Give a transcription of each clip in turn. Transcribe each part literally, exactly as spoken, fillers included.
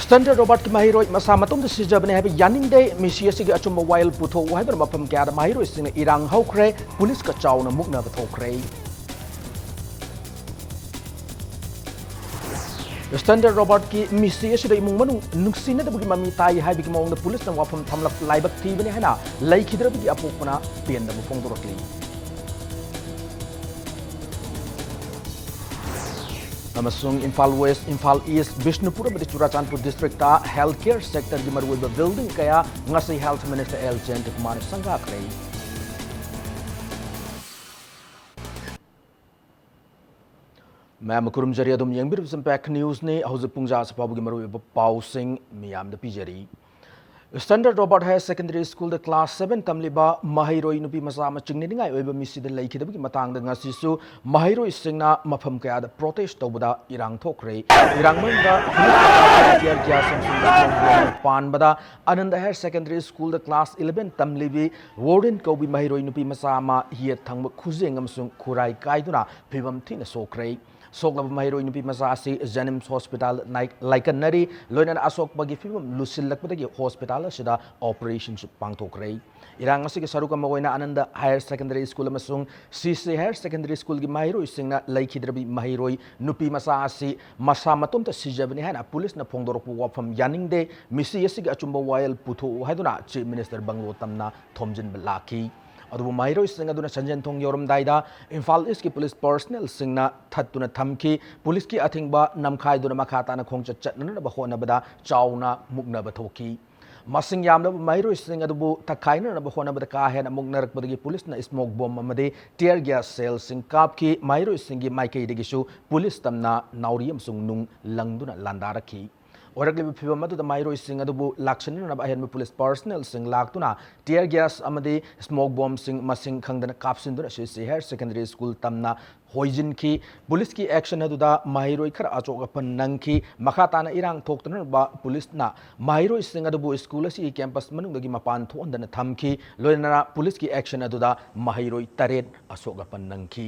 Standard ꯔꯣꯕꯥꯔꯠꯀꯤ ꯃꯍꯩꯔꯣꯏ ꯃꯁꯥ ꯃꯇꯣꯝꯇ ꯁꯤꯖꯕꯅꯤ ꯍꯥꯏꯕ ꯌꯥꯅꯤꯡꯗꯦ, ꯃꯤꯁꯤ ꯑꯁꯤꯒꯤ ꯑꯆꯨꯝꯕ ꯋꯥꯌꯦꯜ ꯄꯨꯊꯣꯛꯎ ꯍꯥꯏꯗꯨꯅ ꯃꯐꯝ ꯀꯌꯥꯗ ꯃꯍꯩꯔꯣꯏꯁꯤꯡꯅ ꯏꯔꯥꯡ ꯍꯧꯈ꯭ꯔꯦ, ꯄꯨꯂꯤꯁꯀ ꯆꯥꯎꯅ ꯃꯨꯛꯅꯕ ꯊꯣꯛꯈ꯭ꯔꯦ꯫ ꯁ꯭ꯇꯦꯟꯗꯔ ꯔꯣꯕꯥꯔꯠꯀꯤ ꯃꯤꯁꯤ ꯑꯁꯤꯗ ꯏꯃꯨꯡ ꯃꯅꯨꯡ ꯅꯨꯡꯁꯤꯅꯗꯕꯒꯤ ꯃꯃꯤ ꯇꯥꯏ ꯍꯥꯏꯕꯒꯤ ꯃꯑꯣꯡꯗ ꯄꯨꯂꯤꯁꯅ ꯋꯥꯐꯝ ꯊꯝꯂꯛ ꯂꯥꯏꯕꯛ ꯊꯤꯕꯅꯤ ꯍꯥꯏꯅ ꯂꯩꯈꯤꯗ꯭ꯔꯕꯒꯤ ꯑꯄꯣꯛꯄꯅ ꯄꯦꯟꯗꯕ ꯐꯣꯡꯗꯣꯔꯛꯂꯤ꯫ ꯑꯃꯁꯨꯡ ꯏꯝꯐꯥꯜ ꯋꯦꯁ꯭ꯠ, ꯏꯝꯐꯥꯜ ꯏꯁ꯭ꯠ, ꯕꯤꯁꯅꯨꯄꯨꯔ ꯑꯃꯗꯤ ꯆꯨꯔꯥꯆꯥꯟꯄꯨꯔ ꯗꯤꯁꯇ꯭ꯔꯤꯛꯇ ꯍꯦꯜꯊ ꯀꯦꯌꯔ ꯁꯦꯛꯇꯔꯒꯤ ꯃꯔꯨꯑꯣꯏꯕ ꯕꯤꯜꯗꯤꯡ ꯀꯌꯥ ꯉꯁꯤ ꯍꯦꯜꯊ ꯃꯤꯅꯤꯁꯇꯔ ꯑꯦꯜ ꯖꯌꯟꯇꯀꯨꯃꯥꯔꯅ ꯁꯪꯒꯥꯈ꯭ꯔꯦ꯫ ꯃꯌꯥꯝ ꯈꯨꯔꯨꯝꯖꯔꯤ, ꯑꯗꯨꯝ ꯌꯦꯡꯕꯤꯔꯤꯕꯁꯤ ꯏꯝꯄꯦꯛ ꯅ꯭ꯌꯨꯁꯅꯤ꯫ ꯍꯧꯖꯤꯛ ꯄꯨꯡ ꯖꯥ ꯑꯁꯤ ꯐꯥꯎꯕꯒꯤ ꯃꯔꯨꯑꯣꯏꯕ ꯄꯥꯎꯁꯤꯡ ꯃꯤꯌꯥꯝꯗ ꯄꯤꯖꯔꯤ꯫ ꯁ꯭ꯇꯦꯟꯗꯔ ꯔꯣꯕꯥꯔꯠ ꯍꯥꯌꯔ ꯁꯦꯀꯦꯟꯗꯔꯤ ꯁ꯭ꯀꯨꯜꯗ ꯀ꯭ꯂꯥꯁ ꯁꯚꯦꯟ ꯇꯝꯂꯤꯕ ꯃꯍꯩꯔꯣꯏ ꯅꯨꯄꯤ ꯃꯆꯥ ꯑꯃ ꯆꯤꯡꯅꯅꯤꯡꯉꯥꯏ ꯑꯣꯏꯕ ꯃꯤꯁꯤꯗ ꯂꯩꯈꯤꯗꯕꯒꯤ ꯃꯇꯥꯡꯗ ꯉꯁꯤꯁꯨ ꯃꯍꯩꯔꯣꯏꯁꯤꯡꯅ ꯃꯐꯝ ꯀꯌꯥꯗ ꯄ꯭ꯔꯣꯇꯦꯁ꯭ꯠ ꯇꯧꯕꯗ ꯏꯔꯥꯡ ꯊꯣꯛꯈ꯭ꯔꯦ꯫ ꯏꯔꯥꯡ ꯃꯅꯨꯡꯗ ꯄꯨꯂꯤꯁꯅ ꯇꯤꯌꯔ ꯒ꯭ꯌꯥꯁ ꯑꯃꯁꯨꯡ ꯕꯣꯝ ꯄꯥꯟꯕꯗ ꯑꯅꯟꯗ ꯍꯥꯌꯔ ꯁꯦꯀꯦꯟꯗꯔꯤ ꯁ꯭ꯀꯨꯜꯗ ꯀ꯭ꯂꯥꯁ ꯏꯂꯦꯚꯦꯟ ꯇꯝꯂꯤꯕꯤ ꯋꯥꯔꯦꯟ ꯀꯧꯕꯤ ꯃꯍꯩꯔꯣꯏ ꯅꯨꯄꯤ ꯃꯆꯥ ꯑꯃ ꯌꯦꯠ ꯊꯪꯕ ꯈꯨꯖꯦꯡ ꯑꯃꯁꯨꯡ ꯈꯨꯔꯥꯏ ꯀꯥꯏꯗꯨꯅ ꯐꯤꯚꯝ ꯊꯤꯅ ꯁꯣꯛꯈ꯭ꯔꯦ꯫ ꯁꯣꯛꯂꯕ ꯃꯍꯩꯔꯣꯏ ꯅꯨꯄꯤ ꯃꯆꯥ ꯑꯁꯤ ꯖꯦꯅꯤꯝꯁ ꯍꯣꯁꯄꯤꯇꯥꯜ ꯅꯥꯏ-, ꯂꯥꯏꯀꯠꯅꯔꯤ꯫ ꯂꯣꯏꯅꯅ ꯑꯁꯣꯛꯄꯒꯤ ꯐꯤꯚꯝ ꯂꯨꯁꯤꯜꯂꯛꯄꯗꯒꯤ ꯍꯣꯁꯄꯤꯇꯥꯜ ꯑꯁꯤꯗ ꯑꯣꯄꯔꯦꯁꯟꯁꯨ ꯄꯥꯡꯊꯣꯛꯈ꯭ꯔꯦ꯫ ꯏꯔꯥꯡ ꯑꯁꯤꯒꯤ ꯁꯔꯨꯛ ꯑꯃ ꯑꯣꯏꯅ ꯑꯅꯟꯗ ꯍꯥꯌꯔ ꯁꯦꯀꯦꯟꯗꯔꯤ ꯁ꯭ꯀꯨꯜ ꯑꯃꯁꯨꯡ ꯁꯤ ꯁꯤ ꯍꯥꯌꯔ ꯁꯦꯀꯦꯟꯗꯔꯤ ꯁ꯭ꯀꯨꯜꯒꯤ ꯃꯍꯩꯔꯣꯏꯁꯤꯡꯅ ꯂꯩꯈꯤꯗ꯭ꯔꯕꯤ ꯃꯍꯩꯔꯣꯏ ꯅꯨꯄꯤ ꯃꯆꯥ ꯑꯁꯤ ꯃꯁꯥ ꯃꯇꯣꯝꯇ ꯁꯤꯖꯕꯅꯤ ꯍꯥꯏꯅ ꯄꯨꯂꯤꯁꯅ ꯐꯣꯡꯗꯣꯔꯛꯄ ꯋꯥꯐꯝ ꯌꯥꯅꯤꯡꯗꯦ, ꯃꯤꯁꯤ ꯑꯁꯤꯒꯤ ꯑꯆꯨꯝꯕ ꯋꯥꯌꯦꯜ ꯄꯨꯊꯣꯛꯎ ꯍꯥꯏꯗꯨꯅ ꯆꯤꯐ ꯃꯤꯅꯤꯁꯇꯔ ꯕꯪꯒ꯭ꯂꯣ ꯇꯝꯅ ꯊꯣꯝꯖꯤꯟꯕ ꯂꯥꯛꯈꯤ꯫ ꯑꯗꯨꯕꯨ ꯃꯍꯩꯔꯣꯏꯁꯤꯡ ꯑꯗꯨꯅ ꯁꯟꯖꯦꯟ ꯊꯣꯡ ꯌꯧꯔꯝꯗꯥꯏꯗ ꯏꯝꯐꯥꯜ ꯏꯁ꯭ꯠꯀꯤ ꯄꯨꯂꯤꯁ ꯄꯔꯁꯅꯦꯜꯁꯤꯡꯅ ꯊꯠꯇꯨꯅ ꯊꯝꯈꯤ꯫ ꯄꯨꯂꯤꯁꯀꯤ ꯑꯊꯤꯡꯕ ꯅꯝꯈꯥꯏꯗꯨꯅ ꯃꯈꯥ ꯇꯥꯅ ꯈꯣꯡꯆꯠ ꯆꯠꯅꯅꯕ ꯍꯣꯠꯅꯕꯗ ꯆꯥꯎꯅ ꯃꯨꯛꯅꯕ ꯊꯣꯛꯈꯤ꯫ ꯃꯁꯤꯡ ꯌꯥꯝꯂꯕ ꯃꯍꯩꯔꯣꯏꯁꯤꯡ ꯑꯗꯨꯕꯨ ꯊꯛꯈꯥꯏꯅꯅꯕ ꯍꯣꯠꯅꯕꯗ ꯀꯥ ꯍꯦꯟꯅ ꯃꯨꯛꯅꯔꯛꯄꯗꯒꯤ ꯄꯨꯂꯤꯁꯅ ꯁ꯭ꯃꯣꯛ ꯕꯣꯝ ꯑꯃꯗꯤ ꯇꯤꯌꯔ ꯒ꯭ꯌꯥꯁ ꯁꯦꯜꯁꯤꯡ ꯀꯥꯞꯈꯤ꯫ ꯃꯍꯩꯔꯣꯏꯁꯤꯡꯒꯤ ꯃꯥꯏꯀꯩꯗꯒꯤꯁꯨ ꯄꯨꯂꯤꯁ ꯇꯝꯅ ꯅꯥꯎꯔꯤ ꯑꯃꯁꯨꯡ ꯅꯨꯡ ꯂꯪꯗꯨꯅ ꯂꯥꯟꯗꯥꯔꯛꯈꯤ꯫ ꯑꯣꯏꯔꯛꯂꯤꯕ ꯐꯤꯚꯝ ꯑꯗꯨꯗ ꯃꯍꯩꯔꯣꯏꯁꯤꯡ ꯑꯗꯨꯕꯨ ꯂꯥꯛꯁꯤꯟꯅꯅꯕ ꯑꯍꯦꯟꯕ ꯄꯨꯂꯤꯁ ꯄꯔꯁꯅꯦꯜꯁꯤꯡ ꯂꯥꯛꯇꯨꯅ ꯇꯤꯌꯔ ꯒ꯭ꯌꯥꯁ ꯑꯃꯗꯤ ꯁ꯭ꯃꯣꯛ ꯕꯣꯝꯁꯤꯡ ꯃꯁꯤꯡ ꯈꯪꯗꯅ ꯀꯥꯞꯁꯤꯟꯗꯨꯅ ꯁꯤ ꯁꯤ ꯍꯥꯌꯔ ꯁꯦꯀꯦꯟꯗꯔꯤ ꯁ꯭ꯀꯨꯜ ꯇꯝꯅ ꯍꯣꯏꯖꯤꯟꯈꯤ꯫ ꯄꯨꯂꯤꯁꯀꯤ ꯑꯦꯛꯁꯟ ꯑꯗꯨꯗ ꯃꯍꯩꯔꯣꯏ ꯈꯔ ꯑꯆꯣꯛ ꯑꯄꯟ ꯅꯪꯈꯤ꯫ ꯃꯈꯥ ꯇꯥꯅ ꯏꯔꯥꯡ ꯊꯣꯛꯇꯅꯕ ꯄꯨꯂꯤꯁꯅ ꯃꯍꯩꯔꯣꯏꯁꯤꯡ ꯑꯗꯨꯕꯨ ꯁ꯭ꯀꯨꯜ ꯑꯁꯤꯒꯤ ꯀꯦꯝꯄꯁ ꯃꯅꯨꯡꯗꯒꯤ ꯃꯄꯥꯟ ꯊꯣꯛꯍꯟꯗꯅ ꯊꯝꯈꯤ꯫ ꯂꯣꯏꯅꯅ ꯄꯨꯂꯤꯁꯀꯤ ꯑꯦꯛꯁꯟ ꯑꯗꯨꯗ ꯃꯍꯩꯔꯣꯏ ꯇꯔꯦꯠ ꯑꯁꯣꯛ ꯑꯄꯟ ꯅꯪꯈꯤ꯫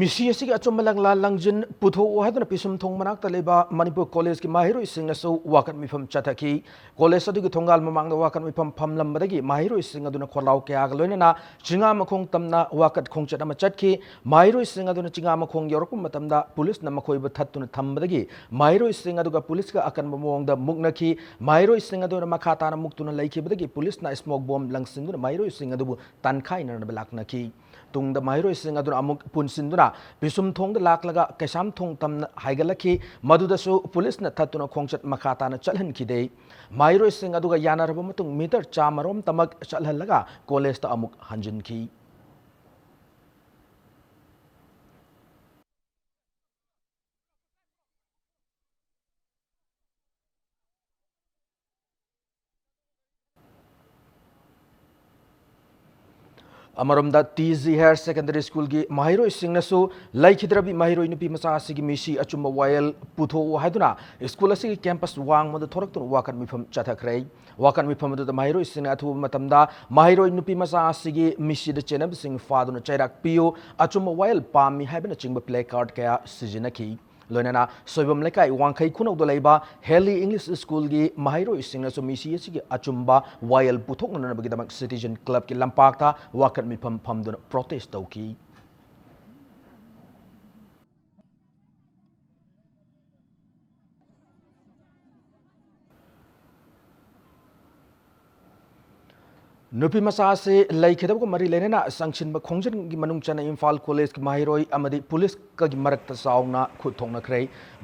ꯃꯤꯁꯤ ꯑꯁꯤꯒꯤ ꯑꯆꯨꯝꯕ ꯂꯪꯂꯥ ꯂꯪꯖꯤꯟ ꯄꯨꯊꯣꯛꯎ ꯍꯥꯏꯗꯨꯅ ꯄꯤꯁꯨꯝ ꯊꯣꯡ ꯃꯅꯥꯛꯇ ꯂꯩꯕ ꯃꯅꯤꯄꯨꯔ ꯀꯣꯂꯦꯖꯀꯤ ꯃꯍꯩꯔꯣꯏꯁꯤꯡꯅꯁꯨ ꯋꯥꯀꯠ ꯃꯤꯐꯝ ꯆꯠꯊꯈꯤ꯫ ꯀꯣꯂꯦꯖ ꯑꯗꯨꯒꯤ ꯊꯣꯡꯒꯥꯜ ꯃꯃꯥꯡꯗ ꯋꯥꯀꯠ ꯃꯤꯐꯝ ꯐꯝꯂꯝꯕꯗꯒꯤ ꯃꯍꯩꯔꯣꯏꯁꯤꯡ ꯑꯗꯨꯅ ꯈꯣꯜꯂꯥꯎ ꯀꯌꯥꯒ ꯂꯣꯏꯅꯅ ꯆꯤꯡꯉꯥ ꯃꯈꯣꯡ ꯇꯝꯅ ꯋꯥꯀꯠ ꯈꯣꯡꯆꯠ ꯑꯃ ꯆꯠꯈꯤ꯫ ꯃꯍꯩꯔꯣꯏꯁꯤꯡ ꯑꯗꯨꯅ ꯆꯤꯡꯉꯥ ꯃꯈꯣꯡ ꯌꯧꯔꯛꯄ ꯃꯇꯝꯗ ꯄꯨꯂꯤꯁꯅ ꯃꯈꯣꯏꯕꯨ ꯊꯠꯇꯨꯅ ꯊꯝꯕꯗꯒꯤ ꯃꯍꯩꯔꯣꯏꯁꯤꯡ ꯑꯗꯨꯒ ꯄꯨꯂꯤꯁꯀ ꯑꯀꯟꯕ ꯃꯑꯣꯡꯗ ꯃꯨꯛꯅꯈꯤ꯫ ꯃꯍꯩꯔꯣꯏꯁꯤꯡ ꯑꯗꯨꯅ ꯃꯈꯥ ꯇꯥꯅ ꯃꯨꯛꯇꯨꯅ ꯂꯩꯈꯤꯕꯗꯒꯤ ꯄꯨꯂꯤꯁꯅ smoke bomb ꯂꯪꯁꯤꯟꯗꯨꯅ ꯃꯍꯩꯔꯣꯏꯁꯤꯡ ꯑꯗꯨꯕꯨ ꯇꯥꯟꯈꯥꯏꯅꯅꯕ ꯂꯥꯛꯅꯈꯤ꯫ ꯇꯨꯡꯗ ꯃꯍꯩꯔꯣꯏꯁꯤꯡ ꯑꯗꯨꯅ ꯑꯃꯨꯛ ꯄꯨꯟꯁꯤꯟꯗꯨꯅ ꯄꯤꯁꯨꯝ ꯊꯣꯡꯗ ꯂꯥꯛꯂꯒ ꯀꯩꯁꯥꯝ ꯊꯣꯡ ꯇꯝꯅ ꯍꯥꯏꯒꯠꯂꯛꯈꯤ꯫ ꯃꯗꯨꯗꯁꯨ ꯄꯨꯂꯤꯁꯅ ꯊꯠꯇꯨꯅ ꯈꯣꯡꯆꯠ ꯃꯈꯥ ꯇꯥꯅ ꯆꯠꯍꯟꯈꯤꯗꯦ꯫ ꯃꯍꯩꯔꯣꯏꯁꯤꯡ ꯑꯗꯨꯒ ꯌꯥꯅꯔꯕ ꯃꯇꯨꯡ ꯃꯤꯇꯔ ꯆꯥꯃꯔꯣꯝꯇꯃꯛ ꯆꯠꯍꯜꯂꯒ ꯀꯣꯂꯦꯖꯇ ꯑꯃꯨꯛ ꯍꯟꯖꯤꯟꯈꯤ꯫ ꯑꯃꯔꯣꯝꯗ, ꯇꯤ ꯖꯤ ꯍꯥꯌꯔ ꯁꯦꯀꯦꯟꯗꯔꯤ ꯁ꯭ꯀꯨꯜꯒꯤ ꯃꯍꯩꯔꯣꯏꯁꯤꯡꯅꯁꯨ ꯂꯩꯈꯤꯗ꯭ꯔꯕꯤ ꯃꯍꯩꯔꯣꯏ ꯅꯨꯄꯤ ꯃꯆꯥ ꯑꯁꯤꯒꯤ ꯃꯤꯁꯤ ꯑꯆꯨꯝꯕ ꯋꯥꯌꯦꯜ ꯄꯨꯊꯣꯛꯎ ꯍꯥꯏꯗꯨꯅ ꯁ꯭ꯀꯨꯜ ꯑꯁꯤꯒꯤ ꯀꯦꯝꯄꯁ ꯋꯥꯡꯃꯗ ꯊꯣꯔꯛꯇꯨꯅ ꯋꯥꯀꯠ ꯃꯤꯐꯝ ꯆꯠꯊꯈ꯭ꯔꯦ꯫ ꯋꯥꯀꯠ ꯃꯤꯐꯝ ꯑꯗꯨꯗ ꯃꯍꯩꯔꯣꯏꯁꯤꯡꯅ ꯑꯊꯨꯕ ꯃꯇꯝꯗ ꯃꯍꯩꯔꯣꯏ ꯅꯨꯄꯤ ꯃꯆꯥ ꯑꯁꯤꯒꯤ ꯃꯤꯁꯤꯗ ꯆꯦꯟꯅꯕꯁꯤꯡ ꯐꯥꯗꯨꯅ ꯆꯩꯔꯥꯛ ꯄꯤꯌꯨ, ꯑꯆꯨꯝꯕ ꯋꯥꯌꯦꯜ ꯄꯥꯝꯃꯤ ꯍꯥꯏꯕꯅꯆꯤꯡꯕ placard ꯀꯌꯥ ꯁꯤꯖꯤꯟꯅꯈꯤ꯫ ꯂꯣꯏꯅꯅ ꯁꯣꯏꯕꯝ ꯂꯩꯀꯥꯏ ꯋꯥꯡꯈꯩ ꯈꯨꯅꯧꯗ ꯂꯩꯕ ꯍꯦꯂꯤ ꯏꯪꯂꯤꯁ ꯁ꯭ꯀꯨꯜꯒꯤ ꯃꯍꯩꯔꯣꯏꯁꯤꯡꯅꯁꯨ ꯃꯤꯁꯤ ꯑꯁꯤꯒꯤ ꯑꯆꯨꯝꯕ ꯋꯥꯌꯦꯜ ꯄꯨꯊꯣꯛꯅꯅꯕꯒꯤꯗꯃꯛ ꯁꯤꯇꯤꯖꯟ ꯀ꯭ꯂꯕꯀꯤ ꯂꯝꯄꯥꯛꯇ ꯋꯥꯀꯠ ꯃꯤꯐꯝ ꯐꯝꯗꯨꯅ ꯄ꯭ꯔꯣꯇꯦꯁ ꯇꯧꯈꯤ꯫ ꯅꯨꯄꯤ ꯃꯆꯥ ꯑꯁꯤ ꯂꯩꯈꯤꯗꯕꯒ ꯃꯔꯤ ꯂꯩꯅꯅ ꯆꯪꯁꯤꯟꯕ ꯈꯣꯡꯖꯪꯒꯤ ꯃꯅꯨꯡ ꯆꯟꯅ ꯏꯝꯐꯥꯜ ꯀꯣꯂꯦꯖꯀꯤ ꯃꯍꯩꯔꯣꯏ ꯑꯃꯗꯤ ꯄꯨꯂꯤꯁꯀꯒꯤ ꯃꯔꯛꯇ ꯆꯥꯎꯅ ꯈꯨꯠ ꯊꯣꯛꯅꯈ꯭ꯔꯦ꯫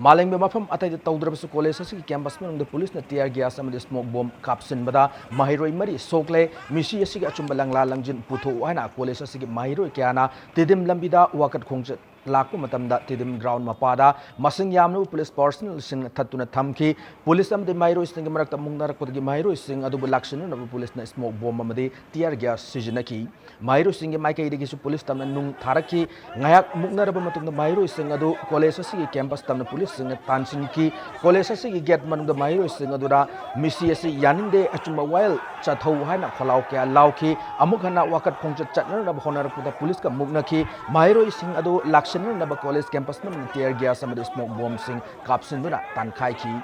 ꯃꯥꯂꯦꯝꯒꯤ ꯃꯐꯝ ꯑꯇꯩꯗ ꯇꯧꯗ꯭ꯔꯕꯁꯨ ꯀꯣꯂꯦꯖ ꯑꯁꯤꯒꯤ ꯀꯦꯝꯄꯁ ꯃꯅꯨꯡꯗ ꯄꯨꯂꯤꯁꯅ tear gas ꯑꯃꯗꯤ smoke bomb ꯀꯥꯞꯁꯤꯟꯕꯗ ꯃꯍꯩꯔꯣꯏ ꯃꯔꯤ ꯁꯣꯛꯂꯦ꯫ ꯃꯤꯁꯤ ꯑꯁꯤꯒꯤ ꯑꯆꯨꯝꯕ ꯂꯪꯂꯥ ꯂꯪꯖꯤꯟ ꯄꯨꯊꯣꯛꯎ ꯍꯥꯏꯅ ꯀꯣꯂꯦꯖ ꯑꯁꯤꯒꯤ ꯃꯍꯩꯔꯣꯏ ꯀꯌꯥꯅ ꯇꯤꯗꯤꯝ ꯂꯝꯕꯤꯗ ꯋꯥꯀꯠ ꯈꯣꯡꯆꯠ ꯂꯥꯛꯄ ꯃꯇꯝꯗ ꯇꯤꯗꯤꯝ ꯒ꯭ꯔꯥꯎꯟ ꯃꯄꯥꯗ ꯃꯁꯤꯡ ꯌꯥꯝꯂꯕ ꯄꯨꯂꯤꯁ ꯄꯥꯔꯁꯅꯦꯜꯁꯤꯡꯅ ꯊꯠꯇꯨꯅ ꯊꯝꯈꯤ꯫ ꯄꯨꯂꯤꯁ ꯑꯃꯗꯤ ꯃꯍꯩꯔꯣꯏꯁꯤꯡꯒꯤ ꯃꯔꯛꯇ ꯃꯨꯛꯅꯔꯛꯄꯗꯒꯤ ꯃꯍꯩꯔꯣꯏꯁꯤꯡ ꯑꯗꯨꯕꯨ ꯂꯥꯛꯁꯤꯟꯅꯅꯕ ꯄꯨꯂꯤꯁꯅ ꯁ꯭ꯃꯣꯛ ꯕꯣꯝ ꯑꯃꯗꯤ ꯇꯤꯌꯔ ꯒ꯭ꯌꯥꯁ ꯁꯤꯖꯤꯟꯅꯈꯤ꯫ ꯃꯍꯩꯔꯣꯏꯁꯤꯡꯒꯤ ꯃꯥꯏꯀꯩꯗꯒꯤꯁꯨ ꯄꯨꯂꯤꯁ ꯇꯝꯅ ꯅꯨꯡ ꯊꯥꯔꯛꯈꯤ꯫ ꯉꯥꯏꯍꯥꯛ ꯃꯨꯛꯅꯔꯕ ꯃꯇꯨꯡꯗ ꯃꯍꯩꯔꯣꯏꯁꯤꯡ ꯑꯗꯨ ꯀꯣꯂꯦꯖ ꯑꯁꯤꯒꯤ ꯀꯦꯝꯄꯁ ꯇꯝꯅ ꯄꯨꯂꯤꯁꯁꯤꯡꯅ ꯇꯥꯟꯁꯤꯟꯈꯤ꯫ ꯀꯣꯂꯦꯖ ꯑꯁꯤꯒꯤ ꯒꯦꯠ ꯃꯅꯨꯡꯗ ꯃꯍꯩꯔꯣꯏꯁꯤꯡ ꯑꯗꯨꯅ ꯃꯤꯁꯤ ꯑꯁꯤ ꯌꯥꯅꯤꯡꯗꯦ, ꯑꯆꯨꯝꯕ ꯋꯥꯌꯦꯜ ꯆꯠꯊꯧ ꯍꯥꯏꯅ ꯈꯣꯜꯂꯥꯎ ꯀꯌꯥ ꯂꯥꯎꯈꯤ꯫ ꯑꯃꯨꯛ ꯍꯟꯅ ꯋꯥꯀꯠ ꯈꯣꯡꯆꯠ ꯆꯠꯅꯅꯕ ꯍꯣꯠꯅꯔꯛꯄꯗ ꯄꯨꯂꯤꯁꯀ ꯃꯨꯛꯅꯈꯤ꯫ ꯃꯍꯩꯔꯣꯏꯁꯤꯡ ꯑꯗꯨ ꯂꯥꯛꯁꯤꯟꯅꯅꯕ ꯀꯣꯂꯦꯖ ꯀꯦꯝꯄꯁ ꯃꯅꯨꯡꯗ ꯇꯤꯌꯔ ꯒ꯭ꯌꯥꯁ ꯑꯃꯗꯤ ꯁ꯭ꯃꯣꯛ ꯕꯣꯝꯁꯤꯡ ꯀꯥꯞꯁꯤꯟꯗꯨꯅ ꯇꯥꯟꯈꯥꯏꯈꯤ꯫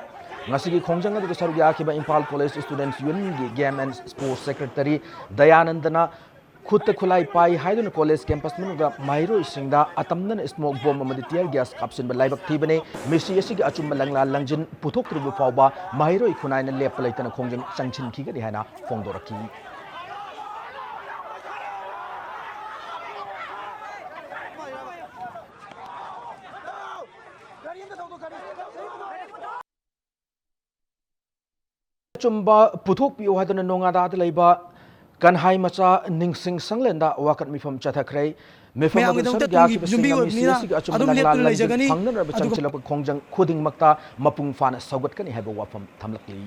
ꯉꯁꯤꯒꯤ ꯈꯣꯡꯖꯪ ꯑꯗꯨꯗ ꯁꯔꯨꯛ ꯌꯥꯈꯤꯕ ꯏꯝꯐꯥꯜ ꯀꯣꯂꯦꯖ ꯁ꯭ꯇꯨꯗꯦꯟꯠꯁ ꯌꯨꯅꯤꯌꯟꯒꯤ ꯒꯦꯝ ꯑꯦꯟ ꯁ꯭ꯄꯣꯔꯠꯁ ꯁꯦꯀ꯭ꯔꯦꯇꯔꯤ ꯗꯌꯥꯅꯟꯗꯅ ꯈꯨꯠꯇ ꯈꯨꯠꯂꯥꯏ ꯄꯥꯏ ꯍꯥꯏꯗꯨꯅ ꯀꯣꯂꯦꯖ ꯀꯦꯝꯄꯁ ꯃꯅꯨꯡꯗ ꯃꯍꯩꯔꯣꯏꯁꯤꯡꯗ ꯑꯇꯝꯅꯅ ꯁ꯭ꯃꯣꯛ ꯕꯣꯝ ꯑꯃꯗꯤ ꯇꯤꯌꯔ ꯒ꯭ꯌꯥꯁ ꯀꯥꯞꯁꯤꯟꯕ ꯂꯥꯏꯕꯛ ꯊꯤꯕꯅꯤ꯫ ꯃꯤꯁꯤ ꯑꯁꯤꯒꯤ ꯑꯆꯨꯝꯕ ꯂꯪꯂꯥ ꯂꯪꯖꯤꯟ ꯄꯨꯊꯣꯛꯇ꯭ꯔꯤꯕ ꯐꯥꯎꯕ ꯃꯍꯩꯔꯣꯏ ꯈꯨꯟꯅꯥꯏꯅ ꯂꯦꯞꯄ ꯂꯩꯇꯅ ꯈꯣꯡꯖꯪ ꯆꯪꯁꯤꯟꯈꯤꯒꯅꯤ ꯍꯥꯏꯅ ꯐꯣꯡꯗꯣꯔꯛꯈꯤ꯫ ꯑꯆꯨꯝꯕ ꯄꯨꯊꯣꯛꯄꯤꯌꯨ ꯍꯥꯏꯗꯨꯅ ꯅꯣꯉꯥꯗꯥꯗ ꯂꯩꯕ ꯀꯟꯍꯥꯏ ꯃꯆꯥ ꯅꯤꯡꯁꯤꯡ ꯁꯪꯂꯦꯟꯗ ꯋꯥꯀꯠ ꯃꯤꯐꯝ ꯆꯠꯊꯈ꯭ꯔꯦ꯫ ꯃꯤꯐꯝ ꯑꯗꯨ ꯃꯌꯥꯝꯒꯤꯗꯃꯛꯇ ꯁꯔꯨꯛ ꯇꯨꯡꯒꯤ ꯌꯥꯈꯤꯕꯁꯤꯡꯅ ꯌꯨꯝꯕꯤ ꯃꯤꯁꯤ ꯑꯣꯏꯕꯅꯤꯅ ꯑꯁꯤꯒꯤ ꯑꯆꯨꯝꯕ ꯑꯗꯨꯝ ꯂꯪꯂꯥ ꯂꯦꯞꯇꯨꯅ ꯂꯪꯖꯤꯟ ꯂꯩꯖꯒꯅꯤ꯫ ꯐꯪꯅꯅꯕ ꯑꯗꯨꯒ ꯆꯪꯁꯤꯜꯂꯛꯄ ꯈꯣꯡꯖꯪ ꯈꯨꯗꯤꯡꯃꯛꯇ ꯃꯄꯨꯡ ꯐꯥꯅ ꯁꯧꯒꯠꯀꯅꯤ ꯍꯥꯏꯕ ꯋꯥꯐꯝ ꯊꯝꯂꯛꯂꯤ꯫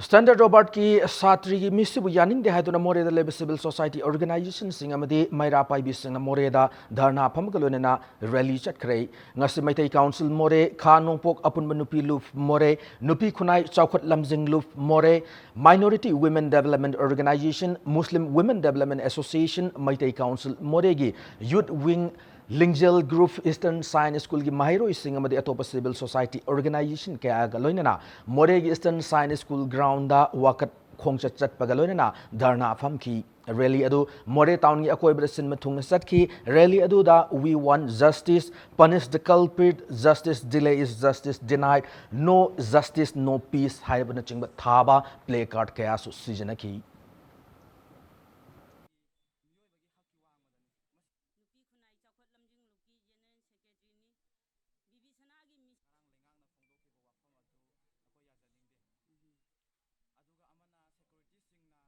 ꯁ꯭ꯇꯦꯟꯗꯔꯠ ꯔꯣꯕꯥꯔꯠꯀꯤ ꯁꯥꯇ꯭ꯔꯤꯒꯤ ꯃꯤꯁꯤꯕꯨ ꯌꯥꯅꯤꯡꯗꯦ ꯍꯥꯏꯗꯨꯅ ꯃꯣꯔꯦꯗ ꯂꯩꯕ ꯁꯤꯚꯤꯜ ꯁꯣꯁꯥꯏꯇꯤ ꯑꯣꯔꯒꯅꯥꯏꯖꯦꯁꯟꯁꯤꯡ ꯑꯃꯗꯤ ꯃꯩꯔꯥ ꯄꯥꯏꯕꯤꯁꯤꯡꯅ ꯃꯣꯔꯦꯗ ꯙꯔꯅꯥ ꯐꯝꯒ ꯂꯣꯏꯅꯅ ꯔꯦꯂꯤ ꯆꯠꯈ꯭ꯔꯦ꯫ ꯉꯁꯤ ꯃꯩꯇꯩ ꯀꯥꯎꯟꯁꯤꯜ ꯃꯣꯔꯦ, ꯈꯥ ꯅꯣꯡꯄꯣꯛ ꯑꯄꯨꯟꯕ ꯅꯨꯄꯤ ꯂꯨꯞ ꯃꯣꯔꯦ, ꯅꯨꯄꯤ ꯈꯨꯟꯅꯥꯏ ꯆꯥꯎꯈꯠ ꯂꯝꯖꯤꯡ ꯂꯨꯞ ꯃꯣꯔꯦ, minority women development organisation, Muslim women development association, Meitei council ꯃꯣꯔꯦꯒꯤ youth wing, Lingjel group, eastern science ꯁ꯭ꯀꯨꯜꯒꯤ ꯃꯍꯩꯔꯣꯏꯁꯤꯡ ꯑꯃꯗꯤ ꯑꯇꯣꯞꯄ ꯁꯤꯚꯤꯜ ꯁꯣꯁꯥꯏꯇꯤ ꯑꯣꯔꯒꯅꯥꯏꯖꯦꯁꯟ ꯀꯌꯥꯒ ꯂꯣꯏꯅꯅ ꯃꯣꯔꯦꯒꯤ ꯏꯁꯇꯔꯟ ꯁꯥꯏꯟꯁ ꯁ꯭ꯀꯨꯜ ꯒ꯭ꯔꯥꯎꯟꯗ ꯋꯥꯀꯠ ꯈꯣꯡꯆꯠ ꯆꯠꯄꯒ ꯂꯣꯏꯅꯅ ꯙꯔꯅꯥ ꯐꯝꯈꯤ꯫ ꯔꯦꯂꯤ ꯑꯗꯨ ꯃꯣꯔꯦ ꯇꯥꯎꯟꯒꯤ ꯑꯀꯣꯏꯕꯗ ꯁꯤꯟꯕ ꯊꯨꯡꯅ ꯆꯠꯈꯤ꯫ ꯔꯦꯂꯤ ꯑꯗꯨꯗ "We want justice, punish the culprit, justice delay is justice denied, no justice, no peace" ꯍꯥꯏꯕꯅꯆꯤꯡꯕ ꯊꯥꯕ ꯄ꯭ꯂꯦ ꯀꯥꯔꯗ ꯀꯌꯥꯁꯨ ꯁꯤꯖꯤꯟꯅꯈꯤ꯫ ꯅꯨꯄꯤ ꯈꯨꯟꯅꯥꯏ ꯆꯥꯎꯈꯠ ꯂꯝꯖꯤꯡꯂꯨꯞꯀꯤ ꯖꯦꯅꯔꯦꯜ ꯁꯦꯀ꯭ꯔꯦꯇꯔꯤꯅꯤ꯫ ꯕꯤꯕꯤ ꯁꯅꯥꯒꯤ ꯃꯤꯁ ꯉꯔꯥꯡ ꯂꯩꯉꯥꯛꯅ ꯐꯣꯡꯗꯣꯛꯈꯤꯕ ꯋꯥꯐꯝ ꯑꯗꯨ ꯑꯩꯈꯣꯏ ꯌꯥꯖꯅꯤꯡꯗꯦ꯫ ꯎꯝ꯫ ꯑꯗꯨꯒ ꯑꯃꯅ ꯁꯦꯀ꯭ꯌꯨꯔꯤꯇꯤꯁꯤꯡꯅ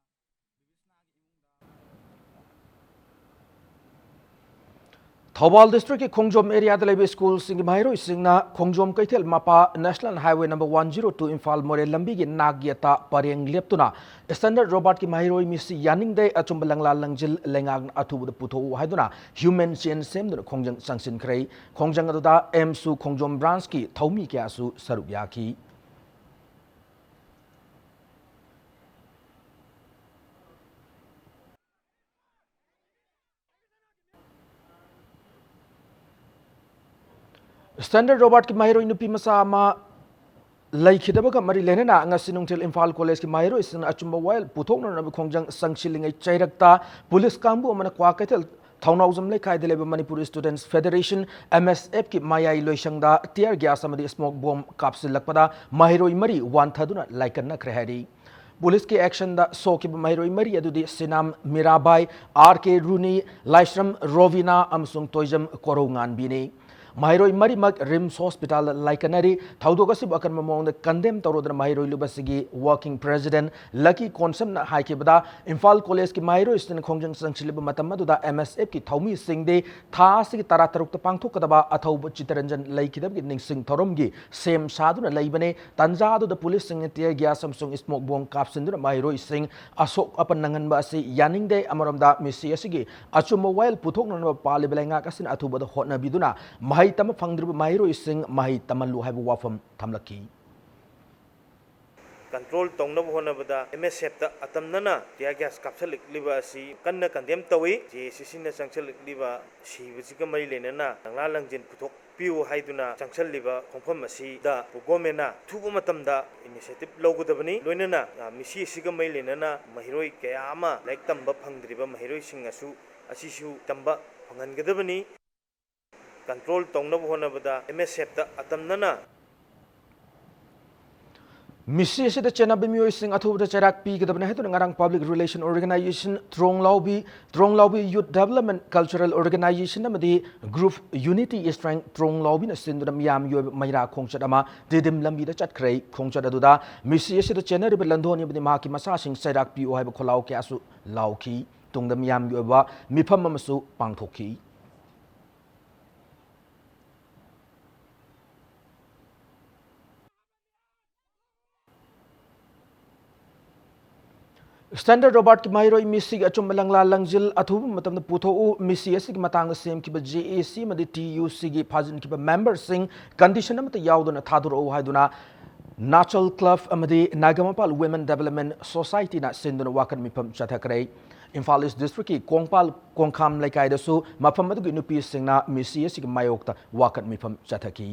ꯊꯧꯕꯥꯜ ꯗꯤꯁꯇ꯭ꯔꯤꯛꯀꯤ ꯈꯣꯡꯖꯣꯝ ꯑꯦꯔꯤꯌꯥꯗ ꯂꯩꯕ ꯁ꯭ꯀꯨꯜꯁꯤꯡꯒꯤ ꯃꯍꯩꯔꯣꯏꯁꯤꯡꯅ ꯈꯣꯡꯖꯣꯝ ꯀꯩꯊꯦꯜ ꯃꯄꯥ national highway number one zero two Imphal ꯃꯣꯔꯦ ꯂꯝꯕꯤꯒꯤ ꯅꯥꯛ ꯌꯦꯠꯇ ꯄꯔꯦꯡ ꯂꯦꯞꯇꯨꯅ ꯁ꯭ꯇꯦꯟꯗꯔꯗ ꯔꯣꯕꯥꯔꯠꯀꯤ ꯃꯍꯩꯔꯣꯏ ꯃꯤꯁꯤ ꯌꯥꯅꯤꯡꯗꯦ, ꯑꯆꯨꯝꯕ ꯂꯪꯂꯥ ꯂꯪꯖꯤꯜ ꯂꯩꯉꯥꯛꯅ ꯑꯊꯨꯕꯗ ꯄꯨꯊꯣꯛꯎ ꯍꯥꯏꯗꯨꯅ ꯍ꯭ꯌꯨꯃꯦꯟ ꯆꯦꯟ ꯁꯦꯝꯗꯨꯅ ꯈꯣꯡꯖꯪ ꯆꯪꯁꯤꯟꯈ꯭ꯔꯦ꯫ ꯈꯣꯡꯖꯪ ꯑꯗꯨꯗ ꯑꯦꯝꯁꯨ ꯈꯣꯡꯖꯣꯝ ꯕ꯭ꯔꯥꯟꯁꯀꯤ ꯊꯧꯃꯤ ꯀꯌꯥꯁꯨ ꯁꯔꯨꯛ ꯌꯥꯈꯤ꯫ ꯁ꯭ꯇꯦꯟꯗꯔꯗ ꯔꯣꯕꯥꯔꯠꯀꯤ ꯃꯍꯩꯔꯣꯏ ꯅꯨꯄꯤ ꯃꯆꯥ ꯑꯃ ꯂꯩꯈꯤꯗꯕꯒ ꯃꯔꯤ ꯂꯩꯅꯅ ꯉꯁꯤ ꯅꯨꯡꯊꯤꯜ ꯏꯝꯐꯥꯜ ꯀꯣꯂꯦꯖꯀꯤ ꯃꯍꯩꯔꯣꯏꯁꯤꯡꯅ ꯑꯆꯨꯝꯕ ꯋꯥꯌꯦꯜ ꯄꯨꯊꯣꯛꯅꯅꯕ ꯈꯣꯡꯖꯪ ꯆꯪꯁꯤꯜꯂꯤꯉꯩ ꯆꯩꯔꯛꯇ ꯄꯨꯂꯤꯁ ꯀꯥꯡꯕꯨ ꯑꯃꯅ ꯀ꯭ꯋꯥꯀꯩꯊꯦꯜ ꯊꯧꯅꯥꯎꯖꯝ ꯂꯩꯀꯥꯏꯗ ꯂꯩꯕ ꯃꯅꯤꯄꯨꯔ ꯁ꯭ꯇꯨꯗꯦꯟꯠꯁ ꯐꯦꯗꯔꯦꯁꯟ, ꯑꯦꯝ ꯑꯦꯁ ꯑꯦꯐꯀꯤ ꯃꯌꯥꯏ ꯂꯣꯏꯁꯪꯗ ꯇꯤꯌꯔ ꯒ꯭ꯌꯥꯁ ꯑꯃꯗꯤ ꯁ꯭ꯃꯣꯛ ꯕꯣꯝ ꯀꯥꯞꯁꯤꯜꯂꯛꯄꯗ ꯃꯍꯩꯔꯣꯏ ꯃꯔꯤ ꯋꯥꯟꯊꯗꯨꯅ ꯂꯥꯏꯀꯠꯅꯈ꯭ꯔꯦ ꯍꯥꯏꯔꯤ꯫ ꯄꯨꯂꯤꯁꯀꯤ ꯑꯦꯛꯁꯟꯗ ꯁꯣꯛꯈꯤꯕ ꯃꯍꯩꯔꯣꯏ ꯃꯔꯤ ꯑꯗꯨꯗꯤ ꯁꯤꯅꯥꯝ ꯃꯤꯔꯥꯕꯥꯏ, ꯑꯥꯔ ꯀꯦ ꯔꯨꯅꯤ, ꯂꯥꯏꯁ꯭ꯔꯝ ꯔꯣꯕꯤꯅꯥ ꯑꯃꯁꯨꯡ ꯇꯣꯏꯖꯝ ꯀꯣꯔꯧꯉꯥꯟꯕꯤꯅꯤ꯫ ꯃꯍꯩꯔꯣꯏ ꯃꯔꯤꯃꯛ ꯔꯤꯝꯁ ꯍꯣꯁꯄꯤꯇꯥꯜꯗ ꯂꯥꯏꯀꯠꯅꯔꯤ꯫ ꯊꯧꯗꯣꯛ ꯑꯁꯤꯕꯨ ꯑꯀꯟꯕ ꯃꯑꯣꯡꯗ ꯀꯟꯗꯦꯝ ꯇꯧꯔꯗꯨꯅ ꯃꯍꯩꯔꯣꯏ ꯂꯨꯞ ꯑꯁꯤꯒꯤ ꯋꯥꯔꯀꯤꯡ ꯄ꯭ꯔꯦꯁꯤꯗꯦꯟꯠ ꯂꯀꯤ ꯀꯣꯟꯁꯝꯅ ꯍꯥꯏꯈꯤꯕꯗ, ꯏꯝꯐꯥꯜ ꯀꯣꯂꯦꯖꯀꯤ ꯃꯍꯩꯔꯣꯏꯁꯤꯡꯅ ꯈꯣꯡꯖꯪ ꯆꯪꯁꯤꯜꯂꯤꯕ ꯃꯇꯝ ꯑꯗꯨꯗ ꯑꯦꯝ ꯑꯦꯁ ꯑꯦꯐꯀꯤ ꯊꯧꯃꯤꯁꯤꯡꯗꯤ ꯊꯥ ꯑꯁꯤꯒꯤ ꯇꯔꯥ ꯇꯔꯨꯛꯇ ꯄꯥꯡꯊꯣꯛꯀꯗꯕ ꯑꯊꯧꯕ ꯆꯤꯇꯔꯟꯖꯟ ꯂꯩꯈꯤꯗꯕꯒꯤ ꯅꯤꯡꯁꯤꯡ ꯊꯧꯔꯝꯒꯤ ꯁꯦꯝ ꯁꯥꯗꯨꯅ ꯂꯩꯕꯅꯤ꯫ ꯇꯥꯟꯖꯥ ꯑꯗꯨꯗ ꯄꯨꯂꯤꯁꯁꯤꯡꯅ ꯇꯤꯌꯔ ꯒ꯭ꯌꯥꯁ ꯑꯃꯁꯨꯡ ꯁ꯭ꯃꯣꯛ ꯕꯣꯝ ꯀꯥꯞꯁꯤꯟꯗꯨꯅ ꯃꯍꯩꯔꯣꯏꯁꯤꯡ ꯑꯁꯣꯛ ꯑꯄꯟ ꯅꯪꯍꯟꯕ ꯑꯁꯤ ꯌꯥꯅꯤꯡꯗꯦ꯫ ꯑꯃꯔꯣꯝꯗ ꯃꯤꯁꯤ ꯑꯁꯤꯒꯤ ꯑꯆꯨꯝꯕ ꯋꯥꯌꯦꯜ ꯄꯨꯊꯣꯛꯅꯅꯕ ꯄꯥꯜꯂꯤꯕ ꯂꯩꯉꯥꯛ ꯑꯁꯤꯅ ꯑꯊꯨꯕꯗ ꯍꯣꯠꯅꯕꯤꯗꯨꯅ ꯃꯍꯩ ꯇꯝꯕ ꯐꯪꯗ꯭ꯔꯤꯕ ꯃꯍꯩꯔꯣꯏꯁꯤꯡ ꯃꯍꯩ ꯇꯝꯍꯜꯂꯨ ꯍꯥꯏꯕ ꯋꯥꯐꯝ ꯊꯝꯂꯛꯈꯤ꯫ ꯀꯟꯇ꯭ꯔꯣꯜ ꯇꯧꯅꯕ ꯍꯣꯠꯅꯕꯗ ꯑꯦꯝ ꯑꯦꯁ ꯑꯦꯐꯇ ꯑꯇꯝꯅꯅ ꯇꯤꯌꯥꯔ ꯒ꯭ꯌꯥꯁ ꯀꯥꯞꯁꯤꯜꯂꯛꯂꯤꯕ ꯑꯁꯤ ꯀꯟꯅ ꯀꯟꯗꯦꯝ ꯇꯧꯏ꯫ ꯖꯦ ꯑꯦ ꯁꯤ ꯁꯤꯅ ꯆꯪꯁꯤꯜꯂꯛꯂꯤꯕ ꯁꯤꯕꯁꯤꯒ ꯃꯔꯤ ꯂꯩꯅꯅ ꯂꯪꯂꯥ ꯂꯪꯖꯤꯟ ꯄꯨꯊꯣꯛꯄꯤꯌꯨ ꯍꯥꯏꯗꯨꯅ ꯆꯪꯁꯤꯜꯂꯤꯕ ꯈꯣꯡꯐꯝ ꯑꯁꯤꯗ ꯒꯣꯔꯃꯦꯟꯅ ꯑꯊꯨꯕ ꯃꯇꯝꯗ ꯏꯅꯤꯁꯤꯌꯦꯇꯤꯚ ꯂꯧꯒꯗꯕꯅꯤ꯫ ꯂꯣꯏꯅꯅ, ꯑ, ꯃꯤꯁꯤ ꯑꯁꯤꯒ ꯃꯔꯤ ꯂꯩꯅꯅ ꯃꯍꯩꯔꯣꯏ ꯀꯌꯥ ꯑꯃ ꯂꯥꯏꯔꯤꯛ ꯇꯝꯕ ꯐꯪꯗ꯭ꯔꯤꯕ ꯃꯍꯩꯔꯣꯏꯁꯤꯡ ꯑꯁꯨ, ꯑꯁꯤꯁꯨ ꯇꯝꯕ ꯐꯪꯍꯟꯒꯗꯕꯅꯤ꯫ ꯀꯟꯇ꯭ꯔꯣꯜ ꯇꯧꯅꯕ ꯍꯣꯠꯅꯕꯗ ꯑꯦꯝ ꯑꯦꯁ ꯑꯦꯐꯇ ꯑꯇꯝꯅꯅ ꯃꯤꯁꯤ ꯑꯁꯤꯗ ꯆꯦꯟꯅꯕ ꯃꯤꯑꯣꯏꯁꯤꯡ ꯑꯊꯨꯕꯗ ꯆꯩꯔꯥꯛ ꯄꯤꯒꯗꯕꯅꯤ ꯍꯥꯏꯗꯨꯅ ꯉꯔꯥꯡ ꯄꯕ꯭ꯂꯤꯛ ꯔꯤꯂꯦꯁꯟ ꯑꯣꯔꯒꯅꯥꯏꯖꯦꯁꯟ ꯇ꯭ꯔꯣꯡꯂꯥꯎꯕꯤ, ꯇ꯭ꯔꯣꯡꯂꯥꯎꯕꯤ ꯌꯨꯠ ꯗꯦꯕꯂꯞꯃꯦꯟ ꯀꯜꯆꯔꯦꯜ ꯑꯣꯔꯒꯅꯥꯏꯖꯦꯁꯟ ꯑꯃꯗꯤ ꯒ꯭ꯔꯨꯞ ꯌꯨꯅꯤꯇꯤ ꯁ꯭ꯇ꯭ꯔꯦꯡ ꯇ꯭ꯔꯣꯡꯂꯥꯎꯕꯤꯅ ꯁꯤꯟꯗꯨꯅ ꯃꯤꯌꯥꯝꯒꯤ ꯑꯣꯏꯕ ꯃꯩꯔꯥ ꯈꯣꯡꯆꯠ ꯑꯃ ꯇꯤꯗꯤꯝ ꯂꯝꯕꯤꯗ ꯆꯠꯈ꯭ꯔꯦ꯫ ꯈꯣꯡꯆꯠ ꯑꯗꯨꯗ ꯃꯤꯁꯤ ꯑꯁꯤꯗ ꯆꯦꯟꯅꯔꯤꯕ ꯂꯟꯗꯣꯟ ꯑꯃꯗꯤ ꯃꯍꯥꯛꯀꯤ ꯃꯆꯥꯁꯤꯡ ꯆꯩꯔꯥꯛ ꯄꯤꯌꯨ ꯍꯥꯏꯕ ꯈꯣꯜꯂꯥꯎ ꯀꯌꯥꯁꯨ ꯂꯥꯎꯈꯤ꯫ ꯇꯨꯡꯗ ꯃꯤꯌꯥꯝꯒꯤ ꯑꯣꯏꯕ ꯃꯤꯐꯝ ꯑꯃꯁꯨ ꯄꯥꯡꯊꯣꯛꯈꯤ꯫ Standard Robert-ꯀꯤ ꯃꯍꯩꯔꯣꯏ ꯃꯤꯁꯤꯒꯤ ꯑꯆꯨꯝꯕ ꯂꯪꯂꯥ ꯂꯪꯖꯤꯜ ꯑꯊꯨꯕ ꯃꯇꯝꯗ ꯄꯨꯊꯣꯛꯎ, ꯃꯤꯁꯤ ꯑꯁꯤꯒꯤ ꯃꯇꯥꯡꯗ ꯁꯦꯝꯈꯤꯕ J A C ꯑꯃꯗꯤ T U C-ꯒꯤ ꯐꯥꯖꯤꯟꯈꯤꯕ member-ꯁꯤꯡ condition ꯑꯃꯠꯇ ꯌꯥꯎꯗꯅ ꯊꯥꯗꯣꯔꯛꯎ ꯍꯥꯏꯗꯨꯅ Nachal Club ꯑꯃꯗꯤ Nagamapal Women Development Society-ꯅ ꯁꯤꯟꯗꯨꯅ ꯋꯥꯀꯠ ꯃꯤꯐꯝ ꯆꯠꯊꯈ꯭ꯔꯦ꯫ ꯏꯝꯐꯥꯜ East District-ꯀꯤ ꯀꯣꯡꯄꯥꯜ ꯀꯣꯡꯈꯥꯝ ꯂꯩꯀꯥꯏꯗꯁꯨ ꯃꯐꯝ ꯑꯗꯨꯒꯤ ꯅꯨꯄꯤꯁꯤꯡꯅ ꯃꯤꯁꯤ ꯑꯁꯤꯒꯤ ꯃꯥꯌꯣꯛꯇ ꯋꯥꯀꯠ ꯃꯤꯐꯝ ꯆꯠꯊꯈꯤ꯫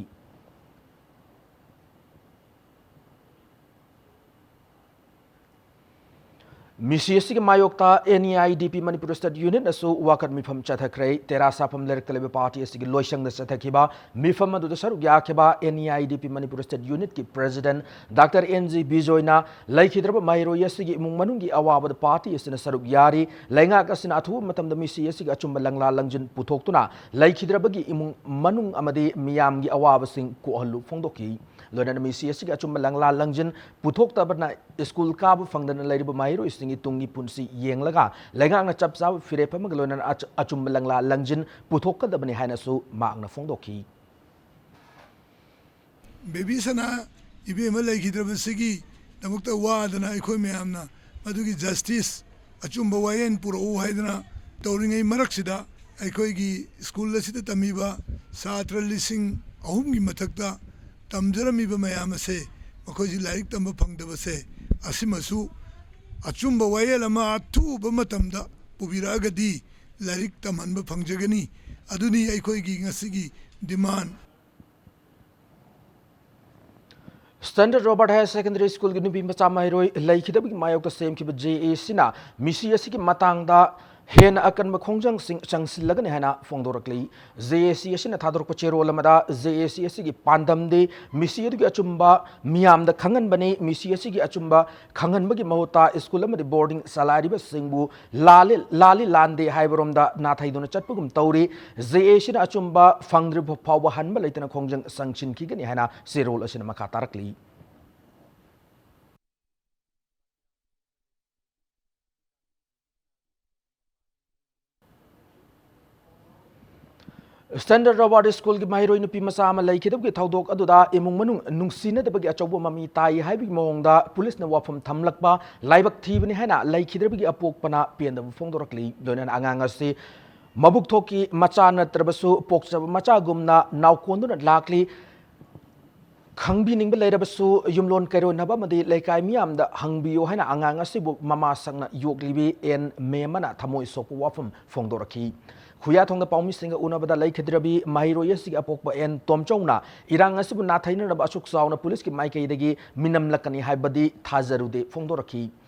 ꯃꯤꯁꯤ ꯑꯁꯤꯒꯤ ꯃꯥꯌꯣꯛꯇ N E I D P Manipur State Unit-ꯅꯁꯨ ꯋꯥꯀꯠ ꯃꯤꯐꯝ ꯆꯠꯊꯈ꯭ꯔꯦ꯫ ꯇꯦꯔꯥ ꯁꯥꯐꯝ ꯂꯩꯔꯛꯇ ꯂꯩꯕ party ꯑꯁꯤꯒꯤ ꯂꯣꯏꯁꯪꯗ ꯆꯠꯊꯈꯤꯕ ꯃꯤꯐꯝ ꯑꯗꯨꯗ ꯁꯔꯨꯛ ꯌꯥꯈꯤꯕ N E I D P Manipur State Unit-ꯀꯤ President Doctor N G ꯕꯤꯖꯣꯏꯅ ꯂꯩꯈꯤꯗ꯭ꯔꯕ ꯃꯍꯩꯔꯣꯏ ꯑꯁꯤꯒꯤ ꯏꯃꯨꯡ ꯃꯅꯨꯡꯒꯤ ꯑꯋꯥꯕꯗ party ꯑꯁꯤꯅ ꯁꯔꯨꯛ ꯌꯥꯔꯤ꯫ ꯂꯩꯉꯥꯛ ꯑꯁꯤꯅ ꯑꯊꯨꯕ ꯃꯇꯝꯗ ꯃꯤꯁꯤ ꯑꯁꯤꯒꯤ ꯑꯆꯨꯝꯕ ꯂꯪꯂꯥ ꯂꯪꯖꯤꯟ ꯄꯨꯊꯣꯛꯇꯨꯅ ꯂꯩꯈꯤꯗ꯭ꯔꯕꯒꯤ ꯏꯃꯨꯡ ꯃꯅꯨꯡ ꯑꯃꯗꯤ ꯃꯤꯌꯥꯝꯒꯤ ꯑꯋꯥꯕꯁꯤꯡ ꯀꯣꯛꯍꯜꯂꯨ ꯐꯣꯡꯗꯣꯛꯈꯤ꯫ ꯂꯣꯏꯅꯅ ꯃꯤꯁꯤ ꯑꯁꯤꯒꯤ ꯑꯆꯨꯝꯕ ꯂꯪꯂꯥ ꯂꯪꯖꯤꯟ ꯄꯨꯊꯣꯛꯇꯕꯅ ꯁ꯭ꯀꯨꯜ ꯀꯥꯕ ꯐꯪꯗꯅ ꯂꯩꯔꯤꯕ ꯃꯍꯩꯔꯣꯏꯁꯤꯡꯒꯤ ꯇꯨꯡꯒꯤ ꯄꯨꯟꯁꯤ ꯌꯦꯡꯂꯒ ꯂꯩꯉꯥꯛꯅ ꯆꯞ ꯆꯥꯕ ꯐꯤꯔꯦꯞ ꯑꯃꯒ ꯂꯣꯏꯅꯅ ꯑꯆ-, ꯑꯆꯨꯝꯕ ꯂꯪꯂꯥ ꯂꯪꯖꯤꯟ ꯄꯨꯊꯣꯛꯀꯗꯕꯅꯤ ꯍꯥꯏꯅꯁꯨ ꯃꯍꯥꯛꯅ ꯐꯣꯡꯗꯣꯛꯈꯤ꯫ ꯕꯦꯕꯤ ꯁꯅꯥ ꯏꯕꯦꯝꯃ ꯂꯩꯈꯤꯗ꯭ꯔꯕꯁꯤꯒꯤꯗꯃꯛꯇ ꯋꯥꯗꯅ ꯑꯩꯈꯣꯏ ꯃꯌꯥꯝꯅ ꯃꯗꯨꯒꯤ justice, ꯑꯆꯨꯝꯕ ꯋꯥꯌꯦꯜ ꯄꯨꯔꯛꯎ ꯍꯥꯏꯗꯅ ꯇꯧꯔꯤꯉꯩ ꯃꯔꯛꯁꯤꯗ, ꯑꯩꯈꯣꯏꯒꯤ ꯁ꯭ꯀꯨꯜ ꯑꯁꯤꯗ ꯇꯝꯃꯤꯕ ꯁꯥꯇ꯭ꯔ ꯂꯤꯁꯤꯡ ꯑꯍꯨꯝꯒꯤ ꯃꯊꯛꯇ ꯇꯝꯖꯔꯝꯃꯤꯕ ꯃꯌꯥꯝ ꯑꯁꯦ, ꯃꯈꯣꯏꯁꯤ ꯂꯥꯏꯔꯤꯛ ꯇꯝꯕ ꯐꯪꯗꯕꯁꯦ, ꯑꯁꯤꯃꯁꯨ ꯑꯆꯨꯝꯕ ꯋꯥꯌꯦꯜ ꯑꯃ ꯑꯊꯨꯕ ꯃꯇꯝꯗ ꯄꯨꯕꯤꯔꯛꯑꯒꯗꯤ ꯂꯥꯏꯔꯤꯛ ꯇꯝꯍꯟꯕ ꯐꯪꯖꯒꯅꯤ꯫ ꯑꯗꯨꯅꯤ ꯑꯩꯈꯣꯏꯒꯤ ꯉꯁꯤꯒꯤ demand꯫ Standard Robert Higher Secondary School-ꯒꯤ ꯅꯨꯄꯤ ꯃꯆꯥ ꯃꯍꯩꯔꯣꯏ ꯂꯩꯈꯤꯗꯕꯒꯤ ꯃꯥꯌꯣꯛꯇ ꯁꯦꯝꯈꯤꯕ J A C-ꯅ ꯃꯤꯁꯤ ꯑꯁꯤꯒꯤ ꯃꯇꯥꯡꯗ ꯍꯦꯟꯅ ꯑꯀꯟꯕ ꯈꯣꯡꯖꯪꯁꯤꯡ ꯆꯪꯁꯤꯜꯂꯒꯅꯤ ꯍꯥꯏꯅ ꯐꯣꯡꯗꯣꯔꯛꯂꯤ꯫ J A C ꯑꯁꯤꯅ ꯊꯥꯗꯣꯔꯛꯄ ꯆꯦꯔꯣꯜ ꯑꯃꯗ J A C ꯑꯁꯤꯒꯤ ꯄꯥꯟꯗꯝꯗꯤ ꯃꯤꯁꯤ ꯑꯗꯨꯒꯤ ꯑꯆꯨꯝꯕ ꯃꯤꯌꯥꯝꯗ ꯈꯪꯍꯟꯕꯅꯤ꯫ ꯃꯤꯁꯤ ꯑꯁꯤꯒꯤ ꯑꯆꯨꯝꯕ ꯈꯪꯍꯟꯕꯒꯤ ꯃꯍꯨꯠꯇ ꯁ꯭ꯀꯨꯜ ꯑꯃꯗꯤ boarding ꯆꯂꯥꯏꯔꯤꯕꯁꯤꯡꯕꯨ ꯂꯥꯜꯂꯤ, ꯂꯥꯜꯂꯤ ꯂꯥꯟꯗꯦ ꯍꯥꯏꯕꯔꯣꯝꯗ ꯅꯥꯊꯩꯗꯨꯅ ꯆꯠꯄꯒꯨꯝ ꯇꯧꯔꯤ꯫ J A C-ꯅ ꯑꯆꯨꯝꯕ ꯐꯪꯗ꯭ꯔꯤꯕ ꯐꯥꯎꯕ ꯍꯟꯕ ꯂꯩꯇꯅ ꯈꯣꯡꯖꯪ ꯆꯪꯁꯤꯟꯈꯤꯒꯅꯤ ꯍꯥꯏꯅ ꯆꯦꯔꯣꯜ ꯑꯁꯤꯅ ꯃꯈꯥ ꯇꯥꯔꯛꯂꯤ꯫ Standard Robert Schoolꯒꯤ ꯃꯍꯩꯔꯣꯏ ꯅꯨꯄꯤ ꯃꯆꯥ ꯑꯃ ꯂꯩꯈꯤꯗꯕꯒꯤ ꯊꯧꯗꯣꯛ ꯑꯗꯨꯗ ꯏꯃꯨꯡ ꯃꯅꯨꯡ ꯅꯨꯡꯁꯤꯅꯗꯕꯒꯤ ꯑꯆꯧꯕ ꯃꯃꯤ ꯇꯥꯏ ꯍꯥꯏꯕꯒꯤ ꯃꯑꯣꯡꯗ ꯄꯨꯂꯤꯁꯅ ꯋꯥꯐꯝ ꯊꯝꯂꯛꯄ, ꯂꯥꯏꯕꯛ ꯊꯤꯕꯅꯤ ꯍꯥꯏꯅ ꯂꯩꯈꯤꯗ꯭ꯔꯕꯒꯤ ꯑꯄꯣꯛꯄꯅ ꯄꯦꯟꯗꯕ ꯐꯣꯡꯗꯣꯔꯛꯂꯤ꯫ ꯂꯣꯏꯅꯅ ꯑꯉꯥꯡ ꯑꯁꯤ ꯃꯕꯨꯛ ꯊꯣꯛꯀꯤ ꯃꯆꯥ ꯅꯠꯇ꯭ꯔꯕꯁꯨ ꯄꯣꯛꯆꯕ ꯃꯆꯥꯒꯨꯝꯅ ꯅꯥꯎꯀꯣꯟꯗꯨꯅ ꯂꯥꯛꯂꯤ꯫ ꯈꯪꯕꯤꯅꯤꯡꯕ ꯂꯩꯔꯕꯁꯨ ꯌꯨꯝꯂꯣꯟ ꯀꯩꯔꯣꯟꯅꯕ ꯑꯃꯗꯤ ꯂꯩꯀꯥꯏ ꯃꯤꯌꯥꯝꯗ ꯍꯪꯕꯤꯌꯨ ꯍꯥꯏꯅ ꯑꯉꯥꯡ ꯑꯁꯤꯕꯨ ꯃꯃꯥ ꯁꯪꯅ ꯌꯣꯛꯂꯤꯕꯤ ꯑꯦꯟ ꯃꯦꯝꯃꯅ ꯊꯃꯣꯏ ꯁꯣꯛꯄ ꯋꯥꯐꯝ ꯐꯣꯡꯗꯣꯔꯛꯈꯤ꯫ ꯈꯨꯌꯥꯊꯣꯡꯗ ꯄꯥꯎꯃꯤꯁꯤꯡꯒ ꯎꯅꯕꯗ ꯂꯩꯈꯤꯗ꯭ꯔꯕꯤ ꯃꯍꯩꯔꯣꯏ ꯑꯁꯤꯒꯤ ꯑꯄꯣꯛꯄ ꯑꯦꯟ ꯇꯣꯝꯆꯧꯅ ꯏꯔꯥꯡ ꯑꯁꯤꯕꯨ ꯅꯥꯊꯩꯅꯅꯕ ꯑꯁꯨꯛ ꯆꯥꯎꯅ ꯄꯨꯂꯤꯁꯀꯤ ꯃꯥꯏꯀꯩꯗꯒꯤ ꯃꯤꯅꯝꯂꯛꯀꯅꯤ ꯍꯥꯏꯕꯗꯤ ꯊꯥꯖꯔꯨꯗꯦ ꯐꯣꯡꯗꯣꯔꯛꯈꯤ꯫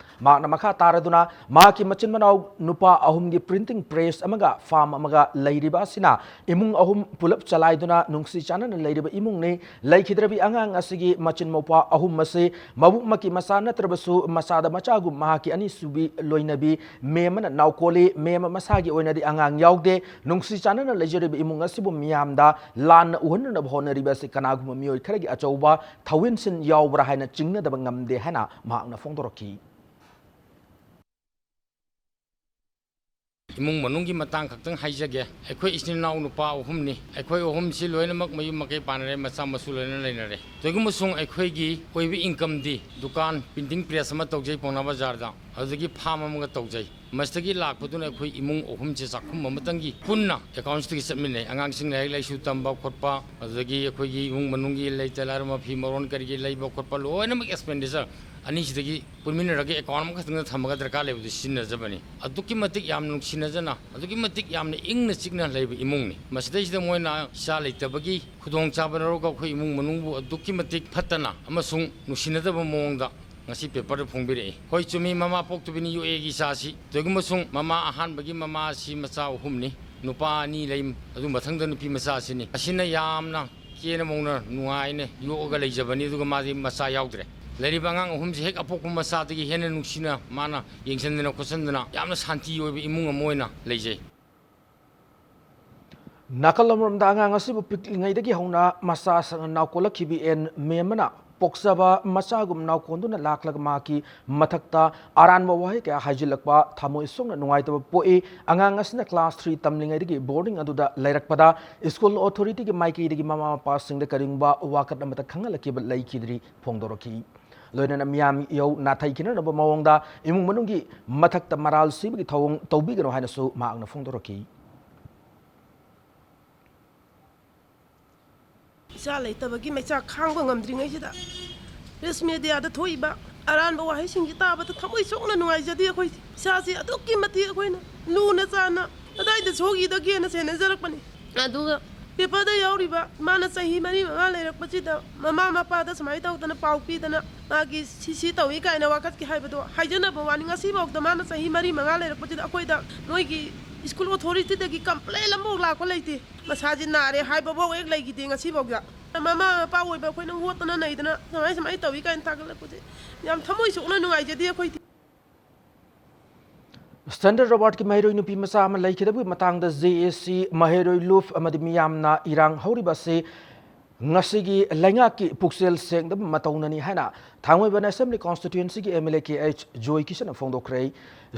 ꯃꯍꯥꯛꯅ ꯃꯈꯥ ꯇꯥꯔꯗꯨꯅ ꯃꯍꯥꯛꯀꯤ ꯃꯆꯤꯟ ꯃꯅꯥꯎ ꯅꯨꯄꯥ ꯑꯍꯨꯝꯒꯤ printing press ꯑꯃꯒ farm ꯑꯃꯒ ꯂꯩꯔꯤꯕ ꯑꯁꯤꯅ ꯏꯃꯨꯡ ꯑꯍꯨꯝ ꯄꯨꯂꯞ ꯆꯂꯥꯏꯗꯨꯅ ꯅꯨꯡꯁꯤ ꯆꯥꯟꯅꯅ ꯂꯩꯔꯤꯕ ꯏꯃꯨꯡꯅꯤ꯫ ꯂꯩꯈꯤꯗ꯭ꯔꯕꯤ ꯑꯉꯥꯡ ꯑꯁꯤꯒꯤ ꯃꯆꯤꯟ ꯃꯧꯄ꯭ꯋꯥ ꯑꯍꯨꯝ ꯑꯁꯤ ꯃꯕꯨꯛꯃꯛꯀꯤ ꯃꯆꯥ ꯅꯠꯇ꯭ꯔꯕꯁꯨ ꯃꯆꯥꯗ ꯃꯆꯥꯒꯨꯝ ꯃꯍꯥꯛꯀꯤ ꯑꯅꯤꯁꯨꯕꯤ ꯂꯣꯏꯅꯕꯤ ꯃꯦꯝꯃꯅ ꯅꯥꯎꯀꯣꯜꯂꯤ꯫ ꯃꯦꯝꯃ ꯃꯁꯥꯒꯤ ꯑꯣꯏꯅꯗꯤ ꯑꯉꯥꯡ ꯌꯥꯎꯗꯦ꯫ ꯅꯨꯡꯁꯤ ꯆꯥꯟꯅꯅ ꯂꯩꯖꯔꯤꯕ ꯏꯃꯨꯡ ꯑꯁꯤꯕꯨ ꯃꯤꯌꯥꯝꯗ ꯂꯥꯟꯅ ꯎꯍꯟꯅꯅꯕ ꯍꯣꯠꯅꯔꯤꯕ ꯑꯁꯤ ꯀꯅꯥꯒꯨꯝꯕ ꯃꯤꯑꯣꯏ ꯈꯔꯒꯤ ꯑꯆꯧꯕ ꯊꯧꯋꯤꯟꯁꯤꯟ ꯌꯥꯎꯕ꯭ꯔꯥ ꯍꯥꯏꯅ ꯆꯤꯡꯅꯗꯕ ꯉꯝꯗꯦ ꯍꯥꯏꯅ ꯃꯍꯥꯛꯅ ꯐꯣꯡꯗꯣꯔꯛꯈꯤ꯫ ꯏꯃꯨꯡ ꯃꯅꯨꯡꯒꯤ ꯃꯇꯥꯡ ꯈꯛꯇꯪ ꯍꯥꯏꯖꯒꯦ꯫ ꯑꯩꯈꯣꯏ ꯏꯆꯤꯟ ꯏꯅꯥꯎ ꯅꯨꯄꯥ ꯑꯍꯨꯝꯅꯤ꯫ ꯑꯩꯈꯣꯏ ꯑꯍꯨꯝꯁꯤ ꯂꯣꯏꯅꯃꯛ ꯃꯌꯨꯝ ꯃꯀꯩ ꯄꯥꯟꯅꯔꯦ, ꯃꯆꯥ ꯃꯁꯨ ꯂꯣꯏꯅ ꯂꯩꯅꯔꯦ꯫ ꯀꯩꯒꯨꯝꯕ ꯁꯨꯝ ꯑꯩꯈꯣꯏꯒꯤ ꯑꯣꯏꯕ incomeꯗꯤ ꯗꯨꯀꯥꯟ, printing press ꯑꯃ ꯇꯧꯖꯩ ꯄꯥꯎꯅꯥ ꯕꯖꯥꯔꯗ, ꯑꯗꯨꯗꯒꯤ farm ꯑꯃꯒ ꯇꯧꯖꯩ꯫ ꯃꯁꯤꯗꯒꯤ ꯂꯥꯛꯄꯗꯨꯅ ꯑꯩꯈꯣꯏ ꯏꯃꯨꯡ ꯑꯍꯨꯝꯁꯦ ꯆꯥꯛꯈꯨꯝ ꯑꯃꯇꯪꯒꯤ ꯄꯨꯟꯅ accountsꯇꯒꯤ ꯆꯠꯃꯤꯟꯅꯩ꯫ ꯑꯉꯥꯡꯁꯤꯡ ꯂꯥꯏꯔꯤꯛ ꯂꯥꯏꯁꯨ ꯇꯝꯕ ꯈꯣꯠꯄ, ꯑꯗꯨꯗꯒꯤ ꯑꯩꯈꯣꯏꯒꯤ ꯏꯃꯨꯡ ꯃꯅꯨꯡꯒꯤ ꯂꯩꯇ ꯂꯥꯏꯔ ꯃꯐꯤ ꯃꯔꯣꯟ ꯀꯔꯤꯒꯤ ꯂꯩꯕ ꯈꯣꯠꯄ ꯂꯣꯏꯅꯃꯛ expenditure ꯑꯅꯤꯁꯤꯗꯒꯤ ꯄꯨꯟꯃꯤꯟꯅꯔꯒ account ꯑꯃꯈꯛꯇꯪꯗ ꯊꯝꯃꯒ ꯗꯔꯀꯥꯔ ꯂꯩꯕꯗꯨ ꯁꯤꯖꯤꯟꯅꯖꯕꯅꯤ꯫ ꯑꯗꯨꯛꯀꯤ ꯃꯇꯤꯛ ꯌꯥꯝꯅ ꯅꯨꯡꯁꯤꯅꯖꯅ, ꯑꯗꯨꯛꯀꯤ ꯃꯇꯤꯛ ꯌꯥꯝꯅ ꯏꯪꯅ ꯆꯤꯛꯅ ꯂꯩꯕ ꯏꯃꯨꯡꯅꯤ꯫ ꯃꯁꯤꯗꯩꯁꯤꯗ ꯃꯣꯏꯅ ꯏꯆꯥ ꯂꯩꯇꯕꯒꯤ ꯈꯨꯗꯣꯡꯆꯥꯕ ꯂꯧꯔꯒ ꯑꯩꯈꯣꯏ ꯏꯃꯨꯡ ꯃꯅꯨꯡꯕꯨ ꯑꯗꯨꯛꯀꯤ ꯃꯇꯤꯛ ꯐꯠꯇꯅ ꯑꯃꯁꯨꯡ ꯅꯨꯡꯁꯤꯅꯗꯕ ꯃꯑꯣꯡꯗ ꯉꯁꯤ paperꯗ ꯐꯣꯡꯕꯤꯔꯛꯏ꯫ ꯍꯣꯏ, ꯆꯨꯝꯃꯤ, ꯃꯃꯥ ꯄꯣꯛꯇꯕꯤꯅꯤ ꯌꯣꯛꯑꯦꯒꯤ ꯏꯆꯥꯁꯤ꯫ ꯀꯩꯒꯨꯝꯕꯁꯨꯡ ꯃꯃꯥ ꯑꯍꯥꯟꯕꯒꯤ ꯃꯃꯥ ꯑꯁꯤ ꯃꯆꯥ ꯑꯍꯨꯝꯅꯤ, ꯅꯨꯄꯥ ꯑꯅꯤ ꯂꯩ, ꯑꯗꯨ ꯃꯊꯪꯗ ꯅꯨꯄꯤ ꯃꯆꯥ ꯑꯁꯤꯅꯤ꯫ ꯑꯁꯤꯅ ꯌꯥꯝꯅ ꯀꯦꯅ ꯃꯧꯅ ꯅꯨꯡꯉꯥꯏꯅ ꯌꯣꯛꯑꯒ ꯂꯩꯖꯕꯅꯤ, ꯑꯗꯨꯒ ꯃꯥꯗꯤ ꯃꯆꯥ ꯌꯥꯎꯗ꯭ꯔꯦ꯫ ꯂꯩꯔꯤꯕ ꯑꯉꯥꯡ ꯑꯍꯨꯝꯁꯤ ꯍꯦꯛ ꯑꯄꯣꯛꯄ ꯃꯆꯥꯗꯒꯤ ꯍꯦꯟꯅ ꯅꯨꯡꯁꯤꯅ ꯃꯥꯅ ꯌꯦꯡꯁꯤꯟꯗꯅ ꯈꯣꯠꯆꯟꯗꯅ ꯌꯥꯝꯅ ꯁꯥꯟꯇꯤ ꯑꯣꯏꯕ ꯏꯃꯨꯡ ꯑꯃ ꯑꯣꯏꯅ ꯂꯩꯖꯩ꯫ ꯅꯥꯀꯜ ꯑꯃꯔꯣꯝꯗ ꯑꯉꯥꯡ ꯑꯁꯤꯕꯨ ꯄꯤꯛꯂꯤꯉꯩꯗꯒꯤ ꯍꯧꯅ ꯃꯆꯥ ꯁꯪꯅ ꯅꯥꯎꯀꯣꯜꯂꯛꯈꯤꯕꯤ ꯑꯦꯟ ꯃꯦꯝꯃꯅ ꯄꯣꯛꯆꯕ ꯃꯆꯥꯒꯨꯝ ꯅꯥꯎꯀꯣꯟꯗꯨꯅ ꯂꯥꯛꯂꯒ ꯃꯍꯥꯛꯀꯤ ꯃꯊꯛꯇ ꯑꯔꯥꯟꯕ ꯋꯥꯍꯩ ꯀꯌꯥ ꯍꯥꯏꯖꯤꯜꯂꯛꯄ ꯊꯃꯣꯏ ꯁꯣꯛꯅ ꯅꯨꯡꯉꯥꯏꯇꯕ ꯄꯣꯛꯏ꯫ ꯑꯉꯥꯡ ꯑꯁꯤꯅ class three ꯇꯝꯂꯤꯉꯩꯗꯒꯤ boarding ꯑꯗꯨꯗ ꯂꯩꯔꯛꯄꯗ school authorityꯒꯤ ꯃꯥꯏꯀꯩꯗꯒꯤ ꯃꯃꯥ ꯃꯄꯥꯁꯤꯡꯗ ꯀꯔꯤꯒꯨꯝꯕ ꯋꯥꯀꯠ ꯑꯃꯠꯇ ꯈꯪꯍꯜꯂꯛꯈꯤꯕ ꯂꯩꯈꯤꯗ꯭ꯔꯤ ꯐꯣꯡꯗꯣꯔꯛꯈꯤ꯫ ꯂꯣꯏꯅꯅ ꯃꯤꯌꯥꯝ ꯏꯍꯧ ꯅꯥꯊꯩꯈꯤꯅꯅꯕ ꯃꯑꯣꯡꯗ ꯏꯃꯨꯡ ꯃꯅꯨꯡꯒꯤ ꯃꯊꯛꯇ ꯃꯔꯥꯜ ꯁꯤꯕꯒꯤ ꯊꯧꯑꯣꯡ ꯇꯧꯕꯤꯒꯅꯨ ꯍꯥꯏꯅꯁꯨ ꯃꯍꯥꯛꯅ ꯐꯣꯡꯗꯣꯔꯛꯈꯤ꯫ ꯏꯆꯥ ꯂꯩꯇꯕꯒꯤ ꯃꯩꯆꯥꯛ ꯈꯥꯡꯕ ꯉꯝꯗ꯭ꯔꯤꯉꯩꯁꯤꯗ press mediaꯗ ꯊꯣꯛꯏꯕ ꯑꯔꯥꯟꯕ ꯋꯥꯍꯩꯁꯤꯡꯁꯤ ꯇꯥꯕꯗ ꯊꯃꯣꯏ ꯁꯣꯛꯅ ꯅꯨꯡꯉꯥꯏꯖꯗꯦ꯫ ꯑꯩꯈꯣꯏ ꯏꯆꯥꯁꯤ ꯑꯗꯨꯛꯀꯤ ꯃꯇꯤꯛ ꯑꯩꯈꯣꯏꯅ ꯂꯨꯅ ꯆꯥꯅ ꯀꯗꯥꯏꯗ ꯁꯣꯛꯏꯗꯒꯦꯅ ꯁꯦꯟꯅꯖꯔꯛꯄꯅꯤ꯫ ꯑꯗꯨꯒ paperꯗ ꯌꯥꯎꯔꯤꯕ ꯃꯥꯅ ꯆꯍꯤ ꯃꯔꯤ ꯃꯉꯥ ꯂꯩꯔꯛꯄꯁꯤꯗ ꯃꯃꯥ ꯃꯄꯥꯗ ꯁꯨꯃꯥꯏꯅ ꯇꯧꯗꯅ ꯄꯥꯎ ꯄꯤꯗꯅ ꯃꯥꯒꯤ ꯁꯤ ꯁꯤ ꯇꯧꯏ ꯀꯥꯏꯅ ꯋꯥꯀꯠꯀꯦ ꯍꯥꯏꯕꯗꯣ ꯍꯥꯏꯖꯅꯕ ꯋꯥꯅꯤ꯫ ꯉꯁꯤꯐꯥꯎꯗ ꯃꯥꯅ ꯆꯍꯤ ꯃꯔꯤ ꯃꯉꯥ ꯂꯩꯔꯛꯄꯁꯤꯗ ꯑꯩꯈꯣꯏꯗ ꯃꯣꯏꯒꯤ school authorityꯗꯒꯤ complain ꯑꯃꯐꯥꯎ ꯂꯥꯛꯄ ꯂꯩꯇꯦ꯫ ꯃꯁꯥꯁꯤ ꯅꯥꯔꯦ ꯍꯥꯏꯕꯐꯥꯎ ꯍꯦꯛ ꯂꯩꯈꯤꯗꯦ ꯉꯁꯤꯐꯥꯎꯗ꯫ ꯃꯃꯥ ꯃꯄꯥ ꯑꯣꯏꯕ ꯑꯩꯈꯣꯏꯅ ꯍꯣꯠꯇꯅ ꯅꯩꯗꯅ ꯁꯨꯃꯥꯏ ꯁꯨꯃꯥꯏꯅ ꯇꯧꯏ ꯀꯥꯏꯅ ꯊꯥꯒꯠꯂꯛꯄꯁꯦ ꯌꯥꯝ ꯊꯃꯣꯏ ꯁꯣꯛꯅ ꯅꯨꯡꯉꯥꯏꯖꯗꯦ ꯑꯩꯈꯣꯏꯗꯤ꯫ Standard Awardꯀꯤ ꯃꯍꯩꯔꯣꯏ ꯅꯨꯄꯤ ꯃꯆꯥ ꯑꯃ ꯂꯩꯈꯤꯗꯕꯒꯤ ꯃꯇꯥꯡꯗ J A C ꯃꯍꯩꯔꯣꯏ ꯂꯨꯞ ꯑꯃꯗꯤ ꯃꯤꯌꯥꯝꯅ ꯏꯔꯥꯡ ꯍꯧꯔꯤꯕ ꯑꯁꯤ ꯉꯁꯤꯒꯤ ꯂꯩꯉꯥꯛꯀꯤ ꯄꯨꯛꯆꯦꯜ ꯁꯦꯡꯗꯕ ꯃꯇꯧꯅꯅꯤ ꯍꯥꯏꯅ ꯊꯥꯡꯃꯩꯕꯟ Assembly Constituencyꯒꯤ M L A K H joy ꯀꯤꯁꯟꯅ ꯐꯣꯡꯗꯣꯛꯈ꯭ꯔꯦ꯫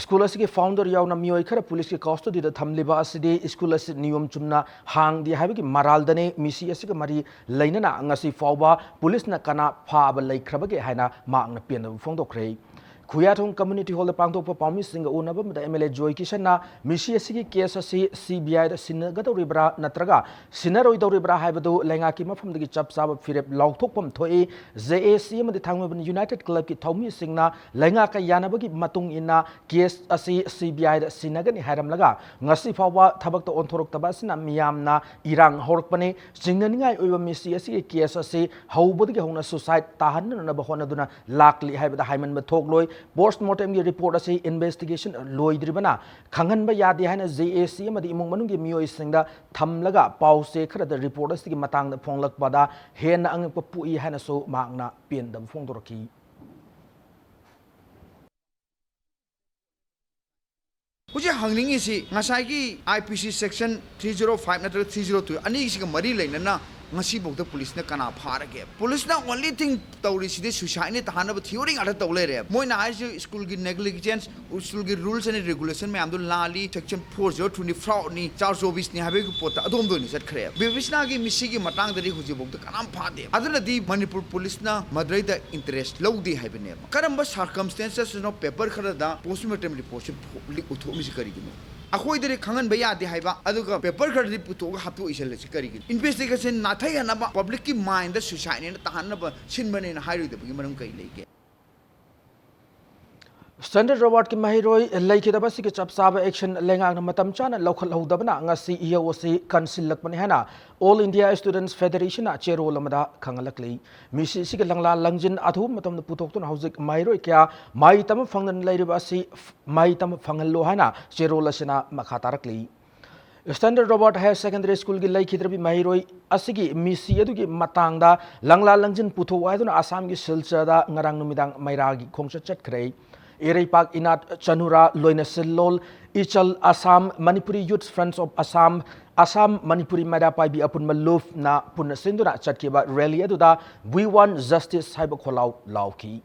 School ꯑꯁꯤꯒꯤ founder ꯌꯥꯎꯅ ꯃꯤꯑꯣꯏ ꯈꯔ policeꯀꯤ custodyꯗ ꯊꯝꯂꯤꯕ ꯑꯁꯤꯗꯤ school ꯑꯁꯤ ꯅꯤꯌꯣꯝ ꯆꯨꯝꯅ ꯍꯥꯡꯗꯦ ꯍꯥꯏꯕꯒꯤ ꯃꯔꯥꯜꯗꯅꯤ꯫ ꯃꯤꯁꯤ ꯑꯁꯤꯒ ꯃꯔꯤ ꯂꯩꯅꯅ ꯉꯁꯤ ꯐꯥꯎꯕ policeꯅ ꯀꯅꯥ ꯐꯥꯕ ꯂꯩꯈ꯭ꯔꯕꯒꯦ ꯍꯥꯏꯅ ꯃꯍꯥꯛꯅ ꯄꯦꯟꯗꯕ ꯐꯣꯡꯗꯣꯛꯈ꯭ꯔꯦ꯫ ꯈꯨꯌꯥꯊꯣꯡ Community Hallꯗ ꯄꯥꯡꯊꯣꯛꯄ ꯄꯥꯎꯃꯤꯁꯤꯡꯒ ꯎꯅꯕ ꯑꯃꯗ M L A ꯖꯣꯏ ꯀꯤꯁꯟꯅ ꯃꯤꯁꯤ ꯑꯁꯤꯒꯤ case ꯑꯁꯤ C B Iꯗ ꯁꯤꯟꯅꯒꯗꯧꯔꯤꯕ꯭ꯔꯥ ꯅꯠꯇ꯭ꯔꯒ ꯁꯤꯟꯅꯔꯣꯏꯗꯧꯔꯤꯕ꯭ꯔꯥ ꯍꯥꯏꯕꯗꯨ ꯂꯩꯉꯥꯛꯀꯤ ꯃꯐꯝꯗꯒꯤ ꯆꯞ ꯆꯥꯕ ꯐꯤꯔꯦꯞ ꯂꯥꯎꯊꯣꯛꯐꯝ ꯊꯣꯛꯏ꯫ J A C ꯑꯃꯗꯤ ꯊꯥꯡꯃꯩꯕꯟ United Clubꯀꯤ ꯊꯧꯃꯤꯁꯤꯡꯅ ꯂꯩꯉꯥꯛꯀ ꯌꯥꯅꯕꯒꯤ ꯃꯇꯨꯡ ꯏꯟꯅ case ꯑꯁꯤ C B Iꯗ ꯁꯤꯟꯅꯒꯅꯤ ꯍꯥꯏꯔꯝꯂꯒ ꯉꯁꯤ ꯐꯥꯎꯕ ꯊꯕꯛꯇ ꯑꯣꯟꯊꯣꯔꯛꯇꯕ ꯑꯁꯤꯅ ꯃꯤꯌꯥꯝꯅ ꯏꯔꯥꯡ ꯍꯧꯔꯛꯄꯅꯤ꯫ ꯆꯤꯡꯅꯅꯤꯡꯉꯥꯏ ꯑꯣꯏꯕ ꯃꯤꯁꯤ ꯑꯁꯤꯒꯤ case ꯑꯁꯤ ꯍꯧꯕꯗꯒꯤ ꯍꯧꯅ suicide ꯇꯥꯍꯟꯅꯅꯕ ꯍꯣꯠꯅꯗꯨꯅ ꯂꯥꯛꯂꯤ ꯍꯥꯏꯕꯗ ꯍꯥꯏꯃꯟꯕ ꯊꯣꯛꯂꯣꯏ꯫ Post mortemꯒꯤ report ꯑꯁꯤ investigation ꯂꯣꯏꯗ꯭ꯔꯤꯕꯅ ꯈꯪꯍꯟꯕ ꯌꯥꯗꯦ ꯍꯥꯏꯅ J A C ꯑꯃꯗꯤ ꯏꯃꯨꯡ ꯃꯅꯨꯡꯒꯤ ꯃꯤꯑꯣꯏꯁꯤꯡꯗ ꯊꯝꯂꯒ ꯄꯥꯎ ꯆꯦ ꯈꯔꯗ report ꯑꯁꯤꯒꯤ ꯃꯇꯥꯡꯗ ꯐꯣꯡꯂꯛꯄꯗ ꯍꯦꯟꯅ ꯑꯉꯛꯄ ꯄꯣꯛꯏ ꯍꯥꯏꯅꯁꯨ ꯃꯍꯥꯛꯅ ꯄꯦꯟꯗꯕ ꯐꯣꯡꯗꯣꯔꯛꯈꯤ꯫ ꯍꯧꯖꯤꯛ ꯍꯪꯅꯤꯡꯉꯤꯁꯤ ꯉꯁꯥꯏꯒꯤ I P C section three zero five ꯅꯠꯇ꯭ꯔꯒ three zero two ꯑꯅꯤꯁꯤꯒ ꯃꯔꯤ ꯂꯩꯅꯅ ꯉꯁꯤꯐꯥꯎꯗ ꯄꯨꯂꯤꯁꯅ ꯀꯅꯥ ꯐꯥꯔꯒꯦ? ꯄꯨꯂꯤꯁꯅ only thing ꯇꯧꯔꯤꯁꯤꯗꯤ suicideꯅꯤ ꯇꯥꯍꯟꯅꯕ theory ꯉꯥꯛꯇ ꯇꯧ ꯂꯩꯔꯦ꯫ ꯃꯣꯏꯅ ꯍꯥꯏꯔꯤꯁꯤ ꯁ꯭ꯀꯨꯜꯒꯤ negligence, ꯁ꯭ꯀꯨꯜꯒꯤ rules and regulation ꯃꯌꯥꯝꯗꯣ ꯂꯥꯜꯂꯤ, section four zero twoꯅꯤ, fraudꯅꯤ, ꯆꯥꯔ ꯆꯧꯕꯤꯁꯅꯤ ꯍꯥꯏꯕꯒꯤ ꯄꯣꯠꯇ ꯑꯗꯣꯝꯗ ꯑꯣꯏꯅ ꯆꯠꯈ꯭ꯔꯦ꯫ ꯕꯤꯕꯤꯁꯅꯥꯒꯤ ꯃꯤꯁꯤꯒꯤ ꯃꯇꯥꯡꯗꯗꯤ ꯍꯧꯖꯤꯛꯐꯥꯎꯗ ꯀꯅꯥꯝ ꯐꯥꯗꯦ꯫ ꯑꯗꯨꯅꯗꯤ ꯃꯅꯤꯄꯨꯔ ꯄꯨꯂꯤꯁꯅ ꯃꯗꯨꯗꯩꯗ interest ꯂꯧꯗꯦ ꯍꯥꯏꯕꯅꯦꯕ꯫ ꯀꯔꯝꯕ circumstancesꯅꯣ paper ꯈꯔꯗ post mortem reportꯁꯤ leak ꯎꯊꯣꯛꯂꯤꯁꯤ ꯀꯔꯤꯒꯤꯅꯣ? ꯑꯩꯈꯣꯏꯗꯗꯤ ꯈꯪꯍꯟꯕ ꯌꯥꯗꯦ ꯍꯥꯏꯕ, ꯑꯗꯨꯒ paper ꯈꯔꯗꯤ ꯄꯨꯊꯣꯛꯑꯒ ꯍꯥꯞꯇꯣꯛꯏꯁꯜꯂꯁꯤ ꯀꯔꯤꯒꯤꯅꯣ? Investigation ꯅꯥꯊꯩꯍꯟꯅꯕ, publicꯀꯤ mindꯗ suicideꯅꯦꯅ ꯇꯥꯍꯟꯅꯕ ꯁꯤꯟꯕꯅꯦꯅ ꯍꯥꯏꯔꯣꯏꯗꯕꯒꯤ ꯃꯔꯝ ꯀꯔꯤ ꯂꯩꯒꯦ? Standard Robertꯀꯤ ꯃꯍꯩꯔꯣꯏ ꯂꯩꯈꯤꯗꯕ ꯑꯁꯤꯒꯤ ꯆꯞ ꯆꯥꯕ action ꯂꯩꯉꯥꯛꯅ ꯃꯇꯝ ꯆꯥꯅ ꯂꯧꯈꯠꯍꯧꯗꯕꯅ ꯉꯁꯤ ꯏꯍꯧ ꯑꯁꯤ ꯀꯟꯁꯤꯜꯂꯛꯄꯅꯤ ꯍꯥꯏꯅ All India Students Federationꯅ ꯆꯦꯔꯣꯜ ꯑꯃꯗ ꯈꯪꯍꯜꯂꯛꯂꯤ꯫ ꯃꯤꯁꯤ ꯑꯁꯤꯒꯤ ꯂꯪꯂꯥ ꯂꯪꯖꯤꯟ ꯑꯊꯨꯕ ꯃꯇꯝꯗ ꯄꯨꯊꯣꯛꯇꯨꯅ ꯍꯧꯖꯤꯛ ꯃꯍꯩꯔꯣꯏ ꯀꯌꯥ ꯃꯍꯩ ꯇꯝꯕ ꯐꯪꯗꯅ ꯂꯩꯔꯤꯕ ꯑꯁꯤ ꯃꯍꯩ ꯇꯝꯕ ꯐꯪꯍꯜꯂꯣ ꯍꯥꯏꯅ ꯆꯦꯔꯣꯜ ꯑꯁꯤꯅ ꯃꯈꯥ ꯇꯥꯔꯛꯂꯤ꯫ Standard Robert Higher Secondary Schoolꯒꯤ ꯂꯩꯈꯤꯗ꯭ꯔꯕꯤ ꯃꯍꯩꯔꯣꯏ ꯑꯁꯤꯒꯤ ꯃꯤꯁꯤ ꯑꯗꯨꯒꯤ ꯃꯇꯥꯡꯗ ꯂꯪꯂꯥ ꯂꯪꯖꯤꯟ ꯄꯨꯊꯣꯛꯎ ꯍꯥꯏꯗꯨꯅ ꯑꯁꯥꯝꯒꯤ ꯁꯤꯜꯆꯔꯗ ꯉꯔꯥꯡ ꯅꯨꯃꯤꯗꯥꯡ ꯃꯩꯔꯥꯒꯤ ꯈꯣꯡꯆꯠ ꯆꯠꯈ꯭ꯔꯦ꯫ ꯏꯔꯩꯄꯥꯛ ꯏꯅꯥꯠ ꯆꯅꯨꯔꯥ ꯂꯣꯏꯅꯁꯤꯜꯂꯣꯜ ꯏꯆꯜ Assam, Manipuri Youth Friends of Assam, Assam Manipuri ꯃꯩꯔꯥ ꯄꯥꯏꯕꯤ ꯑꯄꯨꯟꯕ ꯂꯨꯞꯅ ꯄꯨꯟꯅ ꯁꯤꯟꯗꯨꯅ ꯆꯠꯈꯤꯕ rally ꯑꯗꯨꯗ "We want justice" ꯍꯥꯏꯕ ꯈꯣꯜꯂꯥꯎ ꯂꯥꯎꯈꯤ꯫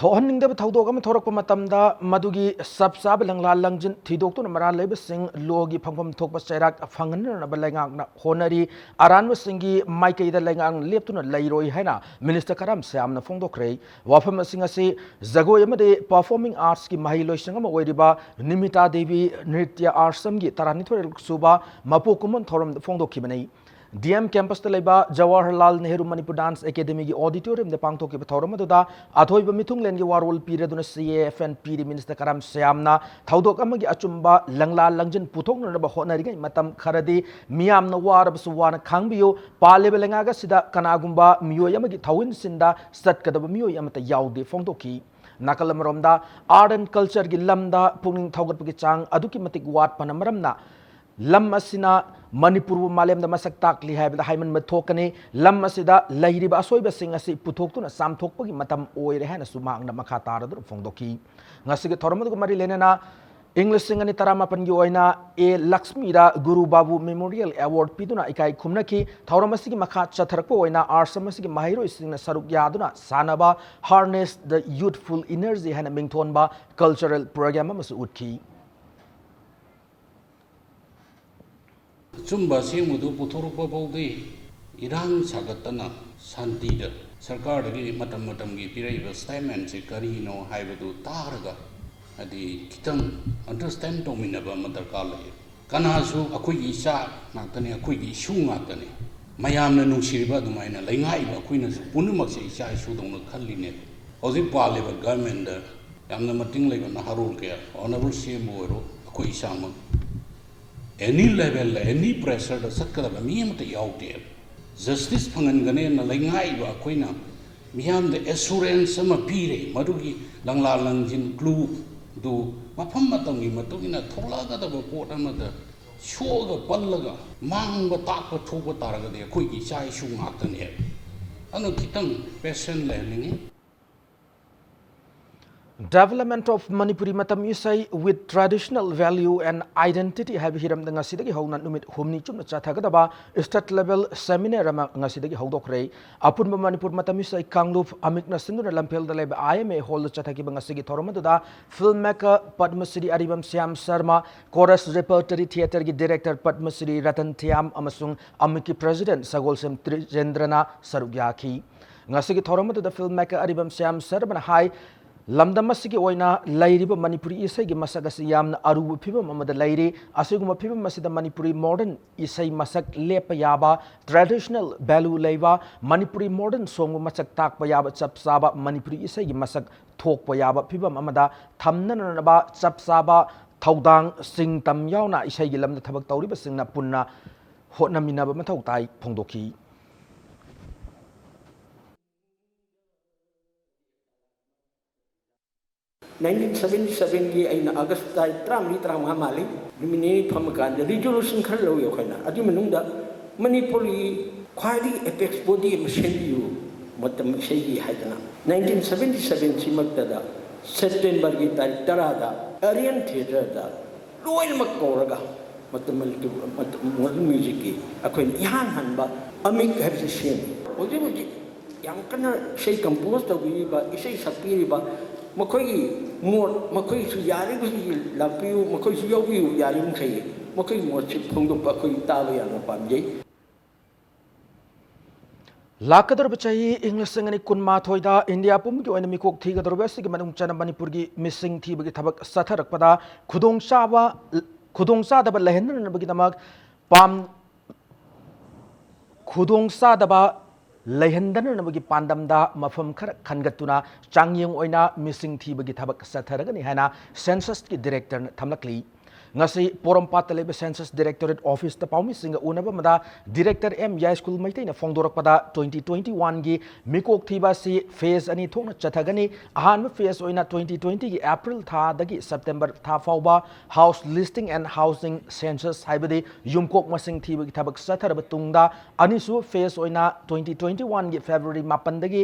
ꯊꯣꯛꯍꯟꯅꯤꯡꯗꯕ ꯊꯧꯗꯣꯛ ꯑꯃ ꯊꯣꯔꯛꯄ ꯃꯇꯝꯗ ꯃꯗꯨꯒꯤ ꯆꯞ ꯆꯥꯕ ꯂꯪꯂꯥ ꯂꯪꯖꯤꯟ ꯊꯤꯗꯣꯛꯇꯨꯅ ꯃꯔꯥꯜ ꯂꯩꯕꯁꯤꯡ ꯂꯣꯒꯤ ꯐꯪꯐꯝ ꯊꯣꯛꯄ ꯆꯩꯔꯥꯛ ꯐꯪꯍꯟꯅꯅꯕ ꯂꯩꯉꯥꯛꯅ ꯍꯣꯠꯅꯔꯤ꯫ ꯑꯔꯥꯟꯕꯁꯤꯡꯒꯤ ꯃꯥꯏꯀꯩꯗ ꯂꯩꯉꯥꯛꯅ ꯂꯦꯞꯇꯨꯅ ꯂꯩꯔꯣꯏ ꯍꯥꯏꯅ ꯃꯤꯅꯤꯁꯇꯔ ꯀꯔꯝ ꯁꯌꯥꯝꯅ ꯐꯣꯡꯗꯣꯛꯈ꯭ꯔꯦ꯫ ꯋꯥꯐꯝꯁꯤꯡ ꯑꯁꯤ ꯖꯒꯣꯏ ꯑꯃꯗꯤ performing artsꯀꯤ ꯃꯍꯩꯂꯣꯏꯁꯪ ꯑꯃ ꯑꯣꯏꯔꯤꯕ ꯅꯤꯃꯤꯇꯥ ꯗꯦꯕꯤ ꯅ꯭ꯔꯤꯇ꯭ꯌ ꯑꯥꯁ꯭ꯔꯝꯒꯤ ꯇꯔꯥꯅꯤꯊꯣꯏꯔꯛ ꯁꯨꯕ ꯃꯄꯣꯛ ꯀꯨꯝꯑꯣꯟ ꯊꯧꯔꯝꯗ ꯐꯣꯡꯗꯣꯛꯈꯤꯕꯅꯤ꯫ ꯗꯤ ꯑꯦꯝ campusꯇ ꯂꯩꯕ ꯖꯋꯥꯍꯔꯂꯥꯜ ꯅꯦꯍꯔꯨ ꯃꯅꯤꯄꯨꯔ dance academyꯒꯤ auditoriumꯗ ꯄꯥꯡꯊꯣꯛꯈꯤꯕ ꯊꯧꯔꯝ ꯑꯗꯨꯗ ꯑꯊꯣꯏꯕ ꯃꯤꯊꯨꯡꯂꯦꯟꯒꯤ ꯋꯥꯔꯣꯜ ꯄꯤꯔꯗꯨꯅ ꯁꯤ ꯑꯦ ꯑꯦꯐ ꯑꯦꯟ ꯄꯤꯔꯤ ꯃꯤꯅꯤꯁꯇꯔ ꯀꯔꯝ ꯁꯌꯥꯝꯅ ꯊꯧꯗꯣꯛ ꯑꯃꯒꯤ ꯑꯆꯨꯝꯕ ꯂꯪꯂꯥ ꯂꯪꯖꯤꯟ ꯄꯨꯊꯣꯛꯅꯅꯕ ꯍꯣꯠꯅꯔꯤꯉꯩ ꯃꯇꯝ ꯈꯔꯗꯤ ꯃꯤꯌꯥꯝꯅ ꯋꯥꯔꯕꯁꯨ ꯋꯥꯅ ꯈꯥꯡꯕꯤꯌꯨ, ꯄꯥꯜꯂꯤꯕ ꯂꯩꯉꯥꯛ ꯑꯁꯤꯗ ꯀꯅꯥꯒꯨꯝꯕ ꯃꯤꯑꯣꯏ ꯑꯃꯒꯤ ꯊꯧꯑꯣꯏꯟꯁꯤꯟꯗ ꯆꯠꯀꯗꯕ ꯃꯤꯑꯣꯏ ꯑꯃꯠꯇ ꯌꯥꯎꯗꯦ ꯐꯣꯡꯗꯣꯛꯈꯤ꯫ ꯅꯥꯀꯜ ꯑꯃꯔꯣꯝꯗ art and cultureꯒꯤ ꯂꯝꯗ ꯄꯨꯛꯅꯤꯡ ꯊꯧꯒꯠꯄꯒꯤ ꯆꯥꯡ ꯑꯗꯨꯛꯀꯤ ꯃꯇꯤꯛ ꯋꯥꯠꯄꯅ ꯃꯔꯝꯅ ꯂꯝ ꯑꯁꯤꯅ ꯃꯅꯤꯄꯨꯔꯕꯨ ꯃꯥꯂꯦꯝꯗ ꯃꯁꯛ ꯇꯥꯛꯂꯤ ꯍꯥꯏꯕꯗ ꯍꯥꯏꯃꯟꯕ ꯊꯣꯛꯀꯅꯤ꯫ ꯂꯝ ꯑꯁꯤꯗ ꯂꯩꯔꯤꯕ ꯑꯁꯣꯏꯕꯁꯤꯡ ꯑꯁꯤ ꯄꯨꯊꯣꯛꯇꯨꯅ ꯆꯥꯝꯊꯣꯛꯄꯒꯤ ꯃꯇꯝ ꯑꯣꯏꯔꯦ ꯍꯥꯏꯅꯁꯨ ꯃꯍꯥꯛꯅ ꯃꯈꯥ ꯇꯥꯔꯗꯨꯅ ꯐꯣꯡꯗꯣꯛꯈꯤ꯫ ꯉꯁꯤꯒꯤ ꯊꯧꯔꯝ ꯑꯗꯨꯒ ꯃꯔꯤ ꯂꯩꯅꯅ ꯏꯪ ꯂꯤꯁꯤꯡ ꯑꯅꯤ ꯇꯔꯥꯃꯥꯄꯟꯒꯤ ꯑꯣꯏꯅ ꯑꯦ ꯂꯛꯁꯃꯤꯗ ꯒꯨꯔꯨ ꯕꯥꯕꯨ ꯃꯦꯃꯣꯔꯤꯌꯦꯜ ꯑꯦꯋꯥꯔꯗ ꯄꯤꯗꯨꯅ ꯏꯀꯥꯏ ꯈꯨꯝꯅꯈꯤ꯫ ꯊꯧꯔꯝ ꯑꯁꯤꯒꯤ ꯃꯈꯥ ꯆꯠꯊꯔꯛꯄ ꯑꯣꯏꯅ ꯑꯥꯔꯠꯁ ꯑꯃꯁꯨꯡ ꯃꯍꯩꯔꯣꯏꯁꯤꯡꯅ ꯁꯔꯨꯛ ꯌꯥꯗꯨꯅ ꯁꯥꯟꯅꯕ Harness the Youthful Energy ꯍꯥꯏꯅ ꯃꯤꯡꯊꯣꯟꯕ ꯀꯜꯆꯔꯦꯜ ꯄ꯭ꯔꯣꯒ꯭ꯔꯥꯝ ꯑꯃꯁꯨ ꯎꯠꯈꯤ꯫ ꯑꯆꯨꯝꯕ ꯑꯁꯦꯡꯕꯗꯨ ꯄꯨꯊꯣꯔꯛꯄ ꯐꯥꯎꯗꯤ ꯏꯔꯥꯡ ꯁꯥꯒꯠꯇꯅ ꯁꯥꯟꯇꯤꯗ ꯁꯔꯀꯥꯔꯗꯒꯤ ꯃꯇꯝ ꯃꯇꯝꯒꯤ ꯄꯤꯔꯛꯏꯕ ꯁ꯭ꯇꯦꯠꯃꯦꯟꯁꯦ ꯀꯔꯤꯅꯣ ꯍꯥꯏꯕꯗꯨ ꯇꯥꯔꯒ ꯍꯥꯏꯗꯤ ꯈꯤꯇꯪ ꯑꯟꯗꯔꯁ꯭ꯇꯦꯟ ꯇꯧꯃꯤꯟꯅꯕ ꯑꯃ ꯗꯔꯀꯥꯔ ꯂꯩ꯫ ꯀꯅꯥꯁꯨ ꯑꯩꯈꯣꯏꯒꯤ ꯏꯆꯥ ꯉꯥꯛꯇꯅꯤ, ꯑꯩꯈꯣꯏꯒꯤ ꯏꯁꯨ ꯉꯥꯛꯇꯅꯤ꯫ ꯃꯌꯥꯝꯅ ꯅꯨꯡꯁꯤꯔꯤꯕ ꯑꯗꯨꯃꯥꯏꯅ ꯂꯩꯉꯥꯛꯏꯕ ꯑꯩꯈꯣꯏꯅꯁꯨ ꯄꯨꯝꯅꯃꯛꯁꯦ ꯏꯆꯥ ꯏꯁꯨꯗꯧꯅ ꯈꯜꯂꯤꯅꯦ꯫ ꯍꯧꯖꯤꯛ ꯄꯥꯜꯂꯤꯕ ꯒꯔꯃꯦꯟꯗ ꯌꯥꯝꯅ ꯃꯇꯤꯡ ꯂꯩꯕ ꯅꯍꯥꯔꯣꯜ ꯀꯌꯥ, ꯑꯣꯅꯔꯦꯕꯜ ꯁꯤ ꯑꯦꯝ ꯑꯣꯏꯔꯣ, ꯑꯩꯈꯣꯏ ꯏꯁꯥꯃꯛ ꯑꯦꯅꯤ ꯂꯦꯚꯦꯜꯗ ꯑꯦꯅꯤ ꯄ꯭ꯔꯦꯁꯔꯗ ꯆꯠꯀꯗꯕ ꯃꯤ ꯑꯃꯠꯇ ꯌꯥꯎꯗꯦ꯫ ꯖꯁꯇꯤꯁ ꯐꯪꯍꯟꯒꯅꯦꯅ ꯂꯩꯉꯥꯛꯏꯕ ꯑꯩꯈꯣꯏꯅ ꯃꯤꯌꯥꯝꯗ ꯑꯦꯁꯨꯔꯦꯟꯁ ꯑꯃ ꯄꯤꯔꯦ꯫ ꯃꯗꯨꯒꯤ ꯂꯪꯂꯥ ꯂꯪꯖꯤꯟ ꯀ꯭ꯂꯨꯗꯨ ꯃꯐꯝ ꯃꯇꯝꯒꯤ ꯃꯇꯨꯡ ꯏꯟꯅ ꯊꯣꯛꯂꯛꯀꯗꯕ ꯄꯣꯠ ꯑꯃꯗ ꯁꯣꯛꯑꯒ ꯄꯜꯂꯒ ꯃꯥꯡꯕ ꯇꯥꯛꯄ ꯊꯣꯛꯄ ꯇꯥꯔꯒꯗꯤ ꯑꯩꯈꯣꯏꯒꯤ ꯏꯆꯥ ꯏꯁꯨ ꯉꯥꯛꯇꯅꯦꯕ꯫ ꯑꯗꯨꯅ ꯈꯤꯇꯪ ꯄꯦꯁꯦꯟ ꯂꯩꯍꯟꯅꯤꯡꯉꯤ꯫ Development of Manipuri ꯃꯇꯝ ꯏꯁꯩ with Traditional Value and Identity ꯍꯥꯏꯕ ꯍꯤꯔꯝꯗ ꯉꯁꯤꯗꯒꯤ ꯍꯧꯅ ꯅꯨꯃꯤꯠ ꯍꯨꯝꯅꯤ ꯆꯨꯞꯅ ꯆꯠꯊꯒꯗꯕ state level seminar ꯑꯃ ꯉꯁꯤꯗꯒꯤ ꯍꯧꯗꯣꯛꯈ꯭ꯔꯦ꯫ ꯑꯄꯨꯟꯕ ꯃꯅꯤꯄꯨꯔ ꯃꯇꯝ ꯏꯁꯩ ꯀꯥꯡꯂꯨꯞ ꯑꯃꯤꯛꯅ ꯁꯤꯟꯗꯨꯅ ꯂꯝꯐꯦꯜꯗ ꯂꯩꯕ I M A hall ꯗ ꯆꯠꯊꯈꯤꯕ ꯉꯁꯤꯒꯤ ꯊꯧꯔꯝ ꯑꯗꯨꯗ film maker ꯄꯗꯃ ꯁ꯭ꯔꯤ ꯑꯔꯤꯕꯝ Shyam Sharma, Chorus Repertory Theatre ꯒꯤ director ꯄꯗꯃ ꯁ꯭ꯔꯤ ꯔꯇꯟ ꯊꯤꯌꯥꯝ ꯑꯃꯁꯨꯡ ꯑꯃꯤꯛꯀꯤ president ꯁꯒꯣꯜꯁꯦꯝ ꯇ꯭ꯔꯤꯖꯦꯟꯗ꯭ꯔꯅ ꯁꯔꯨꯛ ꯌꯥꯈꯤ꯫ ꯉꯁꯤꯒꯤ ꯊꯧꯔꯝ ꯑꯗꯨꯗ film maker ꯑꯔꯤꯕꯝ ꯁ꯭ꯌꯥꯝ ꯁꯔꯃꯅ ꯍꯥꯏ, ꯂꯝꯗꯝ ꯑꯁꯤꯒꯤ ꯑꯣꯏꯅ ꯂꯩꯔꯤꯕ ꯃꯅꯤꯄꯨꯔꯤ ꯏꯁꯩꯒꯤ ꯃꯁꯛ ꯑꯁꯤ ꯌꯥꯝꯅ ꯑꯔꯨꯕ ꯐꯤꯕꯝ ꯑꯃꯗ ꯂꯩꯔꯤ꯫ ꯑꯁꯤꯒꯨꯝꯕ ꯐꯤꯕꯝ ꯑꯁꯤꯗ ꯃꯅꯤꯄꯨꯔꯤ modern ꯏꯁꯩ ꯃꯁꯛ ꯂꯦꯞꯄ ꯌꯥꯕ, traditional value ꯂꯩꯕ, ꯃꯅꯤꯄꯨꯔꯤ modern song ꯕꯨ ꯃꯁꯛ ꯇꯥꯛꯄ ꯌꯥꯕ, ꯆꯞ ꯆꯥꯕ ꯃꯅꯤꯄꯨꯔꯤ ꯏꯁꯩꯒꯤ ꯃꯁꯛ ꯊꯣꯛꯄ ꯌꯥꯕ ꯐꯤꯕꯝ ꯑꯃꯗ ꯊꯝꯅꯅꯕ ꯆꯞ ꯆꯥꯕ ꯊꯧꯗꯥꯡ ꯁꯤꯡ ꯇꯝ ꯌꯥꯎꯅ ꯏꯁꯩꯒꯤ ꯂꯝꯗ ꯊꯕꯛ ꯇꯧꯔꯤꯕꯁꯤꯡꯅ ꯄꯨꯟꯅ ꯍꯣꯠꯅꯃꯤꯟꯅꯕ ꯃꯊꯧ ꯇꯥꯏ ꯐꯣꯡꯗꯣꯛꯈꯤ꯫ ꯅꯥꯏꯟꯇꯤꯟ ꯁꯕꯦꯟꯇꯤ ꯁꯕꯦꯟꯒꯤ ꯑꯩꯅ ꯑꯥꯒꯁ ꯇꯥꯔꯤꯛ ꯇꯔꯥꯃꯔꯤ ꯇꯔꯥꯃꯉꯥ ꯃꯥꯜꯂꯤ, ꯅꯨꯃꯤꯠ ꯅꯤꯅꯤ ꯐꯝꯃꯀꯥꯟꯗ resolution ꯈꯔ ꯂꯧꯏ ꯑꯩꯈꯣꯏꯅ꯫ ꯑꯗꯨꯒꯤ ꯃꯅꯨꯡꯗ ꯃꯅꯤꯄꯨꯔꯒꯤ ꯈ꯭ꯋꯥꯏꯗꯒꯤ apex body ꯑꯃ ꯁꯦꯝꯕꯤꯌꯨ, ꯃꯇꯝ ꯏꯁꯩꯒꯤ ꯍꯥꯏꯗꯅ꯫ ꯅꯥꯏꯟꯇꯤꯟ ꯁꯕꯦꯟꯇꯤ ꯁꯕꯦꯟꯁꯤꯃꯛꯇꯗ ꯁꯦꯞꯇꯦꯝꯕꯔꯒꯤ ꯇꯥꯔꯤꯛ ꯇꯔꯥꯗ ꯑꯦꯔꯤꯌꯟ ꯊꯤꯌꯦꯇꯔꯗ ꯂꯣꯏꯅꯃꯛ ꯀꯧꯔꯒ ꯃꯇꯝ ꯃꯇꯝ ꯃꯣꯗꯔꯟ ꯃ꯭ꯌꯨꯖꯤꯛꯀꯤ ꯑꯩꯈꯣꯏꯅ ꯏꯍꯥꯟ ꯍꯥꯟꯕ ꯑꯃꯤꯛ ꯍꯥꯏꯕꯁꯤ ꯁꯦꯝꯃꯤ꯫ ꯍꯧꯖꯤꯛ ꯍꯧꯖꯤꯛ ꯌꯥꯝ ꯀꯟꯅ ꯏꯁꯩ ꯀꯝꯄꯣꯖ ꯇꯧꯕꯤꯔꯤꯕ, ꯏꯁꯩ ꯁꯛꯄꯤꯔꯤꯕ ꯃꯈꯣꯏꯒꯤ ꯃꯣꯠ, ꯃꯈꯣꯏꯁꯨ ꯌꯥꯔꯤꯕꯁꯤꯡꯁꯤ ꯂꯥꯛꯄꯤꯌꯨ, ꯃꯈꯣꯏꯁꯨ ꯌꯥꯎꯕꯤꯌꯨ, ꯌꯥꯔꯤꯕꯃꯈꯩ ꯃꯈꯣꯏꯒꯤ ꯃꯣꯠꯁꯤ ꯐꯣꯡꯗꯣꯛꯄ ꯑꯩꯈꯣꯏ ꯇꯥꯕ ꯌꯥꯝꯅ ꯄꯥꯝꯖꯩ꯫ ꯂꯥꯛꯀꯗꯧꯔꯤꯕ ꯆꯍꯤ ꯏꯪ ꯂꯤꯁꯤꯡ ꯑꯅꯤ ꯀꯨꯟꯃꯥꯊꯣꯏꯗ ꯏꯟꯗꯤꯌꯥ ꯄꯨꯝꯕꯒꯤ ꯑꯣꯏꯅ ꯃꯤꯀꯣꯛ ꯊꯤꯒꯗꯧꯔꯤꯕ ꯑꯁꯤꯒꯤ ꯃꯅꯨꯡ ꯆꯟꯅ ꯃꯅꯤꯄꯨꯔꯒꯤ ꯃꯤꯁꯤꯡ ꯊꯤꯕꯒꯤ ꯊꯕꯛ ꯆꯠꯊꯔꯛꯄꯗ ꯈꯨꯗꯣꯡꯆꯥꯕ, ꯈꯨꯗꯣꯡꯆꯥꯗꯕ ꯂꯩꯍꯟꯗꯅꯕꯒꯤꯗꯃꯛ ꯄꯥꯝ-, ꯈꯨꯗꯣꯡꯆꯥꯗꯕ ꯂꯩꯍꯟꯗꯅꯕꯒꯤ ꯄꯥꯟꯗꯝꯗ ꯃꯐꯝ ꯈꯔ ꯈꯟꯒꯠꯇꯨꯅ ꯆꯥꯡꯌꯦꯡ ꯑꯣꯏꯅ ꯃꯤꯁꯤꯡ ꯊꯤꯕꯒꯤ ꯊꯕꯛ ꯆꯠꯊꯔꯒꯅꯤ ꯍꯥꯏꯅ ꯁꯦꯟꯁꯁꯀꯤ ꯗꯤꯔꯦꯛꯇꯔꯅ ꯊꯝꯂꯛꯂꯤ꯫ ꯉꯁꯤ ꯄꯣꯔꯣꯝꯄꯥꯠꯇ ꯂꯩꯕ ꯁꯦꯟꯁꯁ ꯗꯤꯔꯦꯛꯇꯣꯔꯦꯠ ꯑꯣꯐꯤꯁꯇ ꯄꯥꯎꯃꯤꯁꯤꯡꯒ ꯎꯅꯕ ꯑꯃꯗ ꯗꯤꯔꯦꯛꯇꯔ ꯑꯦꯝ ꯌꯥꯏꯁ꯭ꯀꯨꯜ ꯃꯩꯇꯩꯅ ꯐꯣꯡꯗꯣꯔꯛꯄꯗ, ꯇ꯭ꯋꯦꯟꯇꯤ ꯇ꯭ꯋꯦꯟꯇꯤ ꯋꯥꯟꯒꯤ ꯃꯤꯀꯣꯛ ꯊꯤꯕ ꯑꯁꯤ ꯐꯦꯖ ꯑꯅꯤ ꯊꯣꯛꯅ ꯆꯠꯊꯒꯅꯤ꯫ ꯑꯍꯥꯟꯕ ꯐꯦꯖ ꯑꯣꯏꯅ ꯇ꯭ꯋꯦꯟꯇꯤ ꯇ꯭ꯋꯦꯟꯇꯤꯒꯤ ꯑꯦꯄ꯭ꯔꯤꯜ ꯊꯥꯗꯒꯤ ꯁꯦꯞꯇꯦꯝꯕꯔ ꯊꯥ ꯐꯥꯎꯕ house listing and housing census, ꯍꯥꯏꯕꯗꯤ ꯌꯨꯝꯀꯣꯛ ꯃꯁꯤꯡ ꯊꯤꯕꯒꯤ ꯊꯕꯛ ꯆꯠꯊꯔꯕ ꯇꯨꯡꯗ, ꯑꯅꯤꯁꯨꯕ ꯐꯦꯖ ꯑꯣꯏꯅ ꯇ꯭ꯋꯦꯟꯇꯤ ꯇ꯭ꯋꯦꯟꯇꯤ ꯋꯥꯟꯒꯤ ꯐꯦꯕ꯭ꯔꯨꯋꯥꯔꯤ ꯃꯥꯄꯟꯗꯒꯤ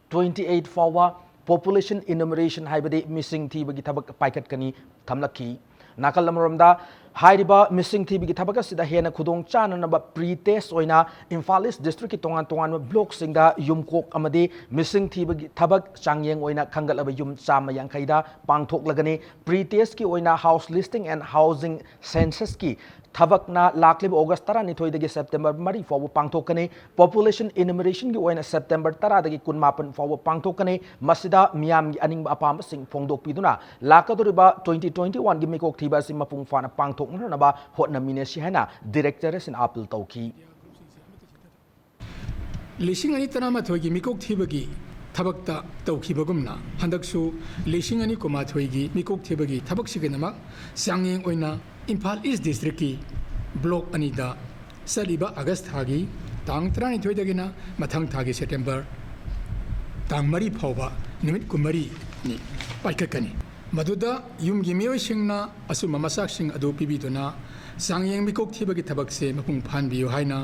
ꯇ꯭ꯋꯦꯟꯇꯤ ꯑꯩꯠ ꯐꯥꯎꯕ ꯄꯣꯄꯨꯂꯦꯁꯟ ꯏꯅꯨꯃꯔꯦꯁꯟ, ꯍꯥꯏꯕꯗꯤ ꯃꯤꯁꯤꯡ ꯊꯤꯕꯒꯤ ꯊꯕꯛ ꯄꯥꯏꯈꯠꯀꯅꯤ ꯊꯝꯂꯛꯈꯤ꯫ ꯅꯥꯀꯜ ꯑꯃꯔꯣꯝꯗ, ꯍꯥꯏꯔꯤꯕ ꯃꯤꯁꯤꯡ ꯊꯤꯕꯒꯤ ꯊꯕꯛ ꯑꯁꯤꯗ ꯍꯦꯟꯅ ꯈꯨꯗꯣꯡ ꯆꯥꯅꯅꯕ ꯄ꯭ꯔꯤ ꯇꯦꯁ ꯑꯣꯏꯅ ꯏꯝꯐꯥꯜ ꯏꯁ ꯗꯤꯁꯇ꯭ꯔꯤꯛꯀꯤ ꯇꯣꯉꯥꯟ ꯇꯣꯉꯥꯟꯕ ꯕ꯭ꯂꯣꯛꯁꯤꯡꯗ ꯌꯨꯝꯀꯣꯛ ꯑꯃꯗꯤ ꯃꯤꯁꯤꯡ ꯊꯤꯕꯒꯤ ꯊꯕꯛ ꯆꯥꯡꯌꯦꯡ ꯑꯣꯏꯅ ꯈꯟꯒꯠꯂꯕ ꯌꯨꯝ ꯆꯥꯝꯃ ꯌꯥꯡꯈꯩꯗ ꯄꯥꯡꯊꯣꯛꯂꯒꯅꯤ꯫ ꯄ꯭ꯔꯤ ꯇꯦꯁꯀꯤ ꯑꯣꯏꯅ ꯍꯥꯎꯁ ꯂꯤꯁꯇꯤꯡ ꯑꯦꯟ ꯍꯥꯎꯁꯤꯡ ꯁꯦꯟꯁꯁꯀꯤ ꯊꯕꯛꯅ ꯂꯥꯛꯂꯤꯕ ꯑꯣꯒꯁ ꯇꯔꯥꯅꯤꯊꯣꯏꯗꯒꯤ ꯁꯦꯞꯇꯦꯝꯕꯔ ꯃꯔꯤ ꯐꯥꯎꯕ ꯄꯥꯡꯊꯣꯛꯀꯅꯤ꯫ ꯄꯣꯄꯨꯂꯦꯁꯟ ꯏꯅꯨꯃꯔꯦꯁꯟꯒꯤ ꯑꯣꯏꯅ ꯁꯦꯞꯇꯦꯝꯕꯔ ꯇꯔꯥꯗꯒꯤ ꯀꯨꯟꯃꯥꯄꯟ ꯐꯥꯎꯕ ꯄꯥꯡꯊꯣꯛꯀꯅꯤ꯫ ꯃꯁꯤꯗ ꯃꯤꯌꯥꯝꯒꯤ ꯑꯅꯤꯡꯕ ꯑꯄꯥꯝꯕꯁꯤꯡ ꯐꯣꯡꯗꯣꯛꯄꯤꯗꯨꯅ ꯂꯥꯛꯀꯗꯧꯔꯤꯕ ꯇ꯭ꯋꯦꯟꯇꯤ ꯇ꯭ꯋꯦꯟꯇꯤ ꯋꯥꯟꯒꯤ ꯃꯤꯀꯣꯛ ꯊꯤꯕ ꯑꯁꯤ ꯃꯄꯨꯡ ꯐꯥꯅ ꯄꯥꯡꯊꯣꯛꯅꯅꯕ ꯍꯣꯠꯅꯃꯤꯟꯅꯁꯤ ꯍꯥꯏꯅ ꯗꯤꯔꯦꯛꯇꯔ ꯑꯁꯤꯅ ꯑꯥꯄꯤꯜ ꯇꯧꯈꯤ꯫ ꯂꯤꯁꯤꯡ ꯑꯅꯤ ꯇꯔꯥꯃꯥꯊꯣꯏꯒꯤ ꯃꯤꯀꯣꯛ ꯊꯤꯕꯒꯤ ꯊꯕꯛꯇ ꯇꯧꯈꯤꯕꯒꯨꯝꯅ, ꯍꯟꯗꯛꯁꯨ ꯂꯤꯁꯤꯡ ꯑꯅꯤ ꯀꯨꯟꯃꯥꯊꯣꯏꯒꯤ ꯃꯤꯀꯣꯛ ꯊꯤꯕꯒꯤ ꯊꯕꯛꯁꯤꯒꯤꯗꯃꯛ ꯆꯥꯡꯌꯦꯡ ꯑꯣꯏꯅ ꯏꯝꯐꯥꯜ ꯏꯁ ꯗꯤꯁꯇ꯭ꯔꯤꯛꯀꯤ ꯕ꯭ꯂꯣꯛ ꯑꯅꯤꯗ ꯆꯠꯂꯤꯕ ꯑꯥꯒꯁ ꯊꯥꯒꯤ ꯇꯥꯡ ꯇꯔꯥꯅꯤꯊꯣꯏꯗꯒꯤꯅ ꯃꯊꯪ ꯊꯥꯒꯤ ꯁꯦꯞꯇꯦꯝꯕꯔ ꯇꯥꯡ ꯃꯔꯤ ꯐꯥꯎꯕ ꯅꯨꯃꯤꯠ ꯀꯨꯟꯃꯔꯤꯅꯤ ꯄꯥꯏꯈꯠꯀꯅꯤ꯫ ꯃꯗꯨꯗ ꯌꯨꯝꯒꯤ ꯃꯤꯑꯣꯏꯁꯤꯡꯅ ꯑꯆꯨꯝꯕ ꯃꯆꯥꯛꯁꯤꯡ ꯑꯗꯨ ꯄꯤꯕꯤꯗꯨꯅ ꯆꯥꯡꯌꯦꯡ ꯃꯤꯀꯣꯛ ꯊꯤꯕꯒꯤ ꯊꯕꯛꯁꯦ ꯃꯄꯨꯡ ꯐꯥꯍꯟꯕꯤꯌꯨ ꯍꯥꯏꯅ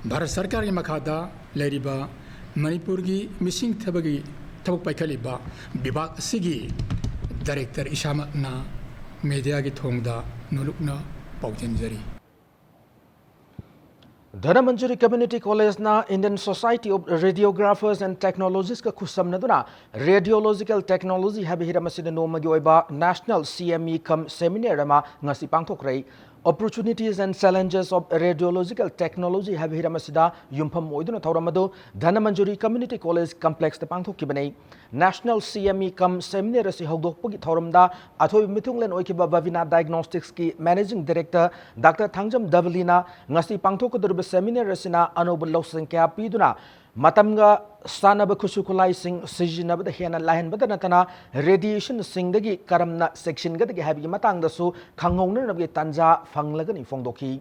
ꯚꯥꯔꯠ ꯁꯔꯀꯥꯔꯒꯤ ꯃꯈꯥꯗ ꯂꯩꯔꯤꯕ ꯃꯅꯤꯄꯨꯔꯒꯤ ꯃꯤꯁꯤꯡ ꯊꯤꯕꯒꯤ ꯊꯕꯛ ꯄꯥꯏꯈꯠꯂꯤꯕ ꯕꯤꯚꯥꯒ ꯑꯁꯤꯒꯤ ꯗꯥꯏꯔꯦꯛꯇꯔ ꯏꯁꯥꯃꯛꯅ ꯃꯦꯗꯤꯌꯥꯒꯤ ꯊꯣꯡꯗ ꯅꯣꯂꯨꯛꯅ ꯄꯥꯎꯖꯦꯟꯖꯔꯤ꯫ Dhanamanjuri community ꯀꯣꯂꯦꯖꯅ Indian Society of Radiographers and Technologists ꯀ ꯈꯨꯠꯁꯝꯅꯗꯨꯅ ꯔꯦꯗꯤꯑꯣꯂꯣꯖꯤꯀꯦꯜ ꯇꯦꯛꯅꯣꯂꯣꯖꯤ ꯍꯥꯏꯕ ꯍꯤꯔꯝ ꯑꯁꯤꯗ ꯅꯣꯡꯃꯒꯤ ꯑꯣꯏꯕ National C M E cum Seminar ꯑꯃ ꯉꯁꯤ ꯄꯥꯡꯊꯣꯛꯈ꯭ꯔꯦ꯫ Opportunities and Challenges of Radiological Technology ꯍꯥꯏꯕ ꯍꯤꯔꯝ ꯑꯁꯤꯗ ꯌꯨꯝꯐꯝ ꯑꯣꯏꯗꯨꯅ ꯊꯧꯔꯝ ꯑꯗꯨ ꯙꯅꯃꯟꯖꯨꯔꯤ ꯀꯝꯃ꯭ꯌꯨꯅꯤꯇꯤ ꯀꯣꯂꯦꯖ ꯀꯝꯄ꯭ꯂꯦꯛꯁꯇ ꯄꯥꯡꯊꯣꯛꯈꯤꯕꯅꯤ꯫ National C M E cum Seminar ꯑꯁꯤ ꯍꯧꯗꯣꯛꯄꯒꯤ ꯊꯧꯔꯝꯗ ꯑꯊꯣꯏꯕ ꯃꯤꯊꯨꯡꯂꯦꯟ ꯑꯣꯏꯈꯤꯕ ꯕꯕꯤꯅꯥ ꯗꯥꯏꯒꯅꯣꯁꯇꯤꯛꯁꯀꯤ ꯃꯦꯅꯦꯖꯤꯡ ꯗꯥꯏꯔꯦꯛꯇꯔ ꯗꯥꯛꯇꯔ ꯊꯥꯡꯖꯝ ꯗꯕꯂꯤꯅ ꯉꯁꯤ ꯄꯥꯡꯊꯣꯛꯀꯗꯧꯔꯤꯕ ꯁꯦꯃꯤꯅꯥꯔ ꯑꯁꯤꯅ ꯑꯅꯧꯕ ꯂꯧꯁꯤꯡ ꯀꯌꯥ ꯄꯤꯗꯨꯅ ꯃꯇꯝꯒ ꯆꯥꯟꯅꯕ ꯈꯨꯠꯁꯨ ꯈꯨꯠꯂꯥꯏꯁꯤꯡ ꯁꯤꯖꯤꯟꯅꯕꯗ ꯍꯦꯟꯅ ꯂꯥꯏꯍꯟꯕꯗ ꯅꯠꯇꯅ ꯔꯦꯗꯤꯌꯦꯁꯟꯁꯤꯡꯗꯒꯤ ꯀꯔꯝꯅ ꯆꯦꯛꯁꯤꯟꯒꯗꯒꯦ ꯍꯥꯏꯕꯒꯤ ꯃꯇꯥꯡꯗꯁꯨ ꯈꯪꯍꯧꯅꯅꯕꯒꯤ ꯇꯥꯟꯖꯥ ꯐꯪꯂꯒꯅꯤ ꯐꯣꯡꯗꯣꯛꯈꯤ꯫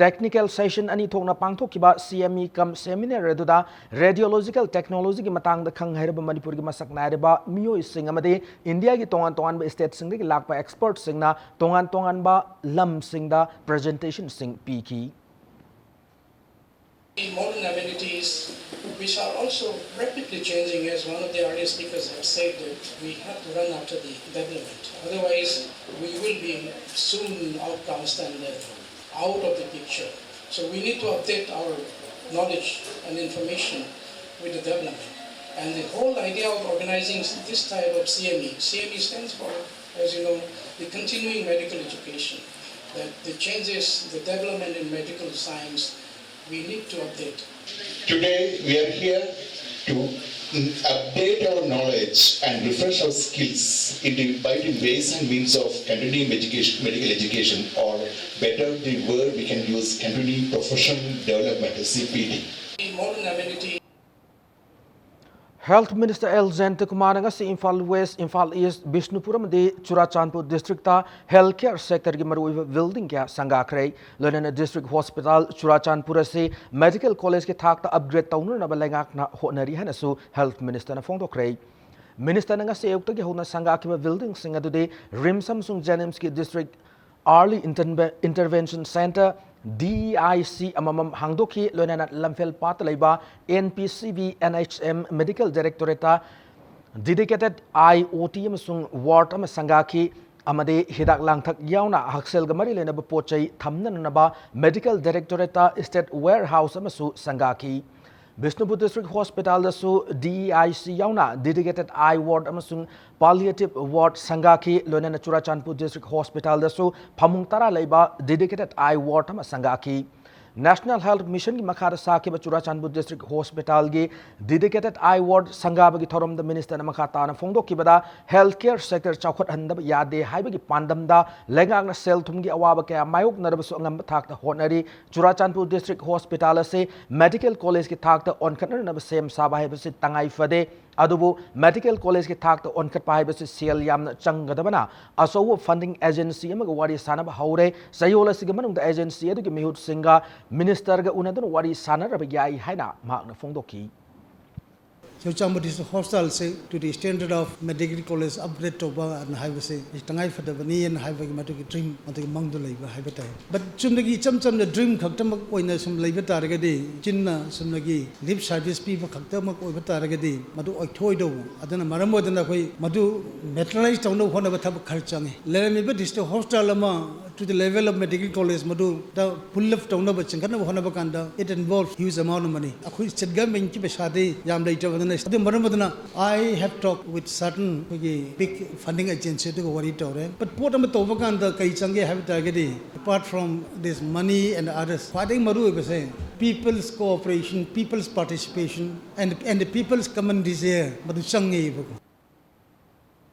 ꯇꯦꯛꯅꯤꯀꯦꯜ ꯁꯦꯁꯟ ꯑꯅꯤ ꯊꯣꯛꯅ ꯄꯥꯡꯊꯣꯛꯈꯤꯕ C M E cum Seminar ꯑꯗꯨꯗ ꯔꯦꯗꯤꯑꯣꯂꯣꯖꯤꯀꯦꯜ ꯇꯦꯛꯅꯣꯂꯣꯖꯤꯒꯤ ꯃꯇꯥꯡꯗ ꯈꯪ ꯍꯩꯔꯕ ꯃꯅꯤꯄꯨꯔꯒꯤ ꯃꯁꯛ ꯅꯥꯏꯔꯕ ꯃꯤꯑꯣꯏꯁꯤꯡ ꯑꯃꯗꯤ ꯏꯟꯗꯤꯌꯥꯒꯤ ꯇꯣꯉꯥꯟ ꯇꯣꯉꯥꯟꯕ ꯁ꯭ꯇꯦꯠꯁꯤꯡꯗꯒꯤ ꯂꯥꯛꯄ ꯑꯦꯛꯁꯄꯔꯠꯁꯤꯡꯅ ꯇꯣꯉꯥꯟ ꯇꯣꯉꯥꯟꯕ ꯂꯝꯁꯤꯡꯗ ꯄ꯭ꯔꯖꯦꯟꯇꯦꯁꯟꯁꯤꯡ ꯄꯤꯈꯤ꯫ Modern amenities, which are also rapidly changing, as one of the earlier speakers have said, that we have to run after the development. Otherwise, we will be soon outcast and uh, out of the picture. So we need to update our knowledge and information with the development. And the whole idea of organizing this type of C M E, C M E stands for, as you know, the continuing medical education, that the changes, the development in medical science, we need to update. Today, we are here to mm, update our knowledge and refresh our skills in the, by the ways and means of continuing education, medical education, or better, the word we can use, continuing professional development, C P D. Modern amenity. Health Minister L Jayantakumarꯅ ꯉꯁꯤ Imphal west, Imphal ꯏꯁ, ꯕꯤꯁꯅꯨꯄꯨꯔ ꯑꯃꯗꯤ Churachandpur district health care ꯁꯦꯛꯇꯔꯒꯤ ꯃꯔꯨꯑꯣꯏꯕ building ꯀꯌꯥ ꯁꯪꯒꯥꯈ꯭ꯔꯦ꯫ ꯂꯣꯏꯅꯅ district hospital Churachandpur ꯑꯁꯤ medical ꯀꯣꯂꯦꯖꯀꯤ ꯊꯥꯛꯇ upgrade ꯇꯧꯅꯅꯕ ꯂꯩꯉꯥꯛꯅ ꯍꯣꯠꯅꯔꯤ ꯍꯥꯏꯅꯁꯨ ꯍꯦꯜꯊ ꯃꯤꯅꯤꯁꯇꯔꯅ ꯐꯣꯡꯗꯣꯛꯈ꯭ꯔꯦ꯫ ꯃꯤꯅꯤꯁꯇꯔꯅ ꯉꯁꯤ ꯑꯌꯨꯛꯇꯒꯤ ꯍꯧꯅ ꯁꯪꯒꯥꯈꯤꯕ ꯕꯤꯜꯗꯤꯡꯁꯤꯡ ꯑꯗꯨꯗꯤ ꯔꯤꯝꯁ ꯑꯃꯁꯨꯡ ꯖꯦꯅꯤꯝꯁꯀꯤ district early intervention centre, D E I C, ꯑꯃꯃꯝ ꯍꯥꯡꯗꯣꯛꯈꯤ꯫ ꯂꯣꯏꯅꯅ ꯂꯝꯐꯦꯜ ꯄꯥꯠꯇ ꯂꯩꯕ N P C B N H M medical ꯗꯥꯏꯔꯦꯛꯇꯣꯔꯦꯠꯇ Dedicated I O T ꯑꯃꯁꯨꯡ ward ꯑꯃ ꯁꯪꯒꯥꯈꯤ ꯑꯃꯗꯤ ꯍꯤꯗꯥꯛ ꯂꯥꯡꯊꯛ ꯌꯥꯎꯅ ꯍꯛꯁꯦꯜꯒ ꯃꯔꯤ ꯂꯩꯅꯕ ꯄꯣꯠ ꯆꯩ ꯊꯝꯅꯅꯕ Medical Directorate State Warehouse ꯑꯃꯁꯨ ꯁꯪꯒꯥꯈꯤ꯫ Bishnupur District Hospitalꯗꯁꯨ D E I C ꯌꯥꯎꯅ Dedicated Eye Ward ꯑꯃꯁꯨꯡ Palliative Ward ꯁꯪꯒꯥꯈꯤ꯫ ꯂꯣꯏꯅꯅ ꯆꯨꯔꯥꯆꯥꯟꯄꯨꯔ District Hospitalꯗꯁꯨ ꯐꯃꯨꯡ ꯇꯔꯥ ꯂꯩꯕ Dedicated Eye Ward ꯑꯃ ꯁꯪꯒꯥꯈꯤ꯫ National Health Missionꯒꯤ ꯃꯈꯥꯗ ꯁꯥꯈꯤꯕ Churachandpur District Hospitalꯒꯤ Dedicated Eye Ward ꯁꯪꯒꯥꯕꯒꯤ ꯊꯧꯔꯝꯗ Ministerꯅ ꯃꯈꯥ ꯇꯥꯅ ꯐꯣꯡꯗꯣꯛꯈꯤꯕꯗ, health care sector ꯆꯥꯎꯈꯠꯍꯟꯗꯕ ꯌꯥꯗꯦ ꯍꯥꯏꯕꯒꯤ ꯄꯥꯟꯗꯝꯗ ꯂꯩꯉꯥꯛꯅ ꯁꯦꯜ ꯊꯨꯝꯒꯤ ꯑꯋꯥꯕ ꯀꯌꯥ ꯃꯥꯌꯣꯛꯅꯔꯕꯁꯨ ꯑꯉꯝꯕ ꯊꯥꯛꯇ ꯍꯣꯠꯅꯔꯤ꯫ ꯆꯨꯔꯥꯆꯥꯟꯄꯨꯔ District Hospital ꯑꯁꯤ Medical Collegeꯀꯤ ꯊꯥꯛꯇ ꯑꯣꯟꯈꯠꯅꯅꯕ ꯁꯦꯝ ꯁꯥꯕ ꯍꯥꯏꯕꯁꯤ ꯇꯉꯥꯏ ꯐꯗꯦ꯫ ꯑꯗꯨꯕꯨ Medical Collegeꯀꯤ ꯊꯥꯛꯇ ꯑꯣꯟꯈꯠꯄ ꯍꯥꯏꯕꯁꯤ ꯁꯦꯜ ꯌꯥꯝꯅ ꯆꯪꯒꯗꯕꯅ, ꯑꯆꯧꯕ funding agency ꯑꯃꯒ ꯋꯥꯔꯤ ꯁꯥꯅꯕ ꯍꯧꯔꯦ꯫ ꯆꯌꯣꯜ ꯑꯁꯤꯒꯤ ꯃꯅꯨꯡꯗ agency ꯑꯗꯨꯒꯤ ꯃꯤꯍꯨꯠꯁꯤꯡꯒ Ministerꯒ ꯎꯅꯗꯨꯅ ꯋꯥꯔꯤ ꯁꯥꯅꯔꯕ ꯌꯥꯏ ꯍꯥꯏꯅ ꯃꯍꯥꯛꯅ ꯐꯣꯡꯗꯣꯛꯈꯤ꯫ Churachandpur District Hospitalꯁꯦ to the standard of Medical College upgrade ꯇꯧꯕ ꯑꯅ ꯍꯥꯏꯕꯁꯦ ꯇꯉꯥꯏ ꯐꯗꯕꯅꯤ ꯑꯅ ꯍꯥꯏꯕꯒꯤ ꯃꯗꯨꯒꯤ dream, ꯃꯗꯨꯒꯤ ꯃꯪꯗꯨ ꯂꯩꯕ ꯍꯥꯏꯕ ꯇꯥꯏ꯫ But ꯆꯨꯝꯅꯒꯤ ꯏꯆꯝ ꯆꯝꯅ dream ꯈꯛꯇꯃꯛ ꯑꯣꯏꯅ ꯁꯨꯝ ꯂꯩꯕ ꯇꯥꯔꯒꯗꯤ, ꯆꯤꯟꯅ ꯆꯨꯝꯅꯒꯤ lip service ꯄꯤꯕ ꯈꯛꯇꯃꯛ ꯑꯣꯏꯕ ꯇꯥꯔꯒꯗꯤ ꯃꯗꯨ ꯑꯣꯏꯊꯣꯛꯑꯣꯏꯗꯧꯕ꯫ ꯑꯗꯨꯅ ꯃꯔꯝ ꯑꯣꯏꯗꯅ ꯑꯩꯈꯣꯏ ꯃꯗꯨ materialize ꯇꯧꯅꯕ ꯍꯣꯠꯅꯕ ꯊꯕꯛ ꯈꯔ ꯆꯪꯉꯤ꯫ ꯂꯩꯔꯝꯃꯤꯕ District Hospital ꯑꯃ to the level of Medical College ꯃꯗꯨꯗ pull up ꯇꯧꯅꯕ, ꯆꯤꯡꯈꯠꯅꯕ ꯍꯣꯠꯅꯕ ꯀꯥꯟꯗ it involve huge amount of money꯫ ꯑꯩꯈꯣꯏ State Governmentꯀꯤ ꯄꯩꯁꯥꯗꯤ ꯌꯥꯝ ꯂꯩꯇꯕꯅꯤꯅ, ꯑꯗꯨ ꯃꯔꯝ ꯑꯗꯨꯅ I have talked with certain ꯑꯩꯈꯣꯏꯒꯤ big funding agency ꯑꯗꯨꯒ ꯋꯥꯔꯤ ꯇꯧꯔꯦ꯫ But ꯄꯣꯠ ꯑꯃ ꯇꯧꯕ ꯀꯥꯟꯗ ꯀꯩ ꯆꯪꯒꯦ ꯍꯥꯏꯕ ꯇꯥꯔꯒꯗꯤ, apart from this money and others, ꯈ꯭ꯋꯥꯏꯗꯒꯤ ꯃꯔꯨ ꯑꯣꯏꯕꯁꯦ people's cooperation, people's participation and, and the people's common desire ꯃꯗꯨ ꯆꯪꯉꯦꯕꯀꯣ꯫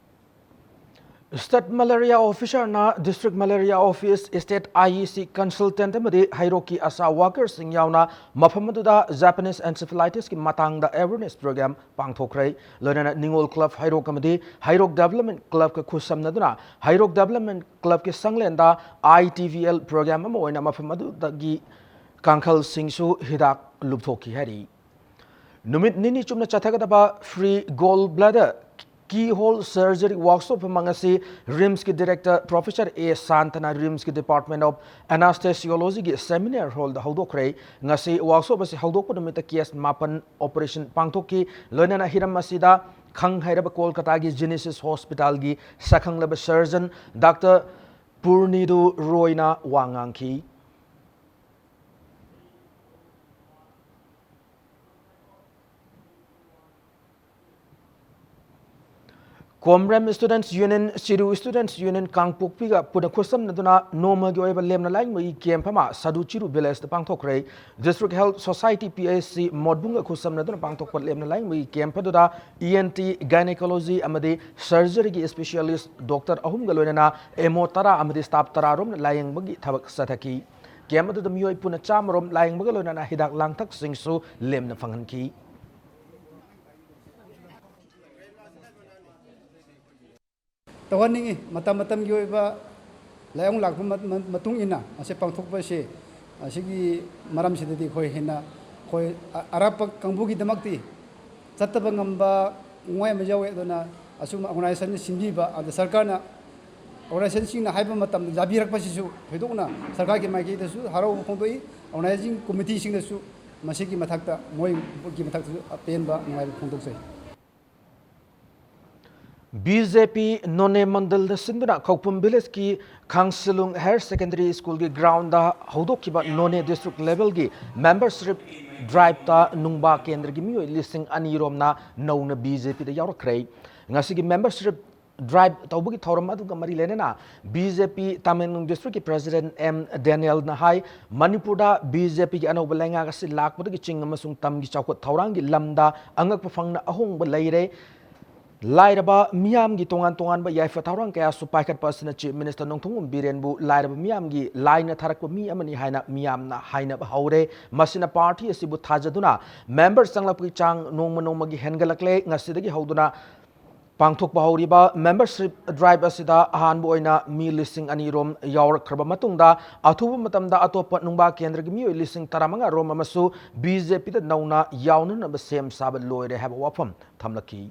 State Malaria Officerꯅ District Malaria Office, State I E C Consultant ꯑꯃꯗꯤ ꯍꯩꯔꯣꯛꯀꯤ ASHA workerꯁꯤꯡ ꯌꯥꯎꯅ ꯃꯐꯝ ꯑꯗꯨꯗ Japanese Encephalitisꯀꯤ ꯃꯇꯥꯡꯗ awareness program ꯄꯥꯡꯊꯣꯛꯈ꯭ꯔꯦ꯫ ꯂꯣꯏꯅꯅ ꯅꯤꯉꯣꯜ Club ꯍꯩꯔꯣꯛ ꯑꯃꯗꯤ ꯍꯩꯔꯣꯛ Development Clubꯀ ꯈꯨꯠꯁꯝꯅꯗꯨꯅ Heirok Development Clubꯀꯤ ꯁꯪꯂꯦꯟꯗ I T V L program ꯑꯃ ꯑꯣꯏꯅ ꯃꯐꯝ ꯑꯗꯨꯗꯒꯤ ꯀꯥꯡꯈꯜꯁꯤꯡꯁꯨ ꯍꯤꯗꯥꯛ ꯂꯨꯞꯊꯣꯛꯈꯤ ꯍꯥꯏꯔꯤ꯫ ꯅꯨꯃꯤꯠ ꯅꯤꯅꯤ ꯆꯨꯞꯅ ꯆꯠꯊꯒꯗꯕ Free Gall Bladder Keyhole Surgery Workshop ꯑꯃ ꯉꯁꯤ RIMSꯀꯤ Director Professor A ꯁꯥꯟꯇꯅ RIMSꯀꯤ Department of Anesthesiologyꯒꯤ Seminar Hallꯗ ꯍꯧꯗꯣꯛꯈ꯭ꯔꯦ꯫ ꯉꯁꯤ workshop ꯑꯁꯤ ꯍꯧꯗꯣꯛꯄ ꯅꯨꯃꯤꯠꯇ case ꯃꯥꯄꯟ operation ꯄꯥꯡꯊꯣꯛꯈꯤ꯫ ꯂꯣꯏꯅꯅ ꯍꯤꯔꯝ ꯑꯁꯤꯗ ꯈꯪ ꯍꯩꯔꯕ ꯀꯣꯜꯀꯇꯥꯒꯤ ꯖꯤꯅꯤꯁꯤꯁ ꯍꯣꯁꯄꯤꯇꯥꯜꯒꯤ ꯁꯛꯈꯪꯂꯕ ꯁꯔꯖꯟ ꯗꯥꯛꯇꯔ ꯄꯨꯔꯅꯤꯗꯨ ꯔꯣꯏꯅ ꯋꯥ ꯉꯥꯡꯈꯤ꯫ ꯀꯣꯝꯔꯦꯝ ꯁ꯭ꯇꯨꯗꯦꯟꯠꯁ ꯌꯨꯅꯤꯌꯟ, ꯆꯤꯔꯨ ꯁ꯭ꯇꯨꯗꯦꯟꯠꯁ ꯌꯨꯅꯤꯌꯟ ꯀꯥꯡꯄꯣꯛꯄꯤꯒ ꯄꯨꯟꯅ ꯈꯨꯠꯁꯝꯅꯗꯨꯅ ꯅꯣꯡꯃꯒꯤ ꯑꯣꯏꯕ ꯂꯦꯝꯅ ꯂꯥꯏꯌꯦꯡꯕꯒꯤ ꯀꯦꯝꯞ ꯑꯃ ꯁꯥꯗꯨ ꯆꯤꯔꯨ ꯚꯤꯂꯦꯖꯇ ꯄꯥꯡꯊꯣꯛꯈ꯭ꯔꯦ꯫ District health society, P H C, ꯃꯣꯠꯕꯨꯡꯒ ꯈꯨꯠꯁꯝꯅꯗꯨꯅ ꯄꯥꯡꯊꯣꯛꯄ ꯂꯦꯝꯅ ꯂꯥꯏꯌꯦꯡꯕꯒꯤ ꯀꯦꯝꯞ ꯑꯗꯨꯗ ꯏ ꯑꯦꯟ ꯇꯤ, ꯒꯥꯏꯅꯦꯀꯣꯂꯣꯖꯤ ꯑꯃꯗꯤ ꯁꯔꯖꯔꯤꯒꯤ ꯁ꯭ꯄꯦꯁꯤꯌꯦꯂꯤꯁ꯭ꯠ ꯗꯣꯛꯇꯔ ꯑꯍꯨꯝꯒ ꯂꯣꯏꯅꯅ ꯑꯦꯝ ꯑꯣ ꯇꯔꯥ ꯑꯃꯗꯤ ꯁ꯭ꯇꯥꯐ ꯇꯔꯥ ꯔꯣꯝꯅ ꯂꯥꯏꯌꯦꯡꯕꯒꯤ ꯊꯕꯛ ꯆꯠꯊꯈꯤ꯫ ꯀꯦꯝꯞ ꯑꯗꯨꯗ ꯃꯤꯑꯣꯏ ꯄꯨꯟꯅ ꯆꯥꯝꯃ ꯔꯣꯝ ꯂꯥꯏꯌꯦꯡꯕꯒ ꯂꯣꯏꯅꯅ ꯍꯤꯗꯥꯛ ꯂꯥꯡꯊꯛꯁꯤꯡꯁꯨ ꯂꯦꯝꯅ ꯐꯪꯍꯟꯈꯤ꯫ ꯇꯧꯍꯟꯅꯤꯡꯉꯤ꯫ ꯃꯇꯝ ꯃꯇꯝꯒꯤ ꯑꯣꯏꯕ ꯂꯥꯏꯑꯣꯡ ꯂꯥꯛꯄ ꯃ-, ꯃ-, ꯃꯇꯨꯡ ꯏꯟꯅ ꯃꯁꯤ ꯄꯥꯡꯊꯣꯛꯄ ꯑꯁꯤ, ꯑꯁꯤꯒꯤ ꯃꯔꯝꯁꯤꯗꯗꯤ ꯑꯩꯈꯣꯏ ꯍꯦꯟꯅ ꯑꯩꯈꯣꯏ ꯑ-, ꯑꯔꯥꯞꯄ ꯀꯥꯡꯕꯨꯒꯤꯗꯃꯛꯇꯤ ꯆꯠꯇꯕ ꯉꯝꯕ ꯅꯨꯡꯉꯥꯏ ꯑꯃ ꯌꯥꯎꯋꯦ꯫ ꯑꯗꯨꯅ ꯑꯁꯨꯝꯕ ꯑꯣꯔꯒꯅꯥꯏꯖꯦꯁꯟꯅ ꯁꯤꯟꯕꯤꯕ, ꯑꯗ ꯁꯔꯀꯥꯔꯅ, ꯑꯣꯔꯒꯅꯥꯏꯖꯦꯁꯟꯁꯤꯡꯅ ꯍꯥꯏꯕ ꯃꯇꯝꯗ ꯌꯥꯕꯤꯔꯛꯄꯁꯤꯁꯨ ꯊꯣꯏꯗꯣꯛꯅ ꯁꯔꯀꯥꯔꯒꯤ ꯃꯥꯏꯀꯩꯗꯁꯨ ꯍꯔꯥꯎꯕ ꯐꯣꯡꯗꯣꯛꯏ꯫ ꯑꯣꯔꯒꯅꯥꯏꯖꯤꯡ ꯀꯃꯤꯇꯤꯁꯤꯡꯅꯁꯨ ꯃꯁꯤꯒꯤ ꯃꯊꯛꯇ, ꯃꯣꯏꯒꯤ ꯃꯊꯛꯇꯁꯨ ꯑꯄꯦꯟꯕ ꯅꯨꯡꯉꯥꯏꯕ ꯐꯣꯡꯗꯣꯛꯆꯩ꯫ ꯕꯤ ꯖꯦ ꯄꯤ ꯅꯣꯅꯦ ꯃꯟꯗꯜꯗ ꯁꯤꯟꯗꯨꯅ ꯈꯧꯄꯨꯝ ꯚꯤꯂꯦꯖꯀꯤ ꯈꯥꯡꯁꯤꯂꯨꯡ ꯍꯥꯌꯔ ꯁꯦꯀꯦꯟꯗꯔꯤ ꯁ꯭ꯀꯨꯜꯒꯤ ꯒ꯭ꯔꯥꯎꯟꯗ ꯍꯧꯗꯣꯛꯈꯤꯕ ꯅꯣꯅꯦ ꯗꯤꯁꯇ꯭ꯔꯤꯛ ꯂꯦꯚꯦꯜꯒꯤ ꯃꯦꯝꯕꯔꯁꯤꯞ ꯗ꯭ꯔꯥꯏꯚꯇ ꯅꯨꯡꯕꯥ ꯀꯦꯟꯗ꯭ꯔꯒꯤ ꯃꯤꯑꯣꯏ ꯂꯤꯁꯤꯡ ꯑꯅꯤ ꯔꯣꯝꯅ ꯅꯧꯅ ꯕꯤ ꯖꯦ ꯄꯤꯗ ꯌꯥꯎꯔꯛꯈ꯭ꯔꯦ꯫ ꯉꯁꯤꯒꯤ ꯃꯦꯝꯕꯔꯁꯤꯞ ꯗ꯭ꯔꯥꯏꯚ ꯇꯧꯕꯒꯤ ꯊꯧꯔꯝ ꯑꯗꯨꯒ ꯃꯔꯤ ꯂꯩꯅꯅ ꯕꯤ ꯖꯦ ꯄꯤ ꯇꯃꯦꯡꯂꯣꯡ ꯗꯤꯁꯇ꯭ꯔꯤꯛꯀꯤ ꯄ꯭ꯔꯦꯁꯤꯗꯦꯟꯠ ꯑꯦꯝ ꯗꯦꯅꯤꯌꯦꯜꯅ ꯍꯥꯏ, ꯃꯅꯤꯄꯨꯔꯗ ꯕꯤ ꯖꯦ ꯄꯤꯒꯤ ꯑꯅꯧꯕ ꯂꯩꯉꯥꯛ ꯑꯁꯤ ꯂꯥꯛꯄꯗꯒꯤ ꯆꯤꯡ ꯑꯃꯁꯨꯡ ꯇꯝꯒꯤ ꯆꯥꯎꯈꯠ ꯊꯧꯔꯥꯡꯒꯤ ꯂꯝꯗ ꯑꯉꯛꯄ ꯐꯪꯅ ꯑꯍꯣꯡꯕ ꯂꯩꯔꯦ꯫ ꯂꯥꯏꯔꯕ ꯃꯤꯌꯥꯝꯒꯤ ꯇꯣꯉꯥꯟ ꯇꯣꯉꯥꯟꯕ ꯌꯥꯏꯐ ꯊꯧꯔꯥꯡ ꯀꯌꯥꯁꯨ ꯄꯥꯏꯈꯠꯄ ꯑꯁꯤꯅ ꯆꯤꯐ ꯃꯤꯅꯤꯁꯇꯔ ꯅꯣꯡꯊꯣꯝꯕꯝ ꯕꯤꯔꯦꯟꯕꯨ ꯂꯥꯏꯔꯕ ꯃꯤꯌꯥꯝꯒꯤ ꯂꯥꯏꯅ ꯊꯥꯔꯛꯄ ꯃꯤ ꯑꯃꯅꯤ ꯍꯥꯏꯅ ꯃꯤꯌꯥꯝꯅ ꯍꯥꯏꯅꯕ ꯍꯧꯔꯦ꯫ ꯃꯁꯤꯅ ꯄꯥꯔꯇꯤ ꯑꯁꯤꯕꯨ ꯊꯥꯖꯗꯨꯅ ꯃꯦꯝꯕꯔ ꯆꯪꯂꯛꯄꯒꯤ ꯆꯥꯡ ꯅꯣꯡꯃ ꯅꯣꯡꯃꯒꯤ ꯍꯦꯟꯒꯠꯂꯛꯂꯦ꯫ ꯉꯁꯤꯗꯒꯤ ꯍꯧꯗꯨꯅ ꯄꯥꯡꯊꯣꯛꯄ ꯍꯧꯔꯤꯕ ꯃꯦꯝꯕꯔꯁꯤꯞ ꯗ꯭ꯔꯥꯏꯚ ꯑꯁꯤꯗ ꯑꯍꯥꯟꯕ ꯑꯣꯏꯅ ꯃꯤ ꯂꯤꯁꯤꯡ ꯑꯅꯤ ꯔꯣꯝ ꯌꯥꯎꯔꯛꯈ꯭ꯔꯕ ꯃꯇꯨꯡꯗ, ꯑꯊꯨꯕ ꯃꯇꯝꯗ ꯑꯇꯣꯞꯄ ꯅꯨꯡꯕꯥ ꯀꯦꯟꯗ꯭ꯔꯒꯤ ꯃꯤꯑꯣꯏ ꯂꯤꯁꯤꯡ ꯇꯔꯥꯃꯉꯥ ꯔꯣꯝ ꯑꯃꯁꯨ ꯕꯤ ꯖꯦ ꯄꯤꯗ ꯅꯧꯅ ꯌꯥꯎꯅꯅꯕ ꯁꯦꯝ ꯁꯥꯕ ꯂꯣꯏꯔꯦ ꯍꯥꯏꯕ ꯋꯥꯐꯝ ꯊꯝꯂꯛꯈꯤ꯫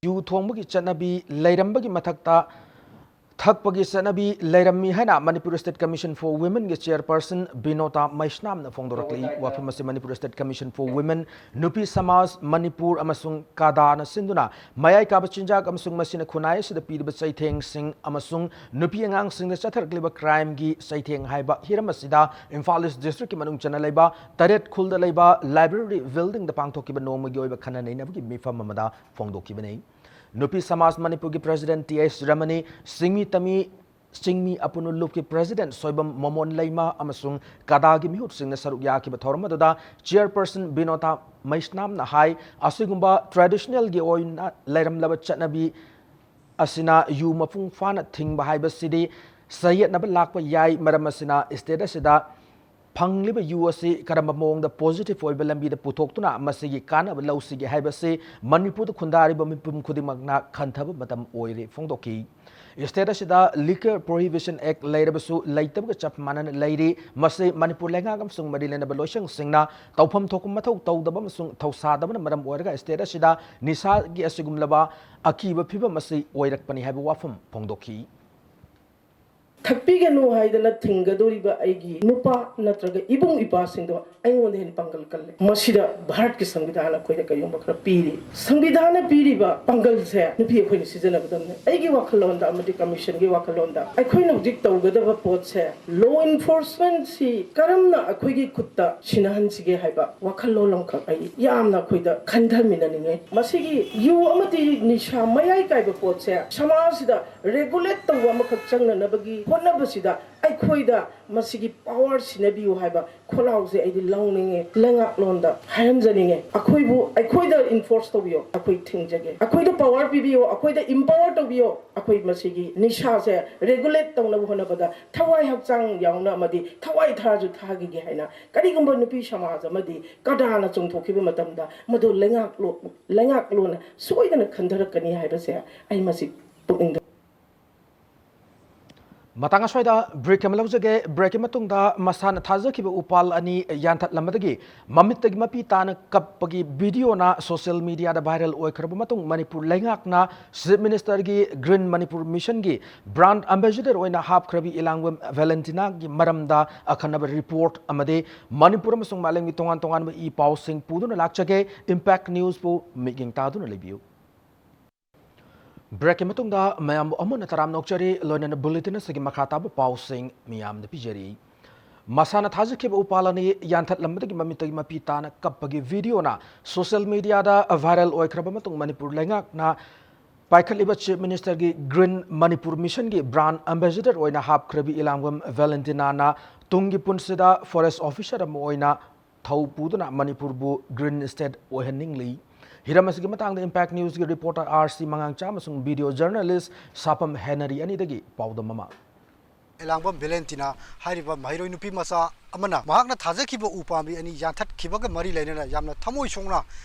ꯌꯨ ꯊꯣꯡꯕꯒꯤ ꯆꯠꯅꯕꯤ ꯂꯩꯔꯝꯕꯒꯤ ꯃꯊꯛꯇ, ꯊꯛꯄꯒꯤ ꯆꯠꯅꯕꯤ ꯂꯩꯔꯝꯃꯤ ꯍꯥꯏꯅ Manipur State Commission for Womenꯒꯤ chairperson ꯕꯤꯅꯣꯇꯥ ꯃꯩꯁꯅꯥꯝꯅ ꯐꯣꯡꯗꯣꯔꯛꯂꯤ꯫ ꯋꯥꯐꯝ ꯑꯁꯤ Manipur State Commission for Women, ꯅꯨꯄꯤ ꯁꯃꯥꯖ, ꯃꯅꯤꯄꯨꯔ ꯑꯃꯁꯨꯡ ꯀꯥꯗꯥꯅ ꯁꯤꯟꯗꯨꯅ ꯃꯌꯥꯏ ꯀꯥꯕ ꯆꯤꯟꯖꯥꯛ ꯑꯃꯁꯨꯡ ꯃꯁꯤꯅ ꯈꯨꯟꯅꯥꯏ ꯑꯁꯤꯗ ꯄꯤꯔꯤꯕ ꯆꯩꯊꯦꯡꯁꯤꯡ ꯑꯃꯁꯨꯡ ꯅꯨꯄꯤ ꯑꯉꯥꯡꯁꯤꯡꯗ ꯆꯠꯊꯔꯛꯂꯤꯕ crimeꯒꯤ ꯆꯩꯊꯦꯡ ꯍꯥꯏꯕ ꯍꯤꯔꯝ ꯑꯁꯤꯗ ꯏꯝꯐꯥꯜ East Districtꯀꯤ ꯃꯅꯨꯡ ꯆꯟꯅ ꯂꯩꯕ ꯇꯔꯦꯠ ꯈꯨꯜꯗ ꯂꯩꯕ library buildingꯗ ꯄꯥꯡꯊꯣꯛꯈꯤꯕ ꯅꯣꯡꯃꯒꯤ ꯑꯣꯏꯕ ꯈꯟꯅ ꯅꯩꯅꯕꯒꯤ ꯃꯤꯐꯝ ꯑꯃꯗ ꯐꯣꯡꯗꯣꯛꯈꯤꯕꯅꯤ꯫ ꯅꯨꯄꯤ ꯁꯃꯥꯖ ꯃꯅꯤꯄꯨꯔꯒꯤ president ꯇꯤ ꯑꯦꯁ ꯔꯃꯅꯤ, ꯆꯤꯡꯃꯤ ꯇꯝꯃꯤ, ꯆꯤꯡꯃꯤ ꯑꯄꯨꯟꯕ ꯂꯨꯞꯀꯤ president ꯁꯣꯏꯕꯝ ꯃꯣꯃꯣꯟ ꯂꯩꯃ ꯑꯃꯁꯨꯡ ꯀꯥꯗꯥꯒꯤ ꯃꯤꯍꯨꯠꯁꯤꯡꯅ ꯁꯔꯨꯛ ꯌꯥꯈꯤꯕ ꯊꯧꯔꯝ ꯑꯗꯨꯗ chairperson ꯕꯤꯅꯣꯇꯥ ꯃꯩꯁꯅꯥꯝꯅ ꯍꯥꯏ, ꯑꯁꯤꯒꯨꯝꯕ traditionalꯒꯤ ꯑꯣꯏꯅ ꯂꯩꯔꯝꯂꯕ ꯆꯠꯅꯕꯤ ꯑꯁꯤꯅ ꯌꯨ ꯃꯄꯨꯡ ꯐꯥꯅ ꯊꯤꯡꯕ ꯍꯥꯏꯕꯁꯤꯗꯤ ꯆꯌꯦꯠꯅꯕ ꯂꯥꯛꯄ ꯌꯥꯏ꯫ ꯃꯔꯝ ꯑꯁꯤꯅ state ꯑꯁꯤꯗ ꯐꯪꯂꯤꯕ ꯌꯨ ꯑꯁꯤ ꯀꯔꯝꯕ ꯃꯑꯣꯡꯗ positive ꯑꯣꯏꯕ ꯂꯝꯕꯤꯗ ꯄꯨꯊꯣꯛꯇꯨꯅ ꯃꯁꯤꯒꯤ ꯀꯥꯟꯅꯕ ꯂꯧꯁꯤꯒꯦ ꯍꯥꯏꯕꯁꯤ ꯃꯅꯤꯄꯨꯔꯗ ꯈꯨꯟꯗꯥꯔꯤꯕ ꯃꯤꯄꯨꯝ ꯈꯨꯗꯤꯡꯃꯛꯅ ꯈꯟꯊꯕ ꯃꯇꯝ ꯑꯣꯏꯔꯦ ꯐꯣꯡꯗꯣꯛꯈꯤ꯫ State ꯑꯁꯤꯗ Liquor Prohibition Act ꯂꯩꯔꯕꯁꯨ ꯂꯩꯇꯕꯒ ꯆꯞ ꯃꯥꯟꯅꯅ ꯂꯩꯔꯤ꯫ ꯃꯁꯤ ꯃꯅꯤꯄꯨꯔ ꯂꯩꯉꯥꯛ ꯑꯃꯁꯨꯡ ꯃꯔꯤ ꯂꯩꯅꯕ ꯂꯣꯏꯁꯪꯁꯤꯡꯅ ꯇꯧꯐꯝ ꯊꯣꯛꯄ ꯃꯊꯧ ꯇꯧꯗꯕ ꯑꯃꯁꯨꯡ ꯊꯧꯁꯥꯗꯕꯅ ꯃꯔꯝ ꯑꯣꯏꯔꯒ state ꯑꯁꯤꯗ ꯅꯤꯁꯥꯒꯤ ꯑꯁꯤꯒꯨꯝꯂꯕ ꯑꯀꯤꯕ ꯐꯤꯕꯝ ꯑꯁꯤ ꯑꯣꯏꯔꯛꯄꯅꯤ ꯍꯥꯏꯕ ꯋꯥꯐꯝ ꯐꯣꯡꯗꯣꯛꯈꯤ꯫ ꯊꯛꯄꯤꯒꯅꯨ ꯍꯥꯏꯗꯅ ꯊꯤꯡꯒꯗꯧꯔꯤꯕ ꯑꯩꯒꯤ ꯅꯨꯄꯥ ꯅꯠꯇ꯭ꯔꯒ ꯏꯕꯨꯡ ꯏꯄ꯭ꯋꯥꯁꯤꯡꯗꯣ ꯑꯩꯉꯣꯟꯗ ꯍꯦꯟꯅ ꯄꯥꯡꯒꯜ ꯀꯜꯂꯦ꯫ ꯃꯁꯤꯗ ꯚꯥꯔꯠꯀꯤ ꯁꯪꯕꯤꯙꯥꯟ ꯑꯩꯈꯣꯏꯗ ꯀꯔꯤꯒꯨꯝꯕ ꯈꯔ ꯄꯤꯔꯤ꯫ ꯁꯪꯕꯤꯙꯥꯟꯅ ꯄꯤꯔꯤꯕ ꯄꯥꯡꯒꯜꯁꯦ ꯅꯨꯄꯤ ꯑꯩꯈꯣꯏꯅ ꯁꯤꯖꯤꯟꯅꯒꯗꯕꯅꯦ꯫ ꯑꯩꯒꯤ ꯋꯥꯈꯜꯂꯣꯟꯗ ꯑꯃꯗꯤ commissionꯒꯤ ꯋꯥꯈꯜꯂꯣꯟꯗ ꯑꯩꯈꯣꯏꯅ ꯍꯧꯖꯤꯛ ꯇꯧꯒꯗꯕ ꯄꯣꯠꯁꯦ, law enforcementꯁꯤ ꯀꯔꯝꯅ ꯑꯩꯈꯣꯏꯒꯤ ꯈꯨꯠꯇ ꯁꯤꯟꯅꯍꯟꯁꯤꯒꯦ ꯍꯥꯏꯕ ꯋꯥꯈꯜꯂꯣꯟ ꯑꯃꯈꯛ ꯑꯩ ꯌꯥꯝꯅ ꯑꯩꯈꯣꯏꯗ ꯈꯟꯊꯃꯤꯟꯅꯅꯤꯡꯉꯦ꯫ ꯃꯁꯤꯒꯤ ꯌꯨ ꯑꯃꯗꯤ ꯅꯤꯁꯥ ꯃꯌꯥꯏ ꯀꯥꯏꯕ ꯄꯣꯠꯁꯦ ꯁꯃꯥꯖꯁꯤꯗ regulate ꯇꯧꯕ ꯑꯃꯈꯛ ꯆꯪꯅꯅꯕꯒꯤ ꯍꯣꯠꯅꯕꯁꯤꯗ ꯑꯩꯈꯣꯏꯗ ꯃꯁꯤꯒꯤ power ꯁꯤꯟꯅꯕꯤꯌꯨ ꯍꯥꯏꯕ ꯈꯣꯜꯂꯥꯎꯁꯦ ꯑꯩꯗꯤ ꯂꯧꯅꯤꯡꯉꯦ꯫ ꯂꯩꯉꯥꯛꯂꯣꯟꯗ ꯍꯥꯏꯍꯟꯖꯅꯤꯡꯉꯦ, ꯑꯩꯈꯣꯏꯕꯨ, ꯑꯩꯈꯣꯏꯗ enforce ꯇꯧꯕꯤꯌꯣ, ꯑꯩꯈꯣꯏ ꯊꯤꯡꯖꯒꯦ꯫ ꯑꯩꯈꯣꯏꯗ power ꯄꯤꯕꯤꯌꯣ, ꯑꯩꯈꯣꯏꯗ empower ꯇꯧꯕꯤꯌꯣ꯫ ꯑꯩꯈꯣꯏ ꯃꯁꯤꯒꯤ ꯅꯤꯁꯥꯁꯦ regulate ꯇꯧꯅꯕ ꯍꯣꯠꯅꯕꯗ ꯊꯋꯥꯏ ꯍꯛꯆꯥꯡ ꯌꯥꯎꯅ ꯑꯃꯗꯤ ꯊꯋꯥꯏ ꯊꯥꯁꯨ ꯊꯥꯈꯤꯒꯦ ꯍꯥꯏꯅ ꯀꯔꯤꯒꯨꯝꯕ ꯅꯨꯄꯤ ꯁꯃꯥꯖ ꯑꯃꯗꯤ ꯀꯗꯥꯅ ꯆꯣꯡꯊꯣꯛꯈꯤꯕ ꯃꯇꯝꯗ ꯃꯗꯨ ꯂꯩꯉꯥꯛꯂꯣ-, ꯂꯩꯉꯥꯛꯂꯣꯟꯅ ꯁꯣꯏꯗꯅ ꯈꯟꯊꯔꯛꯀꯅꯤ ꯍꯥꯏꯕꯁꯦ ꯑꯩ ꯃꯁꯤ ꯄꯨꯛꯅꯤꯡꯗ ꯃꯇꯥꯡ ꯑꯁ꯭ꯋꯥꯏꯗ break ꯑꯃ ꯂꯧꯖꯒꯦ꯫ Break ꯀꯤ ꯃꯇꯨꯡꯗ ꯃꯁꯥꯅ ꯊꯥꯖꯈꯤꯕ ꯎꯄꯥꯜ ꯑꯅꯤ ꯌꯥꯟꯊꯠꯂꯝꯕꯗꯒꯤ ꯃꯃꯤꯠꯇꯒꯤ ꯃꯄꯤ ꯇꯥꯅ ꯀꯞꯄꯒꯤ video ꯅ social media ꯗ viral ꯑꯣꯏꯈ꯭ꯔꯕ ꯃꯇꯨꯡ, ꯃꯅꯤꯄꯨꯔ ꯂꯩꯉꯥꯛꯅ Chief Minister ꯒꯤ Green Manipur Mission ꯒꯤ brand ambassador ꯑꯣꯏꯅ ꯍꯥꯞꯈ꯭ꯔꯕꯤ ꯏꯂꯥꯡꯕꯝ ꯚꯦꯂꯦꯟꯇꯤꯅꯥꯒꯤ ꯃꯔꯝꯗ ꯑꯈꯟꯅꯕ report ꯑꯃꯗꯤ ꯃꯅꯤꯄꯨꯔ ꯑꯃꯁꯨꯡ ꯃꯥꯂꯦꯝꯒꯤ ꯇꯣꯉꯥꯟ ꯇꯣꯉꯥꯟꯕ ꯏ ꯄꯥꯎꯁꯤꯡ ꯄꯨꯗꯨꯅ ꯂꯥꯛꯆꯒꯦ꯫ Impact News ꯕꯨ ꯃꯤꯠꯌꯦꯡ ꯇꯥꯗꯨꯅ ꯂꯩꯕꯤꯌꯨ꯫ Break ꯀꯤ ꯃꯇꯨꯡꯗ ꯃꯌꯥꯝꯕꯨ ꯑꯃꯨꯛ ꯍꯟꯅ ꯇꯔꯥꯝꯅ ꯑꯣꯛꯆꯔꯤ꯫ ꯂꯣꯏꯅꯅ bulletin ꯑꯁꯤꯒꯤ ꯃꯈꯥ ꯇꯥꯕ ꯄꯥꯎꯁꯤꯡ ꯃꯤꯌꯥꯝꯗ ꯄꯤꯖꯔꯤ꯫ ꯃꯁꯥꯅ ꯊꯥꯖꯈꯤꯕ ꯎꯄꯥꯜ ꯑꯅꯤ ꯌꯥꯟꯊꯠꯂꯝꯕꯗꯒꯤ ꯃꯃꯤꯠꯇꯒꯤ ꯃꯄꯤ ꯇꯥꯅ ꯀꯞꯄꯒꯤ video ꯅ social media ꯗ viral ꯑꯣꯏꯈ꯭ꯔꯕ ꯃꯇꯨꯡ, ꯃꯅꯤꯄꯨꯔ ꯂꯩꯉꯥꯛꯅ ꯄꯥꯏꯈꯠꯂꯤꯕ Chief Minister ꯒꯤ Green Manipur Mission ꯒꯤ brand ambassador ꯑꯣꯏꯅ ꯍꯥꯞꯈ꯭ꯔꯕꯤ ꯏꯂꯥꯡꯕꯝ ꯚꯦꯂꯦꯟꯇꯤꯅꯥꯅ ꯇꯨꯡꯒꯤ ꯄꯨꯟꯁꯤꯗ forest officer ꯑꯃ ꯑꯣꯏꯅ ꯊꯧ ꯄꯨꯗꯨꯅ ꯃꯅꯤꯄꯨꯔꯕꯨ green state ꯑꯣꯏꯍꯟꯅꯤꯡꯂꯤ꯫ ꯍꯤꯔꯝ ꯑꯁꯤꯒꯤ ꯃꯇꯥꯡꯗ Impact News ꯀꯤ reporter R C ꯃꯉꯥꯡꯆꯥ ꯑꯃꯁꯨꯡ video journalist ꯁꯥꯄꯝ ꯍꯦꯅꯔꯤ ꯑꯅꯤꯗꯒꯤ ꯄꯥꯎꯗꯝ ꯑꯃ꯫ ꯏꯂꯥꯡꯕꯝ ꯚꯦꯂꯦꯟꯇꯤꯅꯥ ꯍꯥꯏꯔꯤꯕ ꯃꯍꯩꯔꯣꯏ ꯅꯨꯄꯤ ꯃꯆꯥ ꯑꯃꯅ ꯃꯍꯥꯛꯅ ꯊꯥꯖꯈꯤꯕ ꯎ ꯄꯥꯝꯕꯤ ꯑꯅꯤ ꯌꯥꯟꯊꯠꯈꯤꯕꯒ ꯃꯔꯤ ꯂꯩꯅꯅ ꯌꯥꯝꯅ ꯊꯃꯣꯏ ꯁꯣꯛꯅ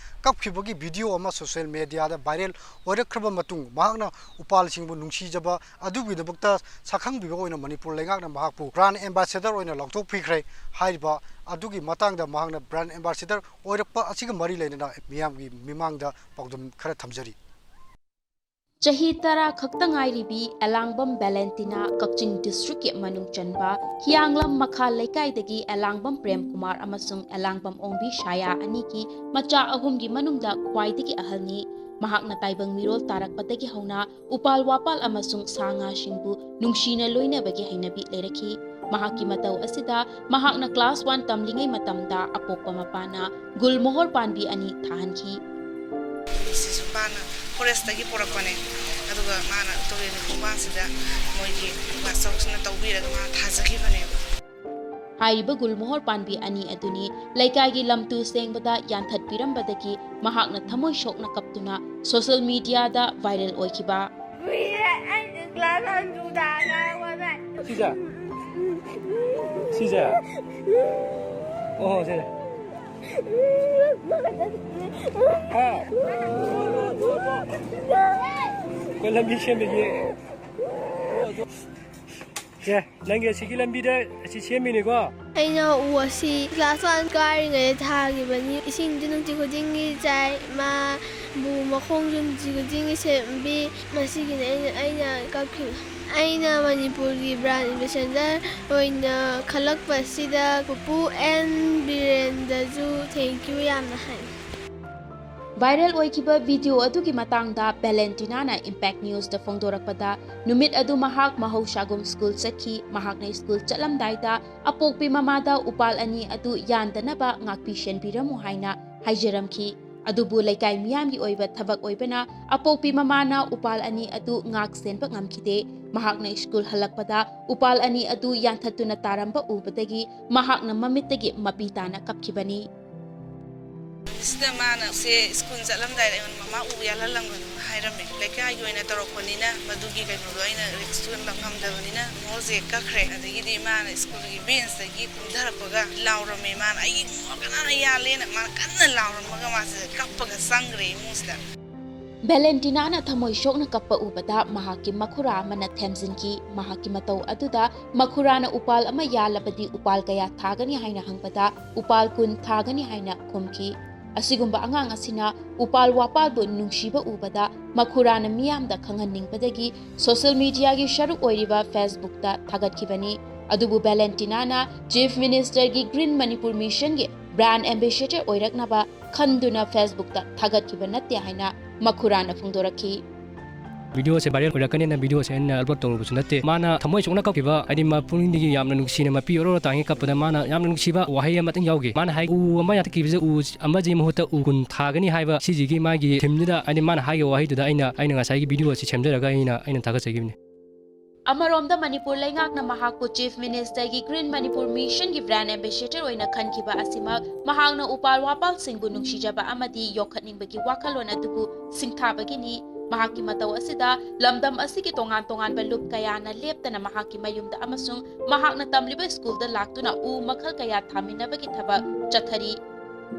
ꯀꯞꯈꯤꯕꯒꯤ video ꯑꯃ social media ꯗ viral ꯑꯣꯏꯔꯛꯈ꯭ꯔꯕ ꯃꯇꯨꯡ, ꯃꯍꯥꯛꯅ ꯎꯄꯥꯜꯁꯤꯡꯕꯨ ꯅꯨꯡꯁꯤꯖꯕ ꯑꯗꯨꯒꯤꯗꯃꯛꯇ ꯁꯛꯈꯪꯕꯤꯕ ꯑꯣꯏꯅ ꯃꯅꯤꯄꯨꯔ ꯂꯩꯉꯥꯛꯅ ꯃꯍꯥꯛꯄꯨ brand ambassador ꯑꯣꯏꯅ ꯂꯥꯎꯊꯣꯛꯄꯤꯈ꯭ꯔꯦ꯫ ꯍꯥꯏꯔꯤꯕ ꯑꯗꯨꯒꯤ ꯃꯇꯥꯡꯗ ꯃꯍꯥꯛꯅ brand ambassador ꯑꯣꯏꯔꯛꯄ ꯑꯁꯤꯒ ꯃꯔꯤ ꯂꯩꯅꯅ ꯃꯤꯌꯥꯝꯒꯤ ꯃꯤꯃꯥꯡꯗ ꯄꯥꯎꯗꯝ ꯈꯔ ꯊꯝꯖꯔꯤ꯫ ꯆꯍꯤ ꯇꯔꯥ ꯈꯛꯇ ꯉꯥꯏꯔꯤꯕꯤ ꯑꯦꯂꯥꯡꯕꯝ ꯚꯦꯂꯦꯟꯇꯤꯅꯥ ꯀꯛꯆꯤꯡ district ꯀꯤ ꯃꯅꯨꯡ ꯆꯟꯕ ꯍꯤꯌꯥꯡꯂꯝ ꯃꯈꯥ ꯂꯩꯀꯥꯏꯗꯒꯤ ꯑꯦꯂꯥꯡꯕꯝ ꯄ꯭ꯔꯦꯝ ꯀꯨꯃꯥꯔ ꯑꯃꯁꯨꯡ ꯑꯦꯂꯥꯡꯕꯝ ꯑꯣꯡꯕꯤ ꯁꯥꯌꯥ ꯑꯅꯤꯒꯤ ꯃꯆꯥ ꯑꯍꯨꯝꯒꯤ ꯃꯅꯨꯡꯗ ꯈ꯭ꯋꯥꯏꯗꯒꯤ ꯑꯍꯜꯅꯤ꯫ ꯃꯍꯥꯛꯅ ꯇꯥꯏꯕꯪ ꯃꯤꯔꯣꯜ ꯇꯥꯔꯛꯄꯗꯒꯤ ꯍꯧꯅ ꯎꯄꯥꯜ ꯋꯥꯄꯥꯜ ꯑꯃꯁꯨꯡ ꯁꯥ ꯉꯥꯁꯤꯡꯕꯨ ꯅꯨꯡꯁꯤꯅ ꯂꯣꯏꯅꯕꯒꯤ ꯍꯩꯅꯕꯤ ꯂꯩꯔꯛꯈꯤ꯫ ꯃꯍꯥꯛꯀꯤ ꯃꯇꯧ ꯑꯁꯤꯗ ꯃꯍꯥꯛꯅ class one ꯇꯝꯂꯤꯉꯩ ꯃꯇꯝꯗ ꯑꯄꯣꯛꯄ ꯃꯄꯥꯅ ꯒꯨꯜꯃꯣꯍꯣꯔ ꯄꯥꯟꯕꯤ ꯑꯅꯤ ꯊꯥꯍꯟꯈꯤ꯫ ꯁꯤꯁꯨ ꯃꯥꯅ forest ꯇꯒꯤ ꯄꯨꯔꯛꯄꯅꯦ꯫ ꯑꯗꯨꯒ ꯃꯥꯅ ꯇꯨꯔꯦꯜꯒꯤ ꯈꯣꯡꯕꯥꯟꯁꯤꯗ ꯃꯣꯏꯒꯤ ꯋꯥꯆꯧꯁꯤꯅ ꯇꯧꯕꯤꯔꯒ ꯃꯥ ꯊꯥꯖꯈꯤꯕꯅꯦꯕ꯫ ꯍꯥꯏꯔꯤꯕ ꯒꯨꯜꯃꯣꯍꯣꯔ ꯄꯥꯟꯕꯤ ꯑꯅꯤ ꯑꯗꯨꯅꯤ ꯂꯩꯀꯥꯏꯒꯤ ꯂꯝꯇꯨ ꯁꯦꯡꯕꯗ ꯌꯥꯟꯊꯠꯄꯤꯔꯝꯕꯗꯒꯤ ꯃꯍꯥꯛꯅ ꯊꯃꯣꯏ ꯁꯣꯛꯅ ꯀꯞꯇꯨꯅ social media ꯗ viral ꯑꯣꯏꯈꯤꯕ꯫ ꯀꯨꯏꯔꯦ ꯑꯩꯗꯤ class one ꯇꯨ ꯇꯥꯔꯒ ꯋꯥꯕ꯫ ꯁꯤꯁꯦ? ꯁꯤꯁꯦ? ꯑꯣ, ꯁꯤꯁꯦ꯫ ꯍꯥ? ꯑꯩꯈꯣꯏ ꯂꯝꯕꯤ ꯁꯦꯝꯕꯒꯤ꯫ ꯁꯦ, ꯅꯪꯒꯤ ꯑꯁꯤꯒꯤ ꯂꯝꯕꯤꯗ ꯑꯁꯤ ꯁꯦꯝꯃꯤꯅꯤꯀꯣ? ꯑꯩꯅ ꯎ ꯑꯁꯤ class one ꯀꯥꯔꯤꯉꯩꯗ ꯊꯥꯈꯤꯕꯅꯤ꯫ ꯏꯁꯤꯡꯁꯨ ꯅꯨꯡꯇꯤ ꯈꯨꯗꯤꯡꯒꯤ ꯆꯥꯏ꯫ ꯃꯥꯕꯨ ꯃꯈꯣꯡꯁꯨ ꯅꯨꯡꯇꯤ ꯈꯨꯗꯤꯡꯒꯤ ꯁꯦꯝꯕꯤ꯫ ꯃꯁꯤꯒꯤꯅꯤ ꯑꯩꯅ, ꯑꯩꯅ ꯀꯞꯈꯤꯕ꯫ ꯑꯩꯅ ꯃꯅꯤꯄꯨꯔꯒꯤ brand ambassador ꯑꯣꯏꯅ ꯈꯜꯂꯛꯄ ꯑꯁꯤꯗ ꯄꯨꯄꯨ ꯑꯦꯟ ꯕꯤꯔꯦꯟꯗꯁꯨ thank you ꯌꯥꯝꯅ ꯍꯥꯏ꯫ Viral ꯑꯣꯏꯈꯤꯕ video ꯑꯗꯨꯒꯤ ꯃꯇꯥꯡꯗ ꯚꯦꯂꯦꯟꯇꯤꯅꯥꯅ Impact Newsꯇ ꯐꯣꯡꯗꯣꯔꯛꯄꯗ, ꯅꯨꯃꯤꯠ ꯑꯗꯨ ꯃꯍꯥꯛ ꯃꯍꯧꯁꯥꯒꯨꯝ school ꯆꯠꯈꯤ꯫ ꯃꯍꯥꯛꯅ school ꯆꯠꯂꯝꯗꯥꯏꯗ ꯑꯄꯣꯛꯄꯤ ꯃꯃꯥꯗ ꯎꯄꯥꯜ ꯑꯅꯤ ꯑꯗꯨ ꯌꯥꯟꯗꯅꯕ ꯉꯥꯛꯄꯤ ꯁꯦꯟꯕꯤꯔꯝꯃꯨ ꯍꯥꯏꯅ ꯍꯥꯏꯖꯔꯝꯈꯤ꯫ ꯑꯗꯨꯕꯨ ꯂꯩꯀꯥꯏ ꯃꯤꯌꯥꯝꯒꯤ ꯑꯣꯏꯕ ꯊꯕꯛ ꯑꯣꯏꯕꯅ ꯑꯄꯣꯛꯄꯤ ꯃꯃꯥꯅ ꯎꯄꯥꯜ ꯑꯅꯤ ꯑꯗꯨ ꯉꯥꯛ ꯁꯦꯟꯕ ꯉꯝꯈꯤꯗꯦ꯫ ꯃꯍꯥꯛꯅ school ꯍꯜꯂꯛꯄꯗ ꯎꯄꯥꯜ ꯑꯅꯤ ꯑꯗꯨ ꯌꯥꯟꯊꯠꯇꯨꯅ ꯇꯥꯔꯝꯕ ꯎꯕꯗꯒꯤ ꯃꯍꯥꯛꯅ ꯃꯃꯤꯠꯇꯒꯤ ꯃꯄꯤ ꯇꯥꯅ ꯀꯞꯈꯤꯕꯅꯤ꯫ ꯁꯤꯗ ꯃꯥꯅ ꯁꯦ school ꯆꯠꯂꯝꯗꯥꯏꯗ ꯑꯩꯉꯣꯟꯗ "ꯃꯃꯥ ꯎ ꯌꯥꯜꯍꯜꯂꯝꯒꯅꯨ" ꯍꯥꯏꯔꯝꯃꯦ꯫ ꯂꯩꯀꯥꯏꯒꯤ ꯑꯣꯏꯅ ꯇꯧꯔꯛꯄꯅꯤꯅ ꯃꯗꯨꯒꯤ ꯀꯩꯅꯣꯗꯣ ꯑꯩꯅ risk ꯂꯧ ꯉꯝꯗꯕꯅꯤꯅ ꯃꯣꯔꯁꯦ ꯀꯛꯈ꯭ꯔꯦ꯫ ꯑꯗꯒꯤꯗꯤ ꯃꯥꯅ schoolꯒꯤ benchꯇꯒꯤ ꯀꯨꯝꯊꯔꯛꯄꯒ ꯂꯥꯎꯔꯝꯃꯦ꯫ ꯃꯥꯅ "ꯑꯩꯒꯤ ꯃꯣꯔ ꯀꯅꯥꯅ ꯌꯥꯜꯂꯦꯅ" ꯃꯥꯅ ꯀꯟꯅ ꯂꯥꯎꯔꯝꯃꯒ ꯃꯥꯁꯦ ꯀꯞꯄꯒ ꯆꯪꯈ꯭ꯔꯦ ꯏꯃꯨꯡꯁꯤꯗ꯫ ꯚꯦꯂꯦꯟꯇꯤꯅꯥꯅ ꯊꯃꯣꯏ ꯁꯣꯛꯅ ꯀꯞꯄ ꯎꯕꯗ ꯃꯍꯥꯛꯀꯤ ꯃꯈꯨꯔꯥ ꯑꯃꯅ ꯊꯦꯝꯖꯤꯟꯈꯤ꯫ ꯃꯍꯥꯛꯀꯤ ꯃꯇꯧ ꯑꯗꯨꯗ ꯃꯈꯨꯔꯥꯅ "ꯎꯄꯥꯜ ꯑꯃ ꯌꯥꯜꯂꯕꯗꯤ ꯎꯄꯥꯜ ꯀꯌꯥ ꯊꯥꯒꯅꯤ?" ꯍꯥꯏꯅ ꯍꯪꯕꯗ, "ꯎꯄꯥꯜ ꯀꯨꯟ ꯊꯥꯒꯅꯤ" ꯍꯥꯏꯅ ꯈꯨꯝꯈꯤ꯫ ꯑꯁꯤꯒꯨꯝꯕ ꯑꯉꯥꯡ ꯑꯁꯤꯅ ꯎꯄꯥꯜ ꯋꯥꯄꯥꯜꯕꯨ ꯅꯨꯡꯁꯤꯕ ꯎꯕꯗ ꯃꯈꯨꯔꯥꯅ ꯃꯤꯌꯥꯝꯗ ꯈꯪꯍꯟꯅꯤꯡꯕꯗꯒꯤ social mediaꯒꯤ ꯁꯔꯨꯛ ꯑꯣꯏꯔꯤꯕ Facebookꯇ ꯊꯥꯒꯠꯈꯤꯕꯅꯤ꯫ ꯑꯗꯨꯕꯨ ꯚꯦꯂꯦꯟꯇꯤꯅꯥꯅ Chief Ministerꯒꯤ Green Manipur Missionꯒꯤ brand ambassador ꯑꯣꯏꯔꯛꯅꯕ ꯈꯟꯗꯨꯅ Facebookꯇ ꯊꯥꯒꯠꯈꯤꯕ ꯅꯠꯇꯦ ꯍꯥꯏꯅ ꯃꯈꯨꯔꯥꯅ ꯐꯣꯡꯗꯣꯔꯛꯈꯤ꯫ Videoꯁꯦ viral ꯑꯣꯏꯔꯛꯀꯅꯤꯅ videoꯁꯦ ꯑꯩꯅ upload ꯇꯧꯔꯨꯕꯁꯨ ꯅꯠꯇꯦ꯫ ꯃꯥꯅ ꯊꯃꯣꯏ ꯁꯣꯛꯅ ꯀꯞꯈꯤꯕ, ꯍꯥꯏꯗꯤ ꯃꯄꯨꯛꯅꯤꯡꯗꯒꯤ ꯌꯥꯝꯅ ꯅꯨꯡꯁꯤꯅ ꯃꯄꯤ ꯑꯣꯔꯣ ꯑꯣꯔꯣ ꯇꯥꯡꯉꯦ ꯀꯞꯄꯗ ꯃꯥꯅ ꯌꯥꯝꯅ ꯅꯨꯡꯁꯤꯕ ꯋꯥꯍꯩ ꯑꯃꯇꯪ ꯌꯥꯎꯈꯤ꯫ ꯃꯥꯅ ꯍꯥꯏ, "ꯎ ꯑꯃ ꯌꯥꯟꯊꯠꯈꯤꯕꯁꯦ ꯎ ꯑꯃꯁꯤꯒꯤ ꯃꯍꯨꯠꯇ ꯎ ꯀꯨꯟ ꯊꯥꯒꯅꯤ" ꯍꯥꯏꯕ ꯁꯤꯁꯤꯒꯤ ꯃꯥꯒꯤ themeꯗꯨꯗ, ꯍꯥꯏꯗꯤ ꯃꯥꯅ ꯍꯥꯏꯈꯤꯕ ꯋꯥꯍꯩꯗꯨꯗ ꯑꯩꯅ, ꯑꯩꯅ ꯉꯁꯥꯏꯒꯤ videoꯁꯦ ꯁꯦꯝꯖꯔꯒ ꯑꯩꯅ, ꯑꯩꯅ ꯊꯥꯒꯠꯆꯈꯤꯕꯅꯤ꯫ ꯑꯃꯔꯣꯝꯗ ꯃꯅꯤꯄꯨꯔ ꯂꯩꯉꯥꯛꯅ ꯃꯍꯥꯛꯄꯨ Chief Ministerꯒꯤ Green Manipur Missionꯒꯤ brand ambassador ꯑꯣꯏꯅ ꯈꯟꯈꯤꯕ ꯑꯁꯤꯃꯛ ꯃꯍꯥꯛꯅ ꯎꯄꯥꯜ ꯋꯥꯄꯥꯜꯁꯤꯡꯕꯨ ꯅꯨꯡꯁꯤꯖꯕ ꯑꯃꯗꯤ ꯌꯣꯛꯈꯠꯅꯤꯡꯕꯒꯤ ꯋꯥꯈꯜꯂꯣꯟ ꯑꯗꯨꯕꯨ ꯁꯤꯡꯊꯥꯕꯒꯤꯅꯤ꯫ ꯃꯍꯥꯛꯀꯤ ꯃꯇꯧ ꯑꯁꯤꯗ ꯂꯝꯗꯝ ꯑꯁꯤꯒꯤ ꯇꯣꯉꯥꯟ ꯇꯣꯉꯥꯟꯕ ꯂꯨꯞ ꯀꯌꯥꯅ ꯂꯦꯞꯇꯅ ꯃꯍꯥꯛꯀꯤ ꯃꯌꯨꯝꯗ ꯑꯃꯁꯨꯡ ꯃꯍꯥꯛꯅ ꯇꯝꯂꯤꯕ schoolꯗ ꯂꯥꯛꯇꯨꯅ ꯎ ꯃꯈꯜ ꯀꯌꯥ ꯊꯥꯃꯤꯟꯅꯕꯒꯤ ꯊꯕꯛ ꯆꯠꯊꯔꯤ꯫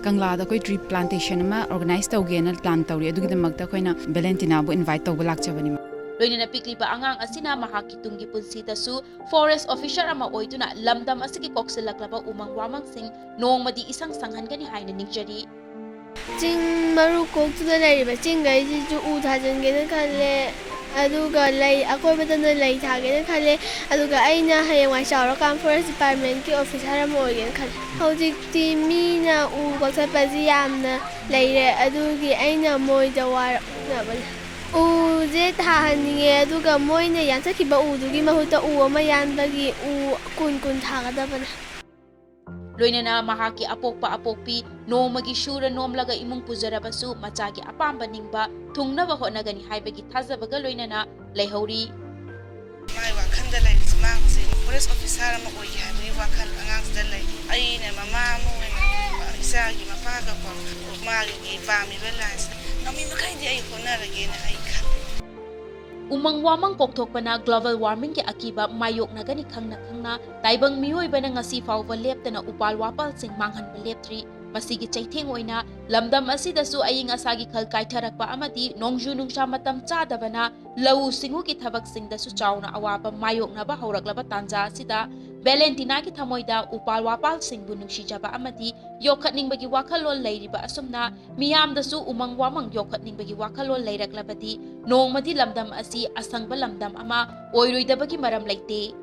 ꯀꯪꯂꯥꯗ ꯑꯩꯈꯣꯏ tree plantation ꯑꯃ organize ꯇꯧꯒꯦꯅ plan ꯇꯧꯔꯤ꯫ ꯑꯗꯨꯒꯤꯗꯃꯛꯇ ꯑꯩꯈꯣꯏꯅ ꯚꯦꯂꯦꯟꯇꯤꯅꯥꯕꯨ invite ꯇꯧꯕ ꯂꯥꯛꯆꯕꯅꯤ꯫ ꯂꯣꯏꯅꯅ ꯄꯤꯛꯂꯤꯕ ꯑꯉꯥꯡ ꯑꯁꯤꯅ ꯃꯍꯥꯛꯀꯤ ꯇꯨꯡꯒꯤ ꯄꯨꯟꯁꯤꯗꯁꯨ forest officer ꯑꯃ ꯑꯣꯏꯗꯨꯅ ꯂꯝꯗꯝ ꯑꯁꯤꯒꯤ ꯀꯣꯛꯁꯤꯜꯂꯛꯂꯕ ꯎꯃꯪ ꯋꯥꯃꯪꯁꯤꯡ ꯅꯣꯡꯃꯗꯤ ꯏꯁꯪ ꯁꯪꯍꯟꯒꯅꯤ ꯍꯥꯏꯅ ꯅꯤꯡꯖꯔꯤ꯫ ꯆꯤꯡ ꯃꯔꯨ ꯀꯣꯛꯇꯨꯅ ꯂꯩꯔꯤꯕ ꯆꯤꯡꯈꯩꯁꯤꯁꯨ ꯎ ꯊꯥꯖꯤꯟꯒꯦꯅ ꯈꯜꯂꯦ꯫ ꯑꯗꯨꯒ ꯂꯩ ꯑꯀꯣꯏꯕꯗꯅ ꯂꯩ ꯊꯥꯒꯦꯅ ꯈꯜꯂꯦ꯫ ꯑꯗꯨꯒ ꯑꯩꯅ ꯍꯌꯦꯡꯋꯥꯏ ꯆꯥꯎꯔꯀꯥꯟ forest departmentꯀꯤ officer ꯑꯃ ꯑꯣꯏꯒꯦꯅ ꯈꯜꯂꯦ꯫ ꯍꯧꯖꯤꯛꯇꯤ ꯃꯤꯅ ꯎ ꯀꯛꯊꯠꯄꯁꯤ ꯌꯥꯝꯅ ꯂꯩꯔꯦ꯫ ꯑꯗꯨꯒꯤ ꯑꯩꯅ ꯃꯣꯏꯗ ꯋꯥꯔꯛꯅꯕꯅꯦ꯫ ꯎꯁꯦ ꯊꯥꯍꯟꯅꯤꯡꯉꯦ꯫ ꯑꯗꯨꯒ ꯃꯣꯏꯅ ꯌꯥꯟꯊꯠꯈꯤꯕ ꯎꯗꯨꯒꯤ ꯃꯍꯨꯠꯇ ꯎ ꯑꯃ ꯌꯥꯟꯕꯒꯤ ꯎ ꯀꯨꯟ ꯀꯨꯟ ꯊꯥꯒꯗꯕꯅꯦ꯫ ꯂꯣꯏꯅꯅ ꯃꯍꯥꯛꯀꯤ ꯑꯄꯣꯛꯄ ꯑꯄꯣꯛꯄꯤ ꯅꯣꯡꯃꯒꯤ ꯁꯨꯔ ꯅꯣꯝꯂꯒ ꯏꯃꯨꯡ ꯄꯨꯖꯔꯕꯁꯨ ꯃꯆꯥꯒꯤ ꯑꯄꯥꯝꯕ ꯅꯤꯡꯕ ꯊꯨꯡꯅꯕ ꯍꯣꯠꯅꯒꯅꯤ ꯍꯥꯏꯕꯒꯤ ꯊꯥꯖꯕꯒ ꯂꯣꯏꯅꯅ ꯂꯩꯍꯧꯔꯤ꯫ ꯃꯥꯒꯤ ꯋꯥꯈꯜꯗ ꯂꯩꯔꯤꯁꯤ ꯃꯥ ꯍꯧꯖꯤꯛ forest officer ꯑꯃ ꯑꯣꯏꯒꯦ ꯍꯥꯏꯕꯒꯤ ꯋꯥꯈꯜ ꯑꯉꯥꯡꯁꯤꯗ ꯂꯩ꯫ ꯑꯩꯅ ꯃꯃꯥ ꯑꯃ ꯑꯣꯏꯅ ꯏꯆꯥꯒꯤ ꯃꯄꯥꯒ ꯀꯣ ꯃꯥꯒꯤ ꯄꯥꯝꯃꯤꯕ ꯂꯥꯏꯟꯁꯤꯗ ꯉꯝꯃꯤ ꯃꯈꯩꯗꯤ ꯑꯩ ꯍꯣꯠꯅꯔꯒꯦꯅ ꯑꯩ ꯈꯜꯂꯤ꯫ ꯎꯃꯪ ꯋꯥꯃꯪ ꯀꯣꯛꯊꯣꯛꯄꯅ global warmingꯒꯤ ꯑꯀꯤꯕ ꯃꯥꯌꯣꯛꯅꯒꯅꯤ ꯈꯪꯅ ꯈꯪꯅ ꯇꯥꯏꯕꯪ ꯃꯤꯑꯣꯏꯕꯅ ꯉꯁꯤ ꯐꯥꯎꯕ ꯂꯦꯞꯇꯅ ꯎꯄꯥꯜ ꯋꯥꯄꯥꯜꯁꯤꯡ ꯃꯥꯡꯍꯟꯕ ꯂꯦꯞꯇ꯭ꯔꯤ꯫ ꯃꯁꯤꯒꯤ ꯆꯩꯊꯦꯡ ꯑꯣꯏꯅ ꯂꯝꯗꯝ ꯑꯁꯤꯗꯁꯨ ꯑꯏꯪ ꯑꯁꯥꯒꯤ ꯈꯜ ꯀꯥꯏꯊꯔꯛꯄ ꯑꯃꯗꯤ ꯅꯣꯡꯖꯨ ꯅꯨꯡꯁꯥ ꯃꯇꯝ ꯆꯥꯗꯕꯅ ꯂꯧꯎ ꯁꯤꯡꯎꯒꯤ ꯊꯕꯛꯁꯤꯡꯗꯁꯨ ꯆꯥꯎꯅ ꯑꯋꯥꯕ ꯃꯥꯌꯣꯛꯅꯕ ꯍꯧꯔꯛꯂꯕ ꯇꯥꯟꯖꯥ ꯑꯁꯤꯗ ꯚꯦꯂꯦꯟꯇꯤꯅꯥꯒꯤ ꯊꯃꯣꯏꯗ ꯎꯄꯥꯜ ꯋꯥꯄꯥꯜꯁꯤꯡꯕꯨ ꯅꯨꯡꯁꯤꯖꯕ ꯑꯃꯗꯤ ꯌꯣꯛꯈꯠꯅꯤꯡꯕꯒꯤ ꯋꯥꯈꯜꯂꯣꯟ ꯂꯩꯔꯤꯕ ꯑꯁꯨꯝꯅ ꯃꯤꯌꯥꯝꯗꯁꯨ ꯎꯃꯪ ꯋꯥꯃꯪ ꯌꯣꯛꯈꯠꯅꯤꯡꯕꯒꯤ ꯋꯥꯈꯜꯂꯣꯟ ꯂꯩꯔꯛꯂꯕꯗꯤ ꯅꯣꯡꯃꯗꯤ ꯂꯝꯗꯝ ꯑꯁꯤ ꯑꯁꯪꯕ ꯂꯝꯗꯝ ꯑꯃ ꯑꯣꯏꯔꯣꯏꯗꯕꯒꯤ ꯃꯔꯝ ꯂꯩꯇꯦ꯫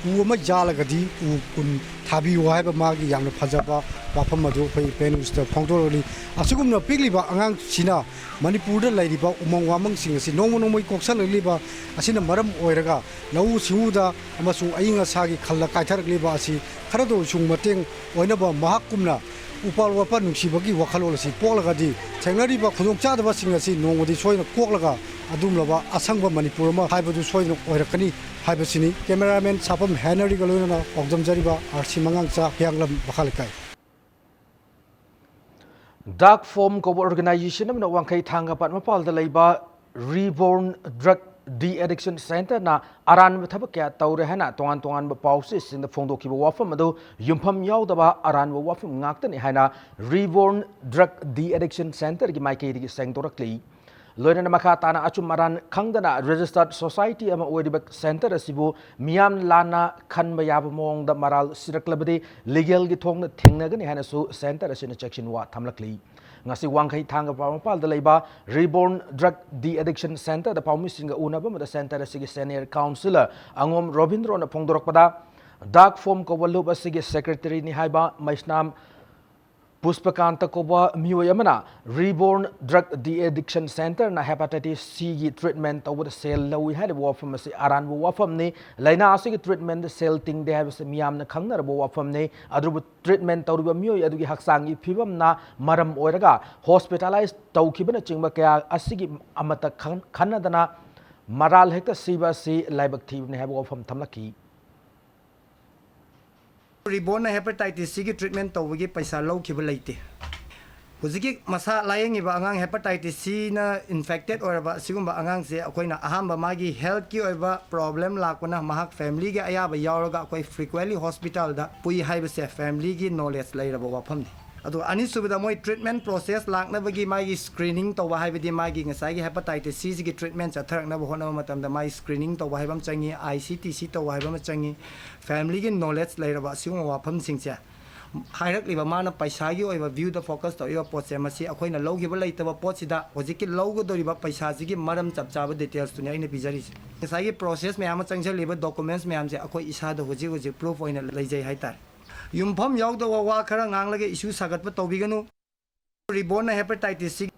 ꯎ ꯑꯃ ꯌꯥꯜꯂꯒꯗꯤ ꯎ ꯀꯨꯟ ꯊꯥꯕꯤꯌꯨ ꯍꯥꯏꯕ ꯃꯥꯒꯤ ꯌꯥꯝꯅ ꯐꯖꯕ ꯋꯥꯐꯝ ꯑꯗꯨ ꯑꯩꯈꯣꯏ ꯄ꯭ꯔꯥꯏꯝ ꯃꯤꯅꯤꯁꯇꯔ ꯐꯣꯡꯗꯣꯔꯛꯂꯤ꯫ ꯑꯁꯤꯒꯨꯝꯅ ꯄꯤꯛꯂꯤꯕ ꯑꯉꯥꯡꯁꯤꯅ ꯃꯅꯤꯄꯨꯔꯗ ꯂꯩꯔꯤꯕ ꯎꯃꯪ ꯋꯥꯃꯪꯁꯤꯡ ꯑꯁꯤ ꯅꯣꯡꯃ ꯅꯣꯡꯃꯒꯤ ꯀꯣꯛꯁꯜꯂꯛꯂꯤꯕ ꯑꯁꯤꯅ ꯃꯔꯝ ꯑꯣꯏꯔꯒ ꯂꯧꯎ ꯁꯤꯡꯎꯗ ꯑꯃꯁꯨꯡ ꯑꯏꯪ ꯑꯁꯥꯒꯤ ꯈꯜꯗ ꯀꯥꯏꯊꯔꯛꯂꯤꯕ ꯑꯁꯤ ꯈꯔꯗ ꯑꯣꯏꯔꯁꯨ ꯃꯇꯦꯡ ꯑꯣꯏꯅꯕ ꯃꯍꯥꯛꯀꯨꯝꯅ ꯎꯄꯥꯜ ꯋꯥꯄꯥꯜ ꯅꯨꯡꯁꯤꯕꯒꯤ ꯋꯥꯈꯜꯂꯣꯟ ꯑꯁꯤ ꯄꯣꯛꯂꯒꯗꯤ ꯊꯦꯡꯅꯔꯤꯕ ꯈꯨꯗꯣꯡꯆꯥꯗꯕꯁꯤꯡ ꯑꯁꯤ ꯅꯣꯡꯃꯗꯤ ꯁꯣꯏꯗꯅ ꯀꯣꯛꯂꯒ ꯑꯗꯨꯒꯨꯝꯂꯕ ꯑꯁꯪꯕ ꯃꯅꯤꯄꯨꯔ ꯑꯃ ꯍꯥꯏꯕꯗꯨ ꯁꯣꯏꯗꯅ ꯑꯣꯏꯔꯛꯀꯅꯤ ꯍꯥꯏꯕꯁꯤꯅꯤ꯫ Cameraman ꯁꯥꯐꯝ ꯍꯦꯅꯔꯤꯒ ꯂꯣꯏꯅꯅ ꯄꯥꯎꯗꯝꯖꯔꯤꯕ ꯑꯥꯔ ꯁꯤ ꯃꯉꯥꯡꯆꯥ, ꯍꯤꯌꯥꯡꯂꯝ ꯃꯈꯥ ꯂꯩꯀꯥꯏ꯫ Dark Forum ꯀꯧꯕ organization ꯑꯃꯅ ꯋꯥꯡꯈꯩ ꯊꯥꯡꯒ ꯄꯥꯠ ꯃꯄꯥꯜꯗ ꯂꯩꯕ Reborn Drug De-Addiction Centreꯅ ꯑꯔꯥꯟꯕ ꯊꯕꯛ ꯀꯌꯥ ꯇꯧꯔꯦ ꯍꯥꯏꯅ ꯇꯣꯉꯥꯟ ꯇꯣꯉꯥꯟꯕ ꯄꯥꯎ ꯆꯦꯁꯤꯡꯗ ꯐꯣꯡꯗꯣꯛꯈꯤꯕ ꯋꯥꯐꯝ ꯑꯗꯨ ꯌꯨꯝꯐꯝ ꯌꯥꯎꯗꯕ ꯑꯔꯥꯟꯕ ꯋꯥꯐꯝ ꯉꯥꯛꯇꯅꯤ ꯍꯥꯏꯅ Reborn Drug De-Addiction Centreꯒꯤ ꯃꯥꯏꯀꯩꯗꯒꯤ ꯁꯦꯡꯗꯣꯔꯛꯂꯤ꯫ ꯂꯣꯏꯅꯅ ꯃꯈꯥ ꯇꯥꯅ ꯑꯆꯨꯝ ꯑꯔꯥꯟ ꯈꯪꯗꯅ registered society ꯑꯃ ꯑꯣꯏꯔꯤꯕ centre ꯑꯁꯤꯕꯨ ꯃꯤꯌꯥꯝ ꯂꯥꯟꯅ ꯈꯟꯕ ꯌꯥꯕ ꯃꯑꯣꯡꯗ ꯃꯔꯥꯜ ꯁꯤꯔꯛꯂꯕꯗꯤ legalꯒꯤ ꯊꯣꯡꯅ ꯊꯦꯡꯅꯒꯅꯤ ꯍꯥꯏꯅꯁꯨ centre ꯑꯁꯤꯅ ꯆꯦꯛꯁꯤꯟ ꯋꯥ ꯊꯝꯂꯛꯂꯤ꯫ ꯉꯁꯤ ꯋꯥꯡꯈꯩ ꯊꯥꯡꯒ ꯄꯥꯎꯃꯄꯥꯜꯗ ꯂꯩꯕ Reborn Drug De-Addiction Centreꯗ ꯄꯥꯎꯃꯤꯁꯤꯡꯒ ꯎꯅꯕ ꯑꯃꯗ centre ꯑꯁꯤꯒꯤ senior counsellor ꯑꯉꯣꯝ ꯔꯣꯕꯤꯟꯗ꯭ꯔꯣꯅ ꯐꯣꯡꯗꯣꯔꯛꯄꯗ, Dark Form ꯀꯧꯕ ꯂꯨꯞ ꯑꯁꯤꯒꯤ secretaryꯅꯤ ꯍꯥꯏꯕ ꯃꯩꯁꯅꯥꯝ ꯄꯨꯁꯄꯀꯥꯟꯇ ꯀꯧꯕ ꯃꯤꯑꯣꯏ ꯑꯃꯅ Reborn Drug De-Addiction Centreꯅ hepatitis Cꯒꯤ treatment ꯇꯧꯕꯗ ꯁꯦꯜ ꯂꯧꯏ ꯍꯥꯏꯔꯤꯕ ꯋꯥꯐꯝ ꯑꯁꯤ ꯑꯔꯥꯟꯕ ꯋꯥꯐꯝꯅꯤ꯫ ꯂꯥꯏꯅꯥ ꯑꯁꯤꯒꯤ treatmentꯗ ꯁꯦꯜ ꯇꯤꯡꯗꯦ ꯍꯥꯏꯕꯁꯤ ꯃꯤꯌꯥꯝꯅ ꯈꯪꯅꯔꯕ ꯋꯥꯐꯝꯅꯤ꯫ ꯑꯗꯨꯕꯨ treatment ꯇꯧꯔꯤꯕ ꯃꯤꯑꯣꯏ ꯑꯗꯨꯒꯤ ꯍꯛꯆꯥꯡꯒꯤ ꯐꯤꯕꯝꯅ ꯃꯔꯝ ꯑꯣꯏꯔꯒ hospitalize ꯇꯧꯈꯤꯕꯅꯆꯤꯡꯕ ꯀꯌꯥ ꯑꯁꯤꯒꯤ ꯑꯃꯠꯇ ꯈꯟ-, ꯈꯟꯅꯗꯅ ꯃꯔꯥꯜ ꯍꯦꯛꯇ ꯁꯤꯕ ꯑꯁꯤ ꯂꯥꯏꯕꯛ ꯊꯤꯕꯅꯤ ꯍꯥꯏꯕ ꯋꯥꯐꯝ ꯊꯝꯂꯛꯈꯤ꯫ Rebornꯅ hepatitis Cꯒꯤ treatment ꯇꯧꯕꯒꯤ ꯄꯩꯁꯥ ꯂꯧꯈꯤꯕ ꯂꯩꯇꯦ꯫ ꯍꯧꯖꯤꯛꯀꯤ ꯃꯁꯥ ꯂꯥꯌꯦꯡꯉꯤꯕ ꯑꯉꯥꯡ hepatitis Cꯅ infected ꯑꯣꯏꯔꯕ ꯑꯁꯤꯒꯨꯝꯕ ꯑꯉꯥꯡꯁꯦ ꯑꯩꯈꯣꯏꯅ ꯑꯍꯥꯟꯕ ꯃꯥꯒꯤ healthꯀꯤ ꯑꯣꯏꯕ problem ꯂꯥꯛꯄꯅ ꯃꯍꯥꯛ familyꯒꯤ ꯑꯌꯥꯕ ꯌꯥꯎꯔꯒ ꯑꯩꯈꯣꯏ frequently hospitalꯗ ꯄꯨꯏ ꯍꯥꯏꯕꯁꯦ familyꯒꯤ knowledge ꯂꯩꯔꯕ ꯋꯥꯐꯝꯅꯤ꯫ ꯑꯗꯨꯒ ꯑꯅꯤꯁꯨꯕꯗ ꯃꯣꯏ treatment process ꯂꯥꯛꯅꯕꯒꯤ ꯃꯥꯒꯤ screening ꯇꯧꯕ ꯍꯥꯏꯕꯗꯤ ꯃꯥꯒꯤ ꯉꯁꯥꯏꯒꯤ hepatitis Cꯁꯤꯒꯤ treatment ꯆꯠꯊꯔꯛꯅꯕ ꯍꯣꯠꯅꯕ ꯃꯇꯝꯗ ꯃꯥꯒꯤ screening ꯇꯧꯕ ꯍꯥꯏꯕ ꯑꯃ ꯆꯪꯉꯤ, I C T C ꯇꯧꯕ ꯍꯥꯏꯕ ꯑꯃ ꯆꯪꯉꯤ, familyꯒꯤ knowledge ꯂꯩꯔꯕ ꯑꯁꯤꯒꯨꯝꯕ ꯋꯥꯐꯝꯁꯤꯡꯁꯦ ꯍꯥꯏꯔꯛꯂꯤꯕ ꯃꯥꯅ ꯄꯩꯁꯥꯒꯤ ꯑꯣꯏꯕ viewꯗ focus ꯇꯧꯔꯤꯕ ꯄꯣꯠꯁꯦ ꯃꯁꯤ ꯑꯩꯈꯣꯏꯅ ꯂꯧꯈꯤꯕ ꯂꯩꯇꯕ ꯄꯣꯠꯁꯤꯗ ꯍꯧꯖꯤꯛꯀꯤ ꯂꯧꯒꯗꯧꯔꯤꯕ ꯄꯩꯁꯥꯁꯤꯒꯤ ꯃꯔꯝ ꯆꯞ ꯆꯥꯕ detailsꯇꯨꯅꯤ ꯑꯩꯅ ꯄꯤꯖꯔꯤꯁꯦ꯫ ꯉꯁꯥꯏꯒꯤ process ꯃꯌꯥꯝ ꯑꯃ ꯆꯪꯁꯤꯜꯂꯤꯕ documents ꯃꯌꯥꯝꯁꯦ ꯑꯩꯈꯣꯏ ꯏꯁꯥꯗ ꯍꯧꯖꯤꯛ ꯍꯧꯖꯤꯛ proof ꯑꯣꯏꯅ ꯂꯩꯖꯩ ꯍꯥꯏꯇꯥꯔꯦ꯫ ꯌꯨꯝꯐꯝ ꯌꯥꯎꯗꯕ ꯋꯥ ꯈꯔ ꯉꯥꯡꯂꯒ issue ꯁꯥꯒꯠꯄ ꯇꯧꯕꯤꯒꯅꯨ꯫ Rebornꯅ hepatitis C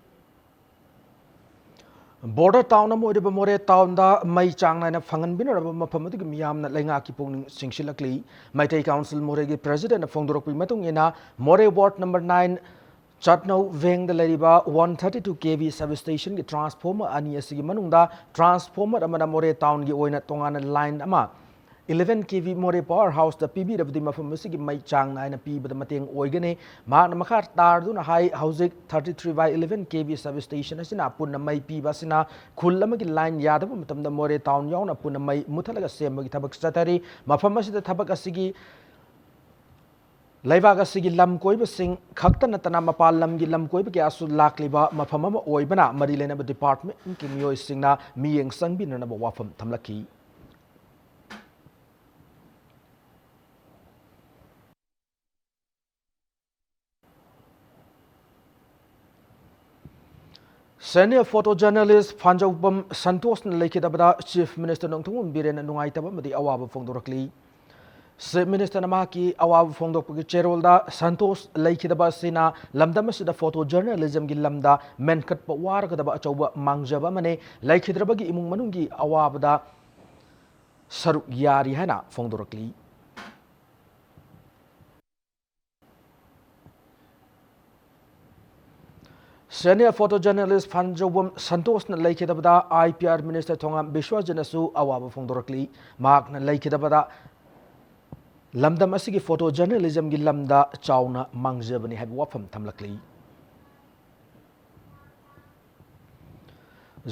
Border town ꯑꯃ ꯑꯣꯏꯔꯤꯕ ꯃꯣꯔꯦ townꯗ ꯃꯩ ꯆꯥꯡ ꯅꯥꯏꯅ ꯐꯪꯍꯟꯕꯤꯅꯅꯕ ꯃꯐꯝ ꯑꯗꯨꯒꯤ ꯃꯤꯌꯥꯝꯅ ꯂꯩꯉꯥꯛꯀꯤ ꯄꯨꯛꯅꯤꯡ ꯆꯤꯡꯁꯤꯜꯂꯛꯂꯤ꯫ ꯃꯩꯇꯩ Council ꯃꯣꯔꯦꯒꯤ presidentꯅ ꯐꯣꯡꯗꯣꯔꯛꯄꯒꯤ ꯃꯇꯨꯡ ꯏꯟꯅ, ꯃꯣꯔꯦ ward number nine ꯆꯠꯅꯧ ꯚꯦꯡꯗ ꯂꯩꯔꯤꯕ one thirty two K V substationꯒꯤ transformer ꯑꯅꯤ ꯑꯁꯤꯒꯤ ꯃꯅꯨꯡꯗ transformer ꯑꯃꯅ ꯃꯣꯔꯦ townꯒꯤ ꯑꯣꯏꯅ ꯇꯣꯉꯥꯟꯅ line ꯑꯃ eleven K V ꯃꯣꯔꯦ power houseꯇ ꯄꯤꯕꯤꯔꯕꯗꯤ ꯃꯐꯝ ꯑꯁꯤꯒꯤ ꯃꯩ ꯆꯥꯡ ꯅꯥꯏꯅ ꯄꯤꯕꯗ ꯃꯇꯦꯡ ꯑꯣꯏꯒꯅꯤ꯫ ꯃꯍꯥꯛꯅ ꯃꯈꯥ ꯇꯥꯔꯗꯨꯅ ꯍꯥꯏ, ꯍꯧꯖꯤꯛ thirty three by eleven K V substation ꯑꯁꯤꯅ ꯑꯄꯨꯟꯅ ꯃꯩ ꯄꯤꯕ ꯑꯁꯤꯅ ꯈꯨꯜ ꯑꯃꯒꯤ line ꯌꯥꯗꯕ ꯃꯇꯝꯗ ꯃꯣꯔꯦ town ꯌꯥꯎꯅ ꯑꯄꯨꯟꯅ ꯃꯩ ꯃꯨꯊꯠꯂꯒ ꯁꯦꯝꯕꯒꯤ ꯊꯕꯛ ꯆꯠꯊꯔꯤ꯫ ꯃꯐꯝ ꯑꯁꯤꯗ ꯊꯕꯛ ꯑꯁꯤꯒꯤ ꯂꯩꯕꯥꯛ ꯑꯁꯤꯒꯤ ꯂꯝ ꯀꯣꯏꯕꯁꯤꯡ ꯈꯛꯇ ꯅꯠꯇꯅ ꯃꯄꯥꯟ ꯂꯝꯒꯤ ꯂꯝ ꯀꯣꯏꯕ ꯀꯌꯥꯁꯨ ꯂꯥꯛꯂꯤꯕ ꯃꯐꯝ ꯑꯃ ꯑꯣꯏꯕꯅ ꯃꯔꯤ ꯂꯩꯅꯕ departmentꯀꯤ ꯃꯤꯑꯣꯏꯁꯤꯡꯅ ꯃꯤꯠꯌꯦꯡ ꯆꯪꯕꯤꯅꯅꯕ ꯋꯥꯐꯝ ꯊꯝꯂꯛꯈꯤ꯫ Senior photojournalist ꯐꯥꯟꯖꯧꯕꯝ ꯁꯟꯇꯣꯁꯅ ꯂꯩꯈꯤꯗꯕꯗ Chief Minister Nongthombam ꯕꯤꯔꯦꯟꯅ ꯅꯨꯡꯉꯥꯏꯇꯕ ꯑꯃꯗꯤ ꯑꯋꯥꯕ ꯐꯣꯡꯗꯣꯔꯛꯂꯤ꯫ Chief Ministerꯅ ꯃꯍꯥꯛꯀꯤ ꯑꯋꯥꯕ ꯐꯣꯡꯗꯣꯛꯄꯒꯤ ꯆꯦꯔꯣꯜꯗ ꯁꯟꯇꯣꯁ ꯂꯩꯈꯤꯗꯕ ꯑꯁꯤꯅ ꯂꯝꯗꯝ ꯑꯁꯤꯗ photojournalismꯒꯤ ꯂꯝꯗ ꯃꯦꯟꯈꯠꯄ ꯋꯥꯔꯒꯗꯕ ꯑꯆꯧꯕ ꯃꯥꯡꯖꯕ ꯑꯃꯅꯤ, ꯂꯩꯈꯤꯗ꯭ꯔꯕꯒꯤ ꯏꯃꯨꯡ ꯃꯅꯨꯡꯒꯤ ꯑꯋꯥꯕꯗ ꯁꯔꯨꯛ ꯌꯥꯔꯤ ꯍꯥꯏꯅ ꯐꯣꯡꯗꯣꯔꯛꯂꯤ꯫ Senior photojournalist ꯐꯥꯟꯖꯧꯕꯝ ꯁꯟꯇꯣꯁꯅ ꯂꯩꯈꯤꯗꯕꯗ IPR Minister ꯊꯣꯉꯥꯝ ꯕꯤꯁ꯭ꯋꯖꯤꯠꯅꯁꯨ ꯑꯋꯥꯕ ꯐꯣꯡꯗꯣꯔꯛꯂꯤ꯫ ꯃꯍꯥꯛꯅ ꯂꯩꯈꯤꯗꯕꯗ ꯂꯝꯗꯝ ꯑꯁꯤꯒꯤ photojournalismꯒꯤ ꯂꯝꯗ ꯆꯥꯎꯅ ꯃꯥꯡꯖꯕꯅꯤ ꯍꯥꯏꯕ ꯋꯥꯐꯝ ꯊꯝꯂꯛꯂꯤ꯫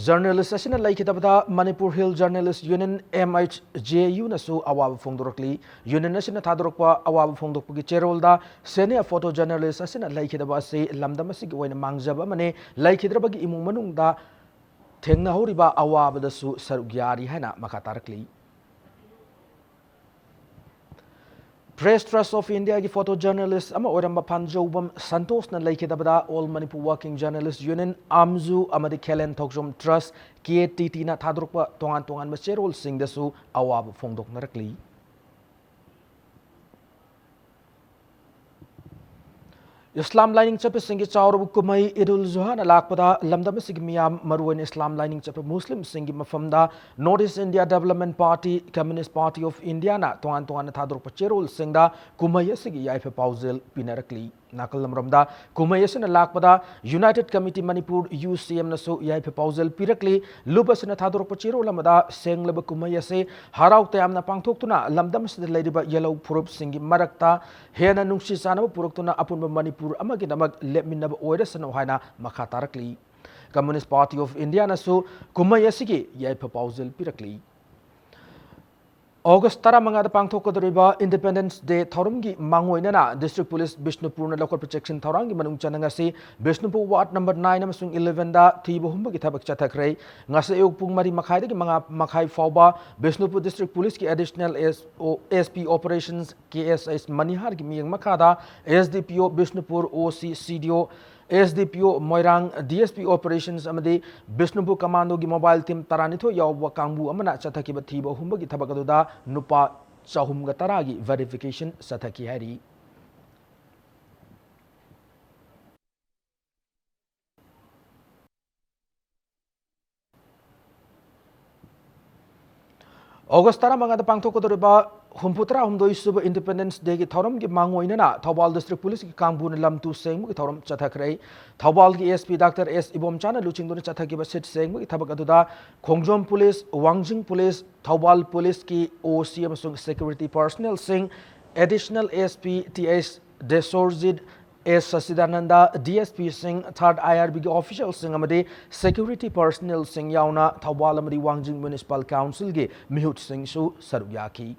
Journalist ꯑꯁꯤꯅ ꯂꯩꯈꯤꯗꯕꯗ Manipur Hill Journalist Union, MHJUꯅꯁꯨ ꯑꯋꯥꯕ ꯐꯣꯡꯗꯣꯔꯛꯂꯤ꯫ Union ꯑꯁꯤꯅ ꯊꯥꯗꯣꯔꯛꯄ ꯑꯋꯥꯕ ꯐꯣꯡꯗꯣꯛꯄꯒꯤ ꯆꯦꯔꯣꯜꯗ senior photojournalist ꯑꯁꯤꯅ ꯂꯩꯈꯤꯗꯕ ꯑꯁꯤ ꯂꯝꯗꯝ ꯑꯁꯤꯒꯤ ꯑꯣꯏꯅ ꯃꯥꯡꯖꯕ ꯑꯃꯅꯤ, ꯂꯩꯈꯤꯗ꯭ꯔꯕꯒꯤ ꯏꯃꯨꯡ ꯃꯅꯨꯡꯗ ꯊꯦꯡꯅꯍꯧꯔꯤꯕ ꯑꯋꯥꯕꯗꯁꯨ ꯁꯔꯨꯛ ꯌꯥꯔꯤ ꯍꯥꯏꯅ ꯃꯈꯥ ꯇꯥꯔꯛꯂꯤ꯫ Press Trust of Indiaꯒꯤ photojournalist ꯑꯃ ꯑꯣꯏꯔꯝꯕ ꯐꯥꯟꯖꯧꯕꯝ ꯁꯟꯇꯣꯁꯅ ꯂꯩꯈꯤꯗꯕꯗ All Manipur Working Journalist Union, AMJU ꯑꯃꯗꯤ ꯈꯦꯂꯦꯟ ꯊꯧꯖꯣꯝ Trust, KTTꯅ ꯊꯥꯗꯣꯔꯛꯄ ꯇꯣꯉꯥꯟ ꯇꯣꯉꯥꯟꯕ ꯆꯦꯔꯣꯜꯁꯤꯡꯗꯁꯨ ꯑꯋꯥꯕ ꯐꯣꯡꯗꯣꯛꯅꯔꯛꯂꯤ꯫ ꯏꯁꯂꯥꯝ ꯂꯥꯏꯅꯤꯡ ꯆꯠꯄꯁꯤꯡꯒꯤ ꯆꯥꯎꯔꯕ ꯀꯨꯝꯍꯩ ꯏꯗ ꯎꯜ ꯖꯨꯍꯥꯅ ꯂꯥꯛꯄꯗ ꯂꯝꯗꯝ ꯑꯁꯤꯒꯤ ꯃꯤꯌꯥꯝ, ꯃꯔꯨꯑꯣꯏꯅ ꯏꯁꯂꯥꯝ ꯂꯥꯏꯅꯤꯡ ꯆꯠꯄ ꯃꯨꯁꯂꯤꯝꯁꯤꯡꯒꯤ ꯃꯐꯝꯗ North East India Development Party, Communist Party of Indiaꯅ ꯇꯣꯉꯥꯟ ꯇꯣꯉꯥꯟꯅ ꯊꯥꯗꯣꯔꯛꯄ ꯆꯦꯔꯣꯜꯁꯤꯡꯗ ꯀꯨꯝꯍꯩ ꯑꯁꯤꯒꯤ ꯌꯥꯏꯐ ꯄꯥꯎꯖꯦꯜ ꯄꯤꯅꯔꯛꯂꯤ꯫ ꯅꯥꯀꯜ ꯑꯃꯔꯣꯝꯗ ꯀꯨꯝꯍꯩ ꯑꯁꯤꯅ ꯂꯥꯛꯄꯗ United Committee Manipur, UCMꯅꯁꯨ ꯌꯥꯏꯐ ꯄꯥꯎꯖꯦꯜ ꯄꯤꯔꯛꯂꯤ꯫ ꯂꯨꯞ ꯑꯁꯤꯅ ꯊꯥꯗꯣꯔꯛꯄ ꯆꯦꯔꯣꯜ ꯑꯃꯗ ꯁꯦꯡꯂꯕ ꯀꯨꯝꯍꯩ ꯑꯁꯤ ꯍꯔꯥꯎ ꯇꯌꯥꯝꯅ ꯄꯥꯡꯊꯣꯛꯇꯨꯅ ꯂꯝꯗꯝ ꯑꯁꯤꯗ ꯂꯩꯔꯤꯕ ꯌꯦꯜꯍꯧ ꯐꯨꯔꯨꯞꯁꯤꯡꯒꯤ ꯃꯔꯛꯇ ꯍꯦꯟꯅ ꯅꯨꯡꯁꯤ ꯆꯥꯟꯅꯕ ꯄꯨꯔꯛꯇꯨꯅ ꯑꯄꯨꯟꯕ ꯃꯅꯤꯄꯨꯔ ꯑꯃꯒꯤꯗꯃꯛ ꯂꯦꯞꯃꯤꯟꯅꯕ ꯑꯣꯏꯔꯁꯅꯨ ꯍꯥꯏꯅ ꯃꯈꯥ ꯇꯥꯔꯛꯂꯤ꯫ Communist Party of Indiaꯅꯁꯨ ꯀꯨꯝꯍꯩ ꯑꯁꯤꯒꯤ ꯌꯥꯏꯐ ꯄꯥꯎꯖꯦꯜ ꯄꯤꯔꯛꯂꯤ꯫ ꯑꯣꯒꯁ ꯇꯔꯥꯃꯉꯥꯗ ꯄꯥꯡꯊꯣꯛꯀꯗꯧꯔꯤꯕ Independence Day ꯊꯧꯔꯝꯒꯤ ꯃꯥꯡꯑꯣꯏꯅꯅ District Police ꯕꯤꯁꯅꯨꯄꯨꯔꯅ ꯂꯧꯈꯠꯄ ꯆꯦꯛꯁꯤꯟ ꯊꯧꯔꯥꯡꯒꯤ ꯃꯅꯨꯡ ꯆꯟꯅ ꯉꯁꯤ ꯕꯤꯁꯅꯨꯄꯨꯔ Ward number nine ꯑꯃꯁꯨꯡ elevenꯗ ꯊꯤꯕ ꯍꯨꯝꯕꯒꯤ ꯊꯕꯛ ꯆꯠꯊꯈ꯭ꯔꯦ꯫ ꯉꯁꯤ ꯑꯌꯨꯛ ꯄꯨꯡ ꯃꯔꯤ ꯃꯈꯥꯏꯗꯒꯤ ꯃꯉꯥ ꯃꯈꯥꯏ ꯐꯥꯎꯕ Bishnupur District Policeꯀꯤ Additional S O, S P Operations K S H ꯃꯅꯤꯍꯥꯔꯒꯤ ꯃꯤꯠꯌꯦꯡ ꯃꯈꯥꯗ S D P O Bishnupur, O C C D O, S D P O ꯃꯣꯏꯔꯥꯡ, D S P Operations ꯑꯃꯗꯤ ꯕꯤꯁꯅꯨꯄꯨꯔ Commandoꯒꯤ mobile team ꯇꯔꯥꯅꯤꯊꯣꯏ ꯌꯥꯎꯕ ꯀꯥꯡꯕꯨ ꯑꯃꯅ ꯆꯠꯊꯈꯤꯕ ꯊꯤꯕ ꯍꯨꯝꯕꯒꯤ ꯊꯕꯛ ꯑꯗꯨꯗ ꯅꯨꯄꯥ ꯆꯍꯨꯝꯒ ꯇꯔꯥꯒꯤ verification ꯆꯠꯊꯈꯤ ꯍꯥꯏꯔꯤ꯫ ꯑꯣꯒꯁ ꯇꯔꯥꯃꯉꯥꯗ ꯄꯥꯡꯊꯣꯛꯀꯗꯧꯔꯤꯕ ꯍꯨꯝꯐꯨꯇꯔꯥꯍꯨꯝꯗꯣꯏ ꯁꯨꯕ Independence Dayꯒꯤ ꯊꯧꯔꯝꯒꯤ ꯃꯥꯡꯑꯣꯏꯅꯅ ꯊꯧꯕꯥꯜ District Policeꯀꯤ ꯀꯥꯡꯕꯨꯅ ꯂꯝ ꯇꯨ ꯁꯦꯡꯕꯒꯤ ꯊꯧꯔꯝ ꯆꯠꯊꯈ꯭ꯔꯦ꯫ ꯊꯧꯕꯥꯜꯒꯤ S P Doctor S ꯏꯕꯣꯝꯆꯥꯅ ꯂꯨꯆꯤꯡꯗꯨꯅ ꯆꯠꯊꯈꯤꯕ ꯁꯤꯠ ꯁꯦꯡꯕꯒꯤ ꯊꯕꯛ ꯑꯗꯨꯗ ꯈꯣꯡꯖꯣꯝ Police, ꯋꯥꯡꯖꯤꯡ Police, ꯊꯧꯕꯥꯜ Policeꯀꯤ O C ꯑꯃꯁꯨꯡ security personnelꯁꯤꯡ, Additional S P T S ꯗꯦꯁꯣꯔꯖꯤꯠ, S ꯁꯆꯤꯗꯥꯅꯟꯗ, D S Pꯁꯤꯡ, third I R Bꯒꯤ officialꯁꯤꯡ ꯑꯃꯗꯤ security personnelꯁꯤꯡ ꯌꯥꯎꯅ ꯊꯧꯕꯥꯜ ꯑꯃꯗꯤ ꯋꯥꯡꯖꯤꯡ Municipal Councilꯒꯤ ꯃꯤꯍꯨꯠꯁꯤꯡꯁꯨ ꯁꯔꯨꯛ ꯌꯥꯈꯤ꯫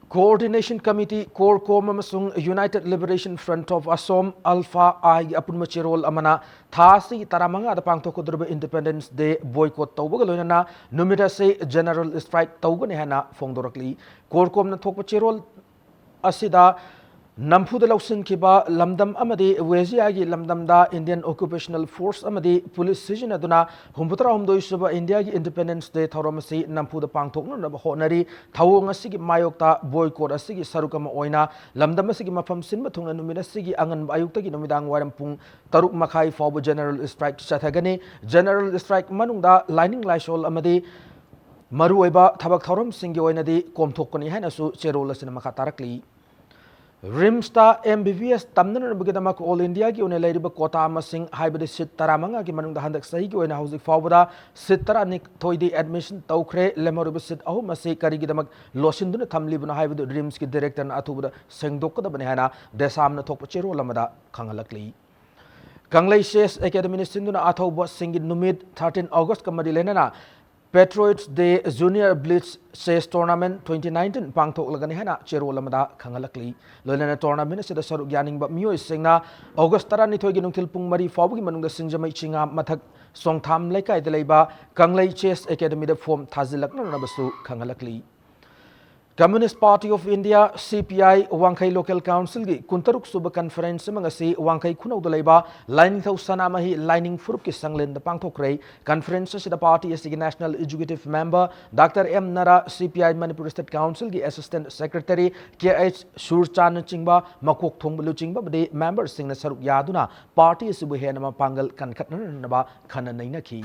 Coordination Committee, CORCOM ꯑꯃꯁꯨꯡ United Liberation Front of Assam, ULFA-I ꯒꯤ ꯑꯄꯨꯟꯕ ꯆꯦꯔꯣꯜ ꯑꯃꯅ ꯊꯥ ꯑꯁꯤꯒꯤ ꯇꯔꯥꯃꯉꯥꯗ ꯄꯥꯡꯊꯣꯛꯀꯗꯧꯔꯤꯕ Independence Day boycott ꯇꯧꯕꯒ ꯂꯣꯏꯅꯅ ꯅꯨꯃꯤꯠ ꯑꯁꯤ general strike ꯇꯧꯒꯅꯤ ꯍꯥꯏꯅ ꯐꯣꯡꯗꯣꯔꯛꯂꯤ꯫ CORCOMꯅ ꯊꯣꯛꯄ ꯆꯦꯔꯣꯜ ꯑꯁꯤꯗ ꯅꯝꯐꯨꯗ ꯂꯧꯁꯤꯟꯈꯤꯕ ꯂꯝꯗꯝ ꯑꯃꯗꯤ ꯋꯦꯁꯤꯌꯥꯒꯤ ꯂꯝꯗꯝꯗ Indian Occupational Force ꯑꯃꯗꯤ police ꯁꯤꯖꯤꯟꯅꯗꯨꯅ ꯍꯨꯝꯐꯨꯇꯔꯥꯍꯨꯝꯗꯣꯏ ꯁꯨꯕ ꯏꯟꯗꯤꯌꯥꯒꯤ Independence Day ꯊꯧꯔꯝ ꯑꯁꯤ ꯅꯝꯐꯨꯗ ꯄꯥꯡꯊꯣꯛꯅꯅꯕ ꯍꯣꯠꯅꯔꯤ꯫ ꯊꯧꯑꯣꯡ ꯑꯁꯤꯒꯤ ꯃꯥꯌꯣꯛꯇ boycott ꯑꯁꯤꯒꯤ ꯁꯔꯨꯛ ꯑꯃ ꯑꯣꯏꯅ ꯂꯝꯗꯝ ꯑꯁꯤꯒꯤ ꯃꯐꯝ ꯁꯤꯟꯕ ꯊꯨꯡꯅ ꯅꯨꯃꯤꯠ ꯑꯁꯤꯒꯤ ꯑꯉꯟꯕ ꯑꯌꯨꯛꯇꯒꯤ ꯅꯨꯃꯤꯗꯥꯡ ꯋꯥꯏꯔꯝ ꯄꯨꯡ ꯇꯔꯨꯛ ꯃꯈꯥꯏ ꯐꯥꯎꯕ general strike ꯆꯠꯊꯒꯅꯤ꯫ General strike ꯃꯅꯨꯡꯗ ꯂꯥꯏꯅꯤꯡ ꯂꯥꯏꯁꯣꯜ ꯑꯃꯗꯤ ꯃꯔꯨꯑꯣꯏꯕ ꯊꯕꯛ ꯊꯧꯔꯝꯁꯤꯡꯒꯤ ꯑꯣꯏꯅꯗꯤ ꯀꯣꯝꯊꯣꯛꯀꯅꯤ ꯍꯥꯏꯅꯁꯨ ꯆꯦꯔꯣꯜ ꯑꯁꯤꯅ ꯃꯈꯥ ꯇꯥꯔꯛꯂꯤ꯫ RIMSꯇ MBBS ꯇꯝꯅꯅꯕꯒꯤꯗꯃꯛ all Indiaꯒꯤ ꯑꯣꯏꯅ ꯂꯩꯔꯤꯕ quota ꯃꯁꯤꯡ, ꯍꯥꯏꯕꯗꯤ seat ꯇꯔꯥꯃꯉꯥꯒꯤ ꯃꯅꯨꯡꯗ ꯍꯟꯗꯛ ꯆꯍꯤꯒꯤ ꯑꯣꯏꯅ ꯍꯧꯖꯤꯛ ꯐꯥꯎꯕꯗ seat ꯇꯔꯥꯅꯤꯊꯣꯏꯗꯤ admission ꯇꯧꯈ꯭ꯔꯦ꯫ ꯂꯦꯝꯍꯧꯔꯤꯕ seat ꯑꯍꯨꯝ ꯑꯁꯤ ꯀꯔꯤꯒꯤꯗꯃꯛ ꯂꯣꯠꯁꯤꯟꯗꯨꯅ ꯊꯝꯂꯤꯕꯅꯣ ꯍꯥꯏꯕꯗꯨ RIMSꯀꯤ directorꯅ ꯑꯊꯨꯕꯗ ꯁꯦꯡꯗꯣꯛꯀꯗꯕꯅꯤ ꯍꯥꯏꯅ ꯗꯦꯁꯥꯝꯅ ꯊꯣꯛꯄ ꯆꯦꯔꯣꯜ ꯑꯃꯗ ꯈꯪꯍꯜꯂꯛꯂꯤ꯫ ꯀꯪꯂꯩ ꯆꯦꯁ ꯑꯦꯀꯥꯗꯃꯤꯅ ꯁꯤꯟꯗꯨꯅ ꯑꯊꯧꯕꯁꯤꯡꯒꯤ ꯅꯨꯃꯤꯠ thirteen Augustꯀ ꯃꯔꯤ ꯂꯩꯅꯅ Patriots Day Junior Blitz Chess Tournament twenty nineteen ꯄꯥꯡꯊꯣꯛꯂꯒꯅꯤ ꯍꯥꯏꯅ ꯆꯦꯔꯣꯜ ꯑꯃꯗ ꯈꯪꯍꯜꯂꯛꯂꯤ꯫ ꯂꯣꯏꯅꯅ tournament ꯑꯁꯤꯗ ꯁꯔꯨꯛ ꯌꯥꯅꯤꯡꯕ ꯃꯤꯑꯣꯏꯁꯤꯡꯅ August ꯇꯔꯥꯅꯤꯊꯣꯏꯒꯤ ꯅꯨꯡꯊꯤꯜ ꯄꯨꯡ ꯃꯔꯤ ꯐꯥꯎꯕꯒꯤ ꯃꯅꯨꯡꯗ ꯁꯤꯡꯖꯃꯩ ꯆꯤꯉꯥ ꯃꯊꯛ ꯁꯣꯡꯊꯥꯝ ꯂꯩꯀꯥꯏꯗ ꯂꯩꯕ ꯀꯪꯂꯩ ꯆꯦꯁ ꯑꯦꯀꯥꯗꯃꯤꯗ ꯐꯣꯝ ꯊꯥꯖꯤꯜꯂꯛꯅꯅꯕꯁꯨ ꯈꯪꯍꯜꯂꯛꯂꯤ꯫ Communist Party of India, C P I, Wangkhei Local Councilꯒꯤ ꯀꯨꯟꯇꯔꯨꯛ ꯁꯨꯕ conference ꯑꯃ ꯉꯁꯤ ꯋꯥꯡꯈꯩ ꯈꯨꯅꯧꯗ ꯂꯩꯕ ꯂꯥꯏꯅꯤꯡꯊꯧ ꯁꯅꯥꯃꯍꯤ ꯂꯥꯏꯅꯤꯡ ꯐꯨꯔꯨꯞꯀꯤ ꯁꯪꯂꯦꯟꯗ ꯄꯥꯡꯊꯣꯛꯈ꯭ꯔꯦ꯫ Conference ꯑꯁꯤꯗ party ꯑꯁꯤꯒꯤ National Executive Member Doctor M ꯅꯔꯥ, C P I Manipur State Councilꯒꯤ Assistant Secretary K H ꯁꯨꯔꯆꯥꯟꯅꯆꯤꯡꯕ ꯃꯀꯣꯛ ꯊꯣꯡꯕ ꯂꯨꯆꯤꯡꯕ ꯑꯃꯗꯤ memberꯁꯤꯡꯅ ꯁꯔꯨꯛ ꯌꯥꯗꯨꯅ party ꯑꯁꯤꯕꯨ ꯍꯦꯟꯅ ꯃꯄꯥꯡꯒꯜ ꯀꯟꯈꯠꯅꯅꯕ ꯈꯟꯅ ꯅꯩꯅꯈꯤ꯫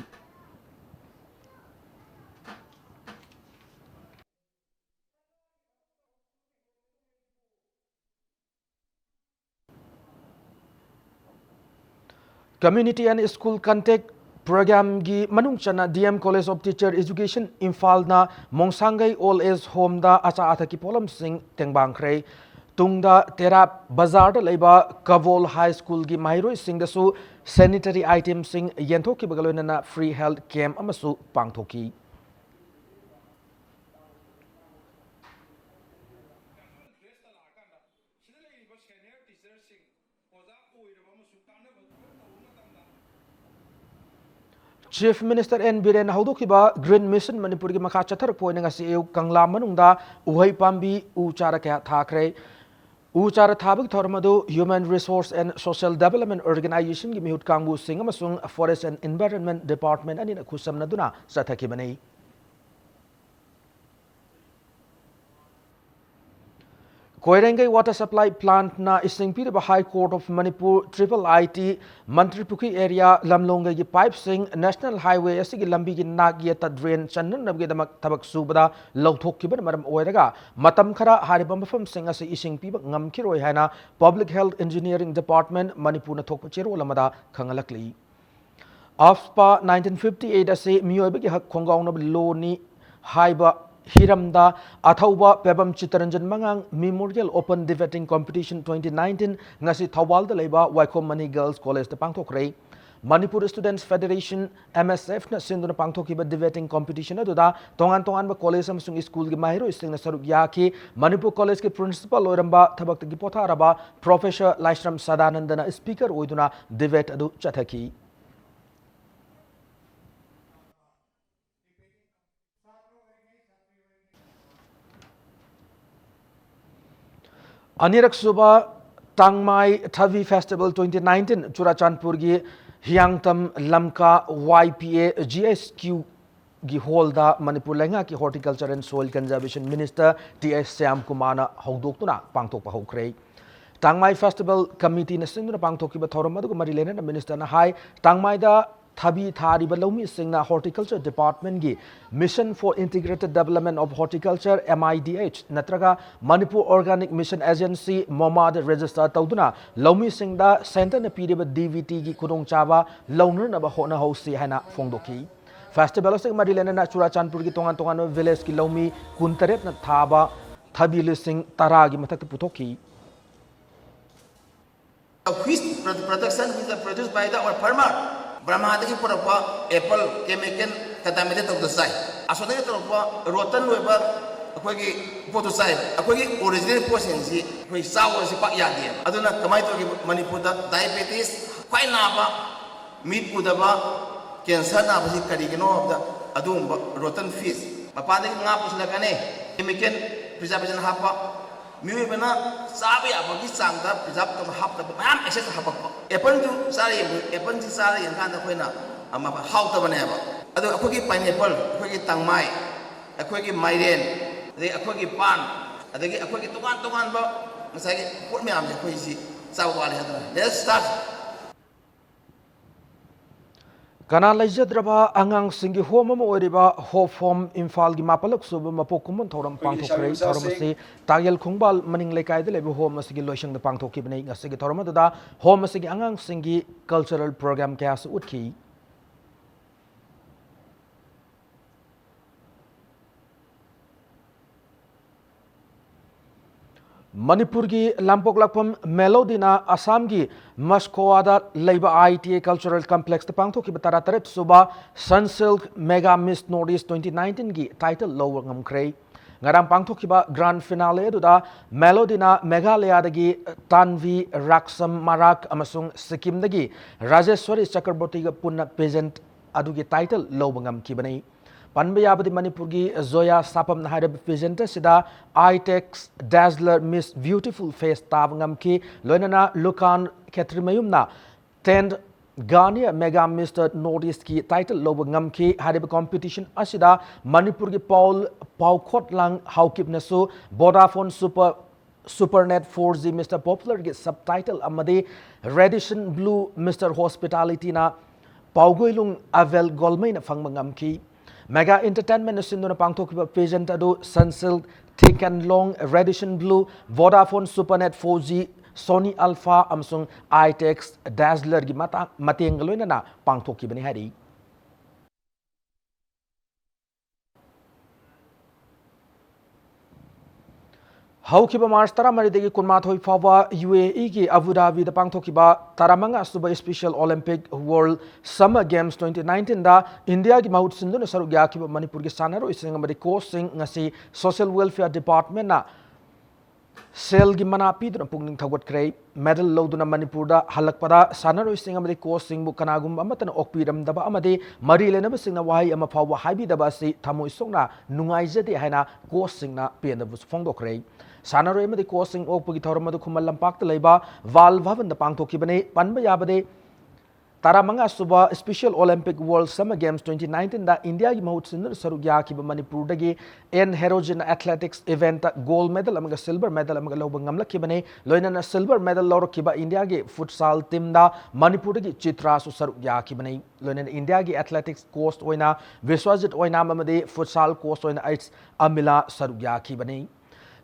Community and School Contact Programꯒꯤ ꯃꯅꯨꯡ ꯆꯟꯅ D M College of Teacher Education ꯏꯝꯐꯥꯜꯅ ꯃꯣꯡꯁꯥꯡꯒꯩ Old Age Homeꯗ ꯑꯆꯥ ꯑꯊꯛꯀꯤ ꯄꯣꯠꯂꯝꯁꯤꯡ ꯇꯦꯡꯕꯥꯡꯈ꯭ꯔꯦ꯫ ꯇꯨꯡꯗ ꯇꯦꯔꯥ ꯕꯖꯥꯔꯗ ꯂꯩꯕ ꯀꯕꯣꯜ High Schoolꯒꯤ ꯃꯍꯩꯔꯣꯏꯁꯤꯡꯗꯁꯨ sanitary itemꯁꯤꯡ ꯌꯦꯟꯊꯣꯛꯈꯤꯕꯒ ꯂꯣꯏꯅꯅ free health camp ꯑꯃꯁꯨ ꯄꯥꯡꯊꯣꯛꯈꯤ꯫ Chief Minister N ꯕꯤꯔꯦꯟꯅ ꯍꯧꯗꯣꯛꯈꯤꯕ Green Mission ꯃꯅꯤꯄꯨꯔꯒꯤ ꯃꯈꯥ ꯆꯠꯊꯔꯛꯄ ꯑꯣꯏꯅ ꯉꯁꯤ ꯑꯌꯨꯛ ꯀꯪꯂꯥ ꯃꯅꯨꯡꯗ ꯎꯍꯩ ꯄꯥꯝꯕꯤ ꯎ ꯆꯥꯔ ꯀꯌꯥ ꯊꯥꯈ꯭ꯔꯦ꯫ ꯎ ꯆꯥꯔ ꯊꯥꯕꯒꯤ ꯊꯧꯔꯝ ꯑꯗꯨ Human Resource and Social Development Organizationꯒꯤ ꯃꯤꯍꯨꯠ ꯀꯥꯡꯕꯨꯁꯤꯡ ꯑꯃꯁꯨꯡ Forest and Environment Department ꯑꯅꯤꯅ ꯈꯨꯠꯁꯝꯅꯗꯨꯅ ꯆꯠꯊꯈꯤꯕꯅꯤ꯫ ꯀꯣꯏꯔꯦꯡꯒꯩ Water Supply Plantꯅ ꯏꯁꯤꯡ ꯄꯤꯔꯤꯕ High Court of Manipur triple I T Mantripukhri area ꯂꯝꯂꯣꯡꯒꯩꯒꯤ pipeꯁꯤꯡ National Highway ꯑꯁꯤꯒꯤ ꯂꯝꯕꯤꯒꯤ ꯅꯥꯛ ꯌꯦꯠꯇ drain ꯆꯟꯅꯅꯕꯒꯤꯗꯃꯛ ꯊꯕꯛ ꯁꯨꯕꯗ ꯂꯧꯊꯣꯛꯈꯤꯕꯅ ꯃꯔꯝ ꯑꯣꯏꯔꯒ ꯃꯇꯝ ꯈꯔ ꯍꯥꯏꯔꯤꯕ ꯃꯐꯝꯁꯤꯡ ꯑꯁꯤ ꯏꯁꯤꯡ ꯄꯤꯕ ꯉꯝꯈꯤꯔꯣꯏ ꯍꯥꯏꯅ Public Health Engineering Department ꯃꯅꯤꯄꯨꯔꯅ ꯊꯣꯛꯄ ꯆꯦꯔꯣꯜ ꯑꯃꯗ ꯈꯪꯍꯜꯂꯛꯂꯤ꯫ AFSPA nineteen fifty eight ꯑꯁꯤ ꯃꯤꯑꯣꯏꯕꯒꯤ ꯍꯛ ꯈꯣꯡꯒꯥꯎꯅꯕ lawꯅꯤ ꯍꯥꯏꯕ ꯍꯤꯔꯝꯗ ꯑꯊꯧꯕ Pebam Chittaranjan ꯃꯉꯥꯡ Memorial Open Debating Competition twenty nineteen ꯉꯁꯤ ꯊꯧꯕꯥꯜꯗ ꯂꯩꯕ ꯋꯥꯏꯈꯣꯝ ꯃꯅꯤ Girls Collegeꯇ ꯄꯥꯡꯊꯣꯛꯈ꯭ꯔꯦ꯫ Manipur Students Federation, M S Fꯅ ꯁꯤꯟꯗꯨꯅ ꯄꯥꯡꯊꯣꯛꯈꯤꯕ debating competition ꯑꯗꯨꯗ ꯇꯣꯉꯥꯟ ꯇꯣꯉꯥꯟꯕ college ꯑꯃꯁꯨꯡ schoolꯒꯤ ꯃꯍꯩꯔꯣꯏꯁꯤꯡꯅ ꯁꯔꯨꯛ ꯌꯥꯈꯤ꯫ ꯃꯅꯤꯄꯨꯔ collegeꯀꯤ principal ꯑꯣꯏꯔꯝꯕ ꯊꯕꯛꯇꯒꯤ ꯄꯣꯊꯥꯔꯕ Professor ꯂꯥꯏꯁ꯭ꯔꯝ ꯁꯗꯥꯅꯟꯗꯅ speaker ꯑꯣꯏꯗꯨꯅ debate ꯑꯗꯨ ꯆꯠꯊꯈꯤ꯫ ꯑꯅꯤꯔꯛ ꯁꯨꯕ ꯇꯥꯡꯃꯥꯏ ꯊꯕꯤ Festival twenty nineteen ꯆꯨꯔꯥꯆꯥꯟꯄꯨꯔꯒꯤ ꯍꯤꯌꯥꯡꯊꯝ ꯂꯝꯀꯥ Y P A G S Q ꯒꯤ hallꯗ ꯃꯅꯤꯄꯨꯔ ꯂꯩꯉꯥꯛꯀꯤ Horticulture and Soil Conservation Minister T S ꯁ꯭ꯌꯥꯝꯀꯨꯃꯥꯔꯅ ꯍꯧꯗꯣꯛꯇꯨꯅ ꯄꯥꯡꯊꯣꯛꯄ ꯍꯧꯈ꯭ꯔꯦ꯫ ꯇꯥꯡꯃꯥꯏ Festival Committeeꯅ ꯁꯤꯟꯗꯨꯅ ꯄꯥꯡꯊꯣꯛꯈꯤꯕ ꯊꯧꯔꯝ ꯑꯗꯨꯒ ꯃꯔꯤ ꯂꯩꯅꯅ ministerꯅ ꯍꯥꯏ, ꯇꯥꯡꯃꯥꯏꯗ ꯊꯕꯤ ꯊꯥꯔꯤꯕ ꯂꯧꯃꯤꯁꯤꯡꯅ Horticulture Departmentꯀꯤ Mission for Integrated Development of Horticulture, M I D H, ꯅꯠꯇ꯭ꯔꯒ Manipur Organic Mission Agency, MOMAꯗ register ꯇꯧꯗꯨꯅ ꯂꯧꯃꯤꯁꯤꯡꯗ centreꯅ ꯄꯤꯔꯤꯕ D B Tꯒꯤ ꯈꯨꯗꯣꯡꯆꯥꯕ ꯂꯧꯅꯅꯕ ꯍꯣꯠꯅꯍꯧꯁꯤ ꯍꯥꯏꯅ ꯐꯣꯡꯗꯣꯛꯈꯤ꯫ Festival ꯑꯁꯤꯒ ꯃꯔꯤ ꯂꯩꯅꯅ ꯆꯨꯔꯥꯆꯥꯟꯄꯨꯔꯒꯤ ꯇꯣꯉꯥꯟ ꯇꯣꯉꯥꯟꯕ villageꯀꯤ ꯂꯧꯃꯤ ꯀꯨꯟꯇꯔꯦꯠꯅ ꯊꯥꯕ ꯊꯕꯤ ꯂꯤꯁꯤꯡ ꯇꯔꯥꯒꯤ ꯃꯊꯛꯇ ꯄꯨꯊꯣꯛꯈꯤ꯫ Which pro-, production which is produced by the our farmer, ꯕꯔꯃꯥꯗꯒꯤ ꯄꯨꯔꯛꯄ apple chemical contaminated ꯇꯧꯗ ꯆꯥꯏ꯫ ꯑꯁꯣꯝꯗꯒꯤ ꯇꯧꯔꯛꯄ rotten ꯑꯣꯏꯕ ꯑꯩꯈꯣꯏꯒꯤ ꯄꯣꯠꯇꯨ ꯆꯥꯏ꯫ ꯑꯩꯈꯣꯏꯒꯤ original ꯄꯣꯠꯁꯤꯡꯁꯤ ꯑꯩꯈꯣꯏ ꯆꯥꯕꯁꯤ ꯄꯥꯛ ꯌꯥꯗꯦꯕ꯫ ꯑꯗꯨꯅ ꯀꯃꯥꯏꯅ ꯇꯧꯒꯦ, ꯃꯅꯤꯄꯨꯔꯗ diabetes ꯈ꯭ꯋꯥꯏ ꯅꯥꯕ, ꯃꯤꯠ ꯎꯗꯕ, cancer ꯅꯥꯕꯁꯤ ꯀꯔꯤꯒꯤꯅꯣ ꯍꯥꯏꯕꯗ ꯑꯗꯨꯒꯨꯝꯕ rotten fish, ꯃꯄꯥꯟꯗꯒꯤ ꯉꯥ ꯄꯨꯁꯤꯜꯂꯛꯀꯅꯤ, chemical preservation ꯍꯥꯞꯄ, ꯃꯤꯑꯣꯏꯕꯅ ꯆꯥꯕ ꯌꯥꯕꯒꯤ ꯆꯥꯡꯗ preserve ꯇꯧꯕ ꯍꯥꯞꯇꯕ ꯃꯌꯥꯝ excess ꯍꯥꯞꯄꯛꯄ꯫ Appleꯗꯨ ꯆꯥꯔ ꯌꯦꯡꯕ, appleꯁꯤ ꯆꯥꯔ ꯌꯦꯡꯀꯥꯟꯗ ꯑꯩꯈꯣꯏꯅ ꯑꯃ ꯍꯥꯎꯇꯕꯅꯦꯕ꯫ ꯑꯗꯣ ꯑꯩꯈꯣꯏꯒꯤ pineapple, ꯑꯩꯈꯣꯏꯒꯤ ꯇꯪꯃꯥꯏ, ꯑꯩꯈꯣꯏꯒꯤ ꯃꯥꯏꯔꯦꯟ, ꯑꯗꯒꯤ ꯑꯩꯈꯣꯏꯒꯤ ꯄꯥꯟ, ꯑꯗꯒꯤ ꯑꯩꯈꯣꯏꯒꯤ ꯇꯣꯉꯥꯟ ꯇꯣꯉꯥꯟꯕ ꯉꯁꯥꯏꯒꯤ ꯄꯣꯠ ꯃꯌꯥꯝꯁꯦ ꯑꯩꯈꯣꯏꯁꯤ ꯆꯥꯕ ꯋꯥꯠꯂꯦ ꯍꯥꯏꯗꯅ꯫ Let's start. ꯀꯅꯥ ꯂꯩꯖꯗ꯭ꯔꯕ ꯑꯉꯥꯡꯁꯤꯡꯒꯤ home ꯑꯃ ꯑꯣꯏꯔꯤꯕ Hope Home ꯏꯝꯐꯥꯜꯒꯤ ꯃꯥꯄꯜꯂꯛ ꯁꯨꯕ ꯃꯄꯣꯛ ꯀꯨꯝꯑꯣꯟ ꯊꯧꯔꯝ ꯄꯥꯡꯊꯣꯛꯈ꯭ꯔꯦ꯫ ꯊꯧꯔꯝ ꯑꯁꯤ ꯇꯥꯌꯦꯜ ꯈꯣꯡꯕꯥꯜ ꯃꯅꯤꯡ ꯂꯩꯀꯥꯏꯗ ꯂꯩꯕ home ꯑꯁꯤꯒꯤ ꯂꯣꯏꯁꯪꯗ ꯄꯥꯡꯊꯣꯛꯈꯤꯕꯅꯤ꯫ ꯉꯁꯤꯒꯤ ꯊꯧꯔꯝ ꯑꯗꯨꯗ home ꯑꯁꯤꯒꯤ ꯑꯉꯥꯡꯁꯤꯡꯒꯤ cultural program ꯀꯌꯥꯁꯨ ꯎꯠꯈꯤ꯫ ꯃꯅꯤꯄꯨꯔꯒꯤ ꯂꯥꯡꯄꯣꯛ ꯂꯥꯛꯐꯝ ꯃꯦꯂꯣꯗꯤꯅ ꯑꯁꯥꯝꯒꯤ ꯃꯁꯀꯣꯋꯥꯗ ꯂꯩꯕ I T A Cultural Complexꯇ ꯄꯥꯡꯊꯣꯛꯈꯤꯕ ꯇꯔꯥꯇꯔꯦꯠ ꯁꯨꯕ Sunsilk Mega Miss Northeast twenty nineteenꯒꯤ title ꯂꯧꯕ ꯉꯝꯈ꯭ꯔꯦ꯫ ꯉꯔꯥꯡ ꯄꯥꯡꯊꯣꯛꯈꯤꯕ grand finale ꯑꯗꯨꯗ ꯃꯦꯂꯣꯗꯤꯅ ꯃꯦꯘꯥꯂꯌꯥꯗꯒꯤ ꯇꯥꯟꯚꯤ, ꯔꯥꯛꯁꯝ ꯃꯔꯥꯛ ꯑꯃꯁꯨꯡ ꯁꯤꯛꯀꯤꯝꯗꯒꯤ ꯔꯥꯖꯦꯁ꯭ꯋꯔꯤ ꯆꯀ꯭ꯔꯕꯣꯔꯇꯤꯒ ꯄꯨꯟꯅ pageant ꯑꯗꯨꯒꯤ title ꯂꯧꯕ ꯉꯝꯈꯤꯕꯅꯤ꯫ ꯄꯟꯕ ꯌꯥꯕꯗꯤ ꯃꯅꯤꯄꯨꯔꯒꯤ ꯖꯣꯌꯥ ꯁꯥꯄꯝꯅ ꯍꯥꯏꯔꯤꯕ pageant ꯑꯁꯤꯗ Itex Dazzler Miss Beautiful Face ꯇꯥꯕ ꯉꯝꯈꯤ꯫ ꯂꯣꯏꯅꯅ ꯂꯨꯀꯥꯟ ꯈꯦꯇ꯭ꯔꯤꯃꯌꯨꯝꯅ tenth Ghania Mega Mister Northeastꯀꯤ title ꯂꯧꯕ ꯉꯝꯈꯤ꯫ ꯍꯥꯏꯔꯤꯕ competition ꯑꯁꯤꯗ ꯃꯅꯤꯄꯨꯔꯒꯤ ꯄꯥꯎꯜ ꯄꯥꯎꯈꯣꯠꯂꯥꯡ ꯍꯥꯎꯀꯤꯞꯅꯁꯨ Vodafone Super Supernet four G Mister Popularꯒꯤ subtitle ꯑꯃꯗꯤ Radiation Blue Mister Hospitalityꯅ ꯄꯥꯎꯒꯣꯏꯂꯨꯡ ꯑꯕꯦꯜ ꯒꯣꯜꯃꯩꯅ ꯐꯪꯕ ꯉꯝꯈꯤ꯫ Mega Entertainmentꯅ ꯁꯤꯟꯗꯨꯅ ꯄꯥꯡꯊꯣꯛꯈꯤꯕ pageant ꯑꯗꯨ Sunsilk, Thick and Long, Radiation Blue, Vodafone Supernet four G, Sony Alpha ꯑꯃꯁꯨꯡ Itex Dazzlerꯒꯤ ꯃꯇꯥꯡ ꯃꯇꯦꯡꯒ ꯂꯣꯏꯅꯅ ꯄꯥꯡꯊꯣꯛꯈꯤꯕꯅꯤ ꯍꯥꯏꯔꯤ꯫ ꯍꯧꯈꯤꯕ March ꯇꯔꯥꯃꯔꯤꯗꯒꯤ ꯀꯨꯟꯃꯥꯊꯣꯏ ꯐꯥꯎꯕ U A Eꯒꯤ ꯑꯕꯨ ꯙꯥꯕꯤꯗ ꯄꯥꯡꯊꯣꯛꯈꯤꯕ ꯇꯔꯥꯃꯉꯥ ꯁꯨꯕ Special Olympic World Summer Games twenty nineteenꯗ ꯏꯟꯗꯤꯌꯥꯒꯤ ꯃꯍꯨꯠ ꯁꯤꯟꯗꯨꯅ ꯁꯔꯨꯛ ꯌꯥꯈꯤꯕ ꯃꯅꯤꯄꯨꯔꯒꯤ ꯁꯥꯟꯅꯔꯣꯏꯁꯤꯡ ꯑꯃꯗꯤ coachꯁꯤꯡ ꯉꯁꯤ Social Welfare Departmentꯅ ꯁꯦꯜꯒꯤ ꯃꯅꯥ ꯄꯤꯗꯨꯅ ꯄꯨꯛꯅꯤꯡ ꯊꯧꯒꯠꯈ꯭ꯔꯦ꯫ Medal ꯂꯧꯗꯨꯅ ꯃꯅꯤꯄꯨꯔꯗ ꯍꯜꯂꯛꯄꯗ ꯁꯥꯟꯅꯔꯣꯏꯁꯤꯡ ꯑꯃꯗꯤ coachꯁꯤꯡꯕꯨ ꯀꯅꯥꯒꯨꯝꯕ ꯑꯃꯠꯇꯅ ꯑꯣꯛꯄꯤꯔꯝꯗꯕ ꯑꯃꯗꯤ ꯃꯔꯤ ꯂꯩꯅꯕꯁꯤꯡꯅ ꯋꯥꯍꯩ ꯑꯃ ꯐꯥꯎꯕ ꯍꯥꯏꯕꯤꯗꯕ ꯑꯁꯤ ꯊꯃꯣꯏ ꯁꯣꯛꯅ ꯅꯨꯡꯉꯥꯏꯖꯗꯦ ꯍꯥꯏꯅ coachꯁꯤꯡꯅ ꯄꯦꯟꯗꯕꯁꯨ ꯐꯣꯡꯗꯣꯛꯈ꯭ꯔꯦ꯫ ꯁꯥꯟꯅꯔꯣꯏ ꯑꯃꯗꯤ coachꯁꯤꯡ ꯑꯣꯛꯄꯒꯤ ꯊꯧꯔꯝ ꯑꯗꯨ ꯈꯨꯃꯟ ꯂꯝꯄꯥꯛꯇ ꯂꯩꯕ ꯕꯥꯜ ꯚꯕꯟꯗ ꯄꯥꯡꯊꯣꯛꯈꯤꯕꯅꯤ꯫ ꯄꯟꯕ ꯌꯥꯕꯗꯤ, ꯇꯔꯥꯃꯉꯥ ꯁꯨꯕ Special Olympic World Summer Games twenty nineteenꯗ ꯏꯟꯗꯤꯌꯥꯒꯤ ꯃꯍꯨꯠ ꯁꯤꯟꯗꯨꯅ ꯁꯔꯨꯛ ꯌꯥꯈꯤꯕ ꯃꯅꯤꯄꯨꯔꯗꯒꯤ ꯑꯦꯟ ꯍꯦꯔꯣꯖꯤꯟꯅ athletics eventꯇ gold medal ꯑꯃꯒ silver medal ꯑꯃꯒ ꯂꯧꯕ ꯉꯝꯂꯛꯈꯤꯕꯅꯤ꯫ ꯂꯣꯏꯅꯅ silver medal ꯂꯧꯔꯛꯈꯤꯕ ꯏꯟꯗꯤꯌꯥꯒꯤ futsal teamꯗ ꯃꯅꯤꯄꯨꯔꯗꯒꯤ ꯆꯤꯇ꯭ꯔꯥꯁꯨ ꯁꯔꯨꯛ ꯌꯥꯈꯤꯕꯅꯤ꯫ ꯂꯣꯏꯅꯅ ꯏꯟꯗꯤꯌꯥꯒꯤ athletics coach ꯑꯣꯏꯅ ꯕꯤꯁ꯭ꯋꯖꯤꯠ ꯑꯣꯏꯅꯥꯝ ꯑꯃꯗꯤ futsal coach ꯑꯣꯏꯅ ꯑꯩꯆ ꯑꯃꯤꯂꯥ ꯁꯔꯨꯛ ꯌꯥꯈꯤꯕꯅꯤ꯫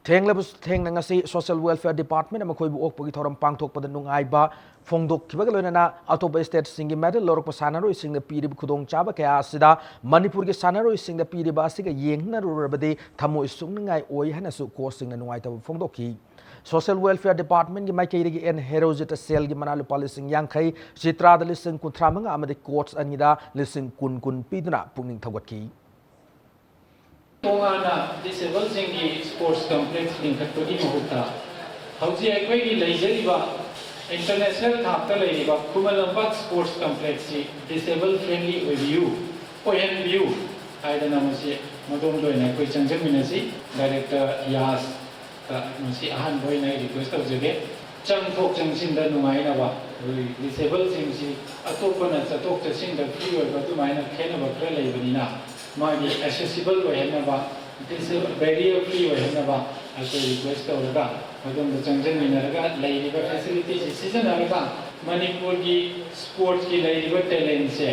ꯊꯦꯡꯂꯕꯁꯨ ꯊꯦꯡꯅ ꯉꯁꯤ Social Welfare Departmentꯅ ꯃꯈꯣꯏꯕꯨ ꯑꯣꯛꯄꯒꯤ ꯊꯧꯔꯝ ꯄꯥꯡꯊꯣꯛꯄꯗ ꯅꯨꯡꯉꯥꯏꯕ ꯐꯣꯡꯗꯣꯛꯈꯤꯕꯒ ꯂꯣꯏꯅꯅ ꯑꯇꯣꯞꯄ stateꯁꯤꯡꯒꯤ medal ꯂꯧꯔꯛꯄ ꯁꯥꯟꯅꯔꯣꯏꯁꯤꯡꯅ ꯄꯤꯔꯤꯕ ꯈꯨꯗꯣꯡꯆꯥꯕ ꯀꯌꯥ ꯑꯁꯤꯗ ꯃꯅꯤꯄꯨꯔꯒꯤ ꯁꯥꯟꯅꯔꯣꯏꯁꯤꯡꯗ ꯄꯤꯔꯤꯕ ꯑꯁꯤꯒ ꯌꯦꯡꯅꯔꯨꯔꯕꯗꯤ ꯊꯃꯣꯏ ꯁꯣꯛꯅꯤꯡꯉꯥꯏ ꯑꯣꯏ ꯍꯥꯏꯅꯁꯨ coachꯁꯤꯡꯅ ꯅꯨꯡꯉꯥꯏꯇꯕ ꯐꯣꯡꯗꯣꯛꯈꯤ꯫ Social Welfare Department ꯀꯤ ꯃꯥꯏꯀꯩꯗꯒꯤ ꯑꯦꯟ ꯍꯦꯔꯣꯖꯤꯠꯇ ꯁꯦꯜꯒꯤ ꯃꯅꯥ ꯂꯨꯄꯥ ꯂꯤꯁꯤꯡ ꯌꯥꯡꯈꯩ, ꯆꯤꯇ꯭ꯔꯥꯗ ꯂꯤꯁꯤꯡ ꯀꯨꯟꯊ꯭ꯔꯥ ꯃꯉꯥ ꯑꯃꯗꯤ ꯀꯣꯆ ꯑꯅꯤꯗ ꯂꯤꯁꯤꯡ ꯀꯨꯟ ꯀꯨꯟ ꯄꯤꯗꯨꯅ ꯄꯨꯛꯅꯤꯡ ꯊꯧꯒꯠꯈꯤ꯫ ꯇꯣꯉꯥꯟꯅ ꯗꯤꯁꯦꯕꯜꯁꯤꯡꯒꯤ ꯁ꯭ꯄꯣꯔꯠꯁ ꯀꯝꯄ꯭ꯂꯦꯛꯁ ꯂꯤꯡꯈꯠꯄꯒꯤ ꯃꯍꯨꯠꯇ ꯍꯧꯖꯤꯛ ꯑꯩꯈꯣꯏꯒꯤ ꯂꯩꯖꯔꯤꯕ ꯏꯟꯇꯔꯅꯦꯁꯅꯦꯜ ꯊꯥꯛꯇ ꯂꯩꯔꯤꯕ Khuman Lampak sports ꯀꯝꯄ꯭ꯂꯦꯛꯁꯁꯤ disable friendly ꯑꯣꯏꯕꯤꯌꯨ, ꯑꯣꯏꯍꯟꯕꯤꯌꯨ ꯍꯥꯏꯗꯅ ꯃꯁꯤ ꯃꯗꯣꯝꯗ ꯑꯣꯏꯅ ꯑꯩꯈꯣꯏ ꯆꯪꯖꯃꯤꯟꯅꯁꯤ꯫ ꯗꯥꯏꯔꯦꯛꯇꯔ ꯌꯥꯁ ꯇ ꯃꯁꯤ ꯑꯍꯥꯟꯕ ꯑꯣꯏꯅ ꯑꯩ ꯔꯤꯀ꯭ꯋꯦꯁ ꯇꯧꯖꯒꯦ꯫ ꯆꯪꯊꯣꯛ ꯆꯪꯁꯤꯟꯗ ꯅꯨꯡꯉꯥꯏꯅꯕ, ꯑꯩꯈꯣꯏ ꯗꯤꯁꯦꯕꯜꯁꯤꯡꯁꯤ ꯑꯇꯣꯞꯄꯅ ꯆꯠꯊꯣꯛ ꯆꯠꯁꯤꯟꯗ ꯐ꯭ꯔꯤ ꯑꯣꯏꯕ ꯑꯗꯨꯃꯥꯏꯅ ꯈꯦꯠꯅꯕ ꯈꯔ ꯂꯩꯕꯅꯤꯅ, ꯃꯥꯒꯤ ꯑꯦꯁꯦꯁꯤꯕꯜ ꯑꯣꯏꯍꯟꯅꯕ, ꯕꯦꯔꯤꯌꯔ ꯐ꯭ꯔꯤ ꯑꯣꯏꯍꯟꯅꯕ ꯑꯩꯈꯣꯏ ꯔꯤꯀ꯭ꯋꯦꯁ ꯇꯧꯔꯒ, ꯑꯗꯣꯝꯗ ꯆꯪꯁꯤꯟꯃꯤꯟꯅꯔꯒ ꯂꯩꯔꯤꯕ ꯐꯦꯁꯤꯂꯤꯇꯤꯁꯤ ꯁꯤꯖꯤꯟꯅꯔꯒ ꯃꯅꯤꯄꯨꯔꯒꯤ ꯁ꯭ꯄꯣꯔꯠꯀꯤ ꯂꯩꯔꯤꯕ ꯇꯦꯂꯦꯟꯁꯦ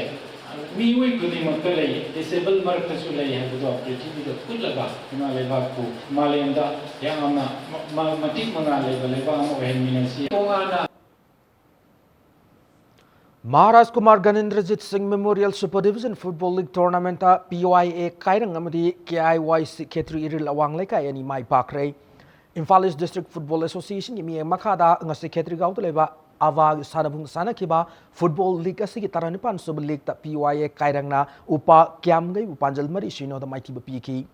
ꯃꯤꯑꯣꯏ ꯈꯨꯗꯤꯡꯃꯛꯇ ꯂꯩ, ꯗꯤꯁꯦꯕꯜ ꯃꯔꯛꯇꯁꯨ ꯂꯩ ꯍꯥꯏꯕꯗꯣ ꯄ꯭ꯔꯤꯊꯤꯕꯤꯗ ꯎꯠꯂꯒ ꯏꯃꯥ ꯂꯩꯕꯥꯛꯄꯨ ꯃꯥꯂꯦꯝꯗ ꯌꯥꯝꯅ ꯃ-, ꯃ-, ꯃꯇꯤꯛ ꯃꯉꯥꯜ ꯂꯩꯕ ꯂꯩꯕꯥꯛ ꯑꯃ ꯑꯣꯏꯍꯟꯃꯤꯟꯅꯁꯤ꯫ ꯇꯣꯉꯥꯟꯅ Maharaj Kumar Ganendrajit Singh memorial super division football league ꯇꯣꯔꯅꯥꯃꯦꯟꯠꯇ ꯄꯤ ꯋꯥꯏ ꯑꯦ ꯀꯥꯏꯔꯪ ꯑꯃꯗꯤ ꯀꯦ ꯑꯥꯏ ꯋꯥꯏ ꯁꯤ ꯈꯦꯇ꯭ꯔꯤ ꯏꯔꯤꯜ ꯑꯋꯥꯡ ꯂꯩꯀꯥꯏ ꯑꯅꯤ ꯃꯥꯏ ꯄꯥꯛꯈ꯭ꯔꯦ꯫ ꯏꯝꯐꯥꯜ ꯏꯁ ꯗꯤꯁꯇ꯭ꯔꯤꯛ ꯐꯨꯠꯕꯣꯜ ꯑꯦꯁꯣꯁꯤꯌꯦꯁꯟꯒꯤ ꯃꯤꯠꯌꯦꯡ ꯃꯈꯥꯗ ꯉꯁꯤ ꯈꯦꯇ꯭ꯔꯤꯒꯥꯎꯗ ꯂꯩꯕ ꯑꯚꯥꯒꯤ ꯁꯥꯟꯅꯕꯨꯡ ꯁꯥꯟꯅꯈꯤꯕ ꯐꯨꯠꯕꯣꯜ ꯂꯤꯒ ꯑꯁꯤꯒꯤ ꯇꯔꯥꯅꯤꯄꯥꯟ ꯁꯨꯕ ꯂꯤꯒꯇ ꯄꯤ ꯋꯥꯏ ꯑꯦ ꯀꯥꯏꯔꯪꯅ ꯎꯄꯥ ꯀ꯭ꯌꯥꯝꯒꯩꯕꯨ ꯄꯥꯟꯖꯜ ꯃꯔꯤ ꯁꯤꯅꯣꯗ ꯃꯥꯏꯊꯤꯕ ꯄꯤꯈꯤ꯫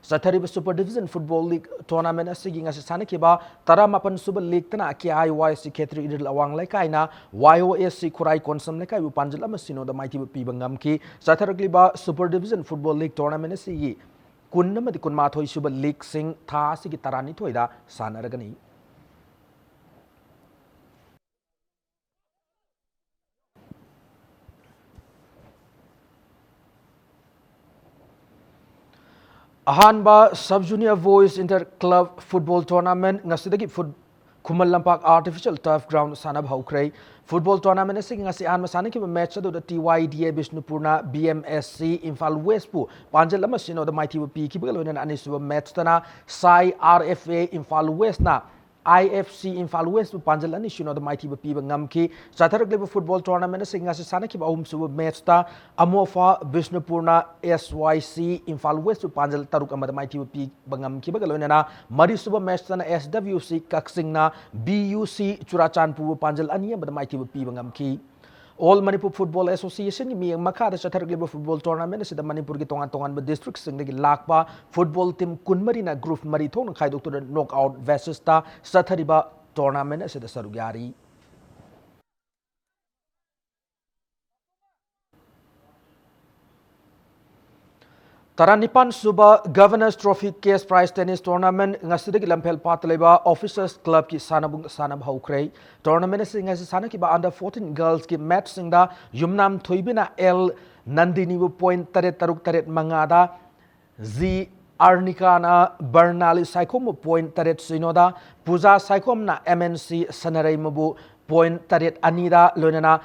ꯆꯠꯊꯔꯤꯕ super division football league tournament ꯑꯁꯤꯒꯤ ꯉꯁꯤ ꯁꯥꯟꯅꯈꯤꯕ ꯇꯔꯥꯃꯥꯄꯟ ꯁꯨꯕ ꯂꯤꯒꯇꯅ ꯀꯦ ꯑꯥꯏ ꯋꯥꯏ ꯁꯤ ꯈꯦꯇ꯭ꯔꯤ ꯏꯔꯤꯜ ꯑꯋꯥꯡ ꯂꯩꯀꯥꯏꯅ ꯋꯥꯏ ꯑꯣ ꯑꯦꯁ ꯁꯤ ꯈꯨꯔꯥꯏ ꯀꯣꯟꯁꯝ ꯂꯩꯀꯥꯏꯕꯨ ꯄꯥꯟꯖꯜ ꯑꯃ ꯁꯤꯅꯣꯗ ꯃꯥꯏꯊꯤꯕ ꯄꯤꯕ ꯉꯝꯈꯤ꯫ ꯆꯠꯊꯔꯛꯂꯤꯕ super division football league tournament ꯑꯁꯤꯒꯤ ꯀꯨꯟ ꯑꯃꯗꯤ ꯀꯨꯟꯃꯥꯊꯣꯏ ꯁꯨꯕ ꯂꯤꯒꯁꯤꯡ ꯊꯥ ꯑꯁꯤꯒꯤ ꯇꯔꯥꯅꯤꯊꯣꯏꯗ ꯁꯥꯟꯅꯔꯒꯅꯤ꯫ ꯑꯍꯥꯟꯕ sub junior boys inter club football tournament ꯉꯁꯤꯗꯒꯤ ꯐꯨꯠ-, ꯈꯨꯃꯟ ꯂꯝꯄꯥꯛ ꯑꯥꯔꯇꯤꯐꯤꯁꯤꯌꯦꯜ ꯇꯔꯐ ꯒ꯭ꯔꯥꯎꯟꯗ ꯁꯥꯟꯅꯕ ꯍꯧꯈ꯭ꯔꯦ꯫ ꯐꯨꯠꯕꯣꯜ ꯇꯣꯔꯅꯥꯃꯦꯟꯠ ꯑꯁꯤꯒꯤ ꯉꯁꯤ ꯑꯍꯥꯟꯕ ꯁꯥꯟꯅꯈꯤꯕ ꯃꯦꯆ ꯑꯗꯨꯗ ꯇꯤ ꯋꯥꯏ ꯗꯤ ꯑꯦ ꯕꯤꯁꯅꯨꯄꯨꯔꯅ B M S C Imphal ꯋꯦꯁꯄꯨ ꯄꯥꯟꯖꯜ ꯑꯃ ꯁꯤꯅꯣꯗ ꯃꯥꯏꯊꯤꯕ ꯄꯤꯈꯤꯕꯒ ꯂꯣꯏꯅꯅ ꯑꯅꯤꯁꯨꯕ ꯃꯦꯆꯇꯅ SAI R F A Imphal ꯋꯦꯁꯅ I F C Imphal West ꯕꯨ ꯄꯥꯟꯖꯜ ꯑꯅꯤ ꯁꯤꯅꯣꯗ ꯃꯥꯏꯊꯤꯕ ꯄꯤꯕ ꯉꯝꯈꯤ꯫ ꯆꯠꯊꯔꯛꯂꯤꯕ football tournament ꯑꯁꯤ ꯉꯁꯤ ꯁꯥꯟꯅꯈꯤꯕ ꯑꯍꯨꯝꯁꯨꯕ match ꯇ ꯑꯃꯣꯐꯥ ꯕꯤꯁꯅꯨꯄꯨꯔꯅ S Y C Imphal West ꯕꯨ ꯄꯥꯟꯖꯜ ꯇꯔꯨꯛ ꯑꯃꯗ ꯃꯥꯏꯊꯤꯕ ꯄꯤꯕ ꯉꯝꯈꯤꯕꯒ ꯂꯣꯏꯅꯅ ꯃꯔꯤꯁꯨꯕ match ꯇꯅ S W C ꯀꯛꯆꯤꯡꯅ B U C ꯆꯨꯔꯥꯆꯥꯟꯄꯨꯔꯕꯨ ꯄꯥꯟꯖꯜ ꯑꯅꯤ ꯑꯃꯗ ꯃꯥꯏꯊꯤꯕ ꯄꯤꯕ ꯉꯝꯈꯤ꯫ All Manipur Football Association ꯒꯤ ꯃꯤꯠꯌꯦꯡ ꯃꯈꯥꯗ ꯆꯠꯊꯔꯛꯂꯤꯕ football tournament ꯑꯁꯤꯗ ꯃꯅꯤꯄꯨꯔꯒꯤ ꯇꯣꯉꯥꯟ ꯇꯣꯉꯥꯟꯕ district ꯁꯤꯡꯗꯒꯤ ꯂꯥꯛꯄ football team ꯀꯨꯟꯃꯔꯤꯅ group ꯃꯔꯤ ꯊꯣꯛꯅ ꯈꯥꯏꯗꯣꯛꯇꯨꯅ knock out basis ꯇ ꯆꯠꯊꯔꯤꯕ tournament ꯑꯁꯤꯗ ꯁꯔꯨꯛ ꯌꯥꯔꯤ꯫ ꯇꯔꯥꯅꯤꯄꯥꯟ ꯁꯨꯕ Governor's Trophy Cash Prize Tennis Tournament ꯉꯁꯤꯗꯒꯤ ꯂꯝꯐꯦꯜ ꯄꯥꯠꯇ ꯂꯩꯕ Officers Club ꯀꯤ ꯁꯥꯟꯅꯕꯨꯡꯗ ꯁꯥꯟꯅꯕ ꯍꯧꯈ꯭ꯔꯦ꯫ Tournament ꯑꯁꯤ ꯉꯁꯤ ꯁꯥꯟꯅꯈꯤꯕ under fourteen girls ꯀꯤ match ꯁꯤꯡꯗ ꯌꯨꯝꯅꯥꯝ ꯊꯣꯏꯕꯤꯅ L ꯅꯟꯗꯤꯅꯤꯕꯨ point ꯇꯔꯦꯠ ꯇꯔꯨꯛ ꯇꯔꯦꯠ ꯃꯉꯥꯗ, G ꯑꯥꯔꯅꯤꯀꯥꯅ ꯕꯔꯅꯥꯂꯤ ꯁꯥꯏꯈꯣꯝꯕꯨ point ꯇꯔꯦꯠ ꯁꯤꯅꯣꯗ, ꯄꯨꯖꯥ ꯁꯥꯏꯈꯣꯝꯅ M N C ꯁꯅꯔꯩꯃꯕꯨ point ꯇꯔꯦꯠ ꯑꯅꯤꯗ, ꯂꯣꯏꯅꯅ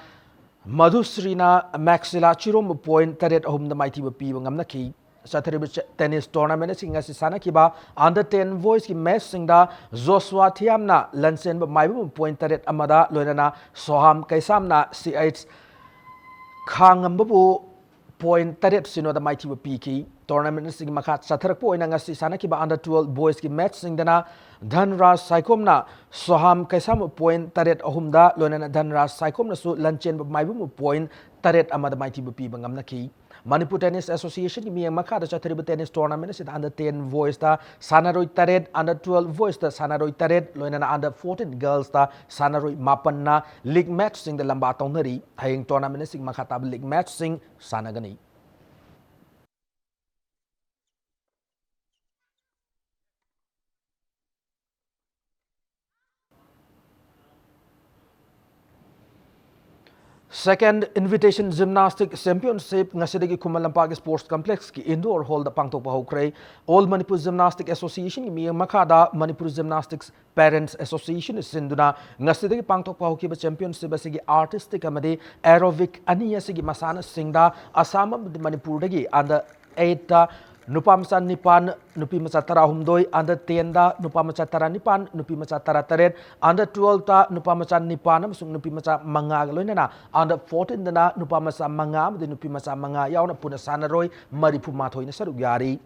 ꯃꯙꯨꯁ꯭ꯔꯤꯅ ꯃꯦꯛꯁꯤꯂꯥ ꯆꯤꯔꯣꯝꯕꯨ point ꯇꯔꯦꯠ ꯑꯍꯨꯝꯗ ꯃꯥꯏꯊꯤꯕ ꯄꯤꯕ ꯉꯝꯅꯈꯤ꯫ ꯆꯠꯊꯔꯤꯕ ꯆ-, tennis tournament ꯑꯁꯤ ꯉꯁꯤ ꯁꯥꯟꯅꯈꯤꯕ under ten boys ꯀꯤ match ꯁꯤꯡꯗ ꯖꯣꯁꯨꯋꯥ ꯊꯤꯌꯥꯝꯅ ꯂꯟꯆꯦꯟꯕ ꯃꯥꯏꯕꯝꯕꯨ point ꯇꯔꯦꯠ ꯑꯃꯗ, ꯂꯣꯏꯅꯅ ꯁꯣꯍꯥꯝ ꯀꯩꯁꯥꯝꯅ C H ꯈꯥꯉꯝꯕꯕꯨ point ꯇꯔꯦꯠ ꯁꯤꯅꯣꯗ ꯃꯥꯏꯊꯤꯕ ꯄꯤꯈꯤ꯫ Tournament ꯑꯁꯤꯒꯤ ꯃꯈꯥ ꯆꯠꯊꯔꯛꯄ ꯑꯣꯏꯅ ꯉꯁꯤ ꯁꯥꯟꯅꯈꯤꯕ under twelve boys ꯀꯤ match ꯁꯤꯡꯗꯅ ꯙꯟꯔꯥꯖ ꯁꯥꯏꯈꯣꯝꯅ ꯁꯣꯍꯥꯝ ꯀꯩꯁꯥꯝꯕꯨ point ꯇꯔꯦꯠ ꯑꯍꯨꯝꯗ, ꯂꯣꯏꯅꯅ ꯙꯟꯔꯥꯖ ꯁꯥꯏꯈꯣꯝꯅꯁꯨ ꯂꯟꯆꯦꯟꯕ ꯃꯥꯏꯕꯝꯕꯨ point ꯇꯔꯦꯠ ꯑꯃꯗ ꯃꯥꯏꯊꯤꯕ ꯄꯤꯕ ꯉꯝꯅꯈꯤ꯫ ꯃꯅꯤꯄꯨꯔ Tennis Association ꯒꯤ ꯃꯤꯠꯌꯦꯡ ꯃꯈꯥꯗ ꯆꯠꯊꯔꯤꯕ tennis tournament ꯑꯁꯤꯗ under ten boys ꯇ ꯁꯥꯟꯅꯔꯣꯏ ꯇꯔꯦꯠ, under twelve boys ꯇ ꯁꯥꯟꯅꯔꯣꯏ ꯇꯔꯦꯠ, ꯂꯣꯏꯅꯅ under fourteen girls ꯇ ꯁꯥꯟꯅꯔꯣꯏ ꯃꯥꯄꯟꯅ league match ꯁꯤꯡꯗ ꯂꯝꯕꯥ ꯇꯧꯅꯔꯤ꯫ ꯍꯌꯦꯡ tournament ꯑꯁꯤꯒꯤ ꯃꯈꯥ ꯇꯥꯕ league match ꯁꯤꯡ ꯁꯥꯟꯅꯒꯅꯤ꯫ Second Invitation Gymnastic Championship ꯉꯁꯤꯗꯒꯤ ꯈꯨꯃꯟ ꯂꯝꯄꯥꯛ Sports Complex ꯀꯤ indoor hall ꯗ ꯄꯥꯡꯊꯣꯛꯄ ꯍꯧꯈ꯭ꯔꯦ꯫ All Manipur Gymnastic Association ꯒꯤ ꯃꯤꯠꯌꯦꯡ ꯃꯈꯥꯗ Manipur Gymnastics Parents Association ꯅ ꯁꯤꯟꯗꯨꯅ ꯉꯁꯤꯗꯒꯤ ꯄꯥꯡꯊꯣꯛꯄ ꯍꯧꯈꯤꯕ championship ꯑꯁꯤꯒꯤ artistic ꯑꯃꯗꯤ aerobic ꯑꯅꯤ ꯑꯁꯤꯒꯤ ꯃꯁꯥꯟꯅꯁꯤꯡꯗ ꯑꯁꯥꯝ ꯑꯃꯗꯤ ꯃꯅꯤꯄꯨꯔꯗꯒꯤ under eight ꯇ ꯅꯨꯄꯥ ꯃꯆꯥ ꯅꯤꯄꯥꯟ, ꯅꯨꯄꯤ ꯃꯆꯥ ꯇꯔꯥꯍꯨꯝꯗꯣꯏ, under ten ꯗ ꯅꯨꯄꯥ ꯃꯆꯥ ꯇꯔꯥꯅꯤꯄꯥꯟ, ꯅꯨꯄꯤ ꯃꯆꯥ ꯇꯔꯥꯇꯔꯦꯠ, under twelve ꯇ ꯅꯨꯄꯥ ꯃꯆꯥ ꯅꯤꯄꯥꯟ ꯑꯃꯁꯨꯡ ꯅꯨꯄꯤ ꯃꯆꯥ ꯃꯉꯥꯒ ꯂꯣꯏꯅꯅ under fourteen ꯗꯅ ꯅꯨꯄꯥ ꯃꯆꯥ ꯃꯉꯥ ꯑꯃꯗꯤ ꯅꯨꯄꯤ ꯃꯆꯥ ꯃꯉꯥ ꯌꯥꯎꯅ ꯄꯨꯟꯅ ꯁꯥꯟꯅꯔꯣꯏ ꯃꯔꯤꯐꯨ ꯃꯥꯊꯣꯏꯅ ꯁꯔꯨꯛ ꯌꯥꯔꯤ꯫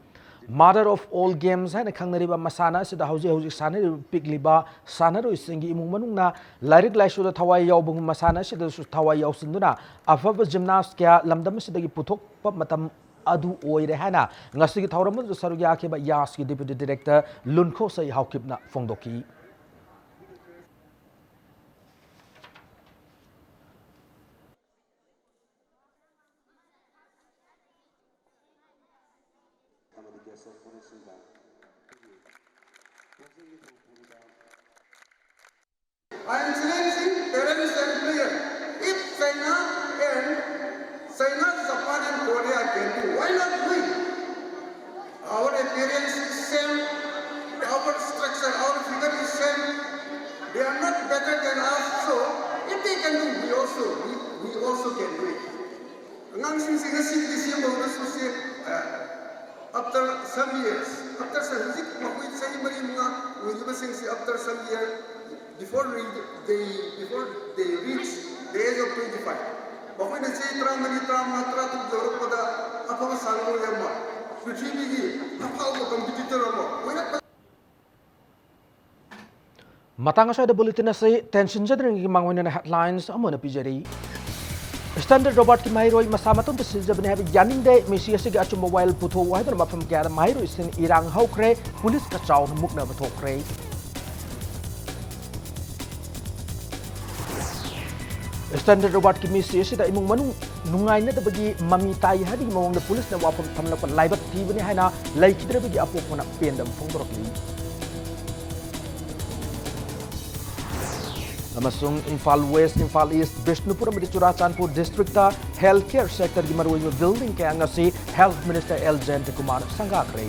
Mother of all games ꯍꯥꯏꯅ ꯈꯪꯅꯔꯤꯕ ꯃꯁꯥꯟꯅ ꯑꯁꯤꯗ ꯍꯧꯖꯤꯛ ꯍꯧꯖꯤꯛ ꯁꯥꯟꯅꯔꯤꯕ ꯄꯤꯛꯂꯤꯕ ꯁꯥꯟꯅꯔꯣꯏꯁꯤꯡꯒꯤ ꯏꯃꯨꯡ ꯃꯅꯨꯡꯅ ꯂꯥꯏꯔꯤꯛ ꯂꯥꯏꯁꯨꯗ ꯊꯋꯥꯏ ꯌꯥꯎꯕꯒꯨꯝ ꯃꯁꯥꯟꯅ ꯑꯁꯤꯗꯁꯨ ꯊꯋꯥꯏ ꯌꯥꯎꯁꯤꯟꯗꯨꯅ ꯑꯐꯕ gymnast ꯀꯌꯥ ꯂꯝꯗꯝ ꯑꯁꯤꯗꯒꯤ ꯄꯨꯊꯣꯛꯄ ꯃꯇꯝ ꯑꯗꯨ ꯑꯣꯏꯔꯦ ꯍꯥꯏꯅ ꯉꯁꯤꯒꯤ ꯊꯧꯔꯝ ꯑꯗꯨꯗ ꯁꯔꯨꯛ ꯌꯥꯈꯤꯕ ꯌꯥꯁꯀꯤ Deputy Director ꯂꯨꯟꯈꯣꯁꯩ ꯍꯥꯎꯀꯤꯞꯅ ꯐꯣꯡꯗꯣꯛꯈꯤ꯫ I am challenging parents and players. If China and China, Japan and Korea can do, why not we? Our appearance is same, our structure, our figure is same. They are not better than us, so if they can do, we also, we, we also can do it. ꯑꯉꯥꯡꯁꯤꯡꯁꯤ ꯉꯁꯤꯗꯒꯤ ꯁꯦꯝꯕ ꯍꯧꯔꯁꯨ ꯁꯤ, ꯑ, after some years, after some, ꯍꯧꯖꯤꯛ ꯃꯈꯣꯏ ꯆꯍꯤ ꯃꯔꯤ ꯃꯉꯥ ꯑꯣꯏꯔꯤꯕꯁꯤꯡꯁꯤ after some year, before re-, they, before they reach the age of twenty-five, ꯃꯈꯣꯏꯅ ꯆꯍꯤ ꯇꯔꯥꯃꯔꯤ, ꯇꯔꯥꯃꯉꯥ, ꯇꯔꯥꯇꯔꯨꯛ ꯌꯧꯔꯛꯄꯗ ꯑꯐꯕ ꯁꯥꯟꯅꯔꯣꯏ ꯑꯃ, ꯄ꯭ꯔꯤꯊꯤꯕꯤꯒꯤ ꯑꯐꯥꯎꯕ competitor ꯑꯃ ꯑꯣꯏꯔꯛꯄ꯫ ꯃꯇꯥꯡ ꯑꯁ꯭ꯋꯥꯏꯗ bulletin ꯑꯁꯤ ꯇꯦꯟꯁꯤꯟꯖꯗ꯭ꯔꯤꯉꯩꯒꯤ ꯃꯥꯡꯑꯣꯏꯅꯅ headlines ꯑꯃꯨꯛ ꯍꯟꯅ ꯄꯤꯖꯔꯤ꯫ Standard Robertꯀꯤ ꯃꯍꯩꯔꯣꯏ ꯃꯁꯥ ꯃꯇꯣꯝꯇ ꯁꯤꯖꯕꯅꯤ ꯍꯥꯏꯕ ꯌꯥꯅꯤꯡꯗꯦ, ꯃꯤꯁꯤ ꯑꯁꯤꯒꯤ ꯑꯆꯨꯝꯕ ꯋꯥꯌꯦꯜ ꯄꯨꯊꯣꯛꯎ ꯍꯥꯏꯗꯨꯅ ꯃꯐꯝ ꯀꯌꯥꯗ ꯃꯍꯩꯔꯣꯏꯁꯤꯡ ꯏꯔꯥꯡ ꯍꯧꯈ꯭ꯔꯦ, ꯄꯨꯂꯤꯁꯀ ꯆꯥꯎꯅ ꯃꯨꯛꯅꯕ ꯊꯣꯛꯈ꯭ꯔꯦ꯫ Standard Robertꯀꯤ ꯃꯤꯁꯤ ꯑꯁꯤꯗ ꯏꯃꯨꯡ ꯃꯅꯨꯡ ꯅꯨꯡꯉꯥꯏꯅꯗꯕꯒꯤ ꯃꯃꯤ ꯇꯥꯏ ꯍꯥꯏꯕꯒꯤ ꯃꯑꯣꯡꯗ ꯄꯨꯂꯤꯁꯅ ꯋꯥꯐꯝ ꯊꯝꯂꯛꯄ ꯂꯥꯏꯕꯛ ꯊꯤꯕꯅꯤ ꯍꯥꯏꯅ ꯂꯩꯈꯤꯗ꯭ꯔꯕꯒꯤ ꯑꯄꯣꯛꯄꯅ ꯄꯦꯟꯗꯕ ꯐꯣꯡꯗꯣꯔꯛꯂꯤ꯫ ꯑꯃꯁꯨꯡ ꯏꯝꯐꯥꯜ West, ꯏꯝꯐꯥꯜ East, ꯕꯤꯁꯅꯨꯄꯨꯔ ꯑꯃꯗꯤ ꯆꯨꯔꯥꯆꯥꯟꯄꯨꯔ districtꯇ health care sectorꯒꯤ ꯃꯔꯨꯑꯣꯏꯕ building ꯀꯌꯥ ꯉꯁꯤ Health Minister ꯑꯦꯜ ꯖꯌꯟꯇꯀꯨꯃꯥꯔꯅ ꯁꯪꯒꯥꯈ꯭ꯔꯦ꯫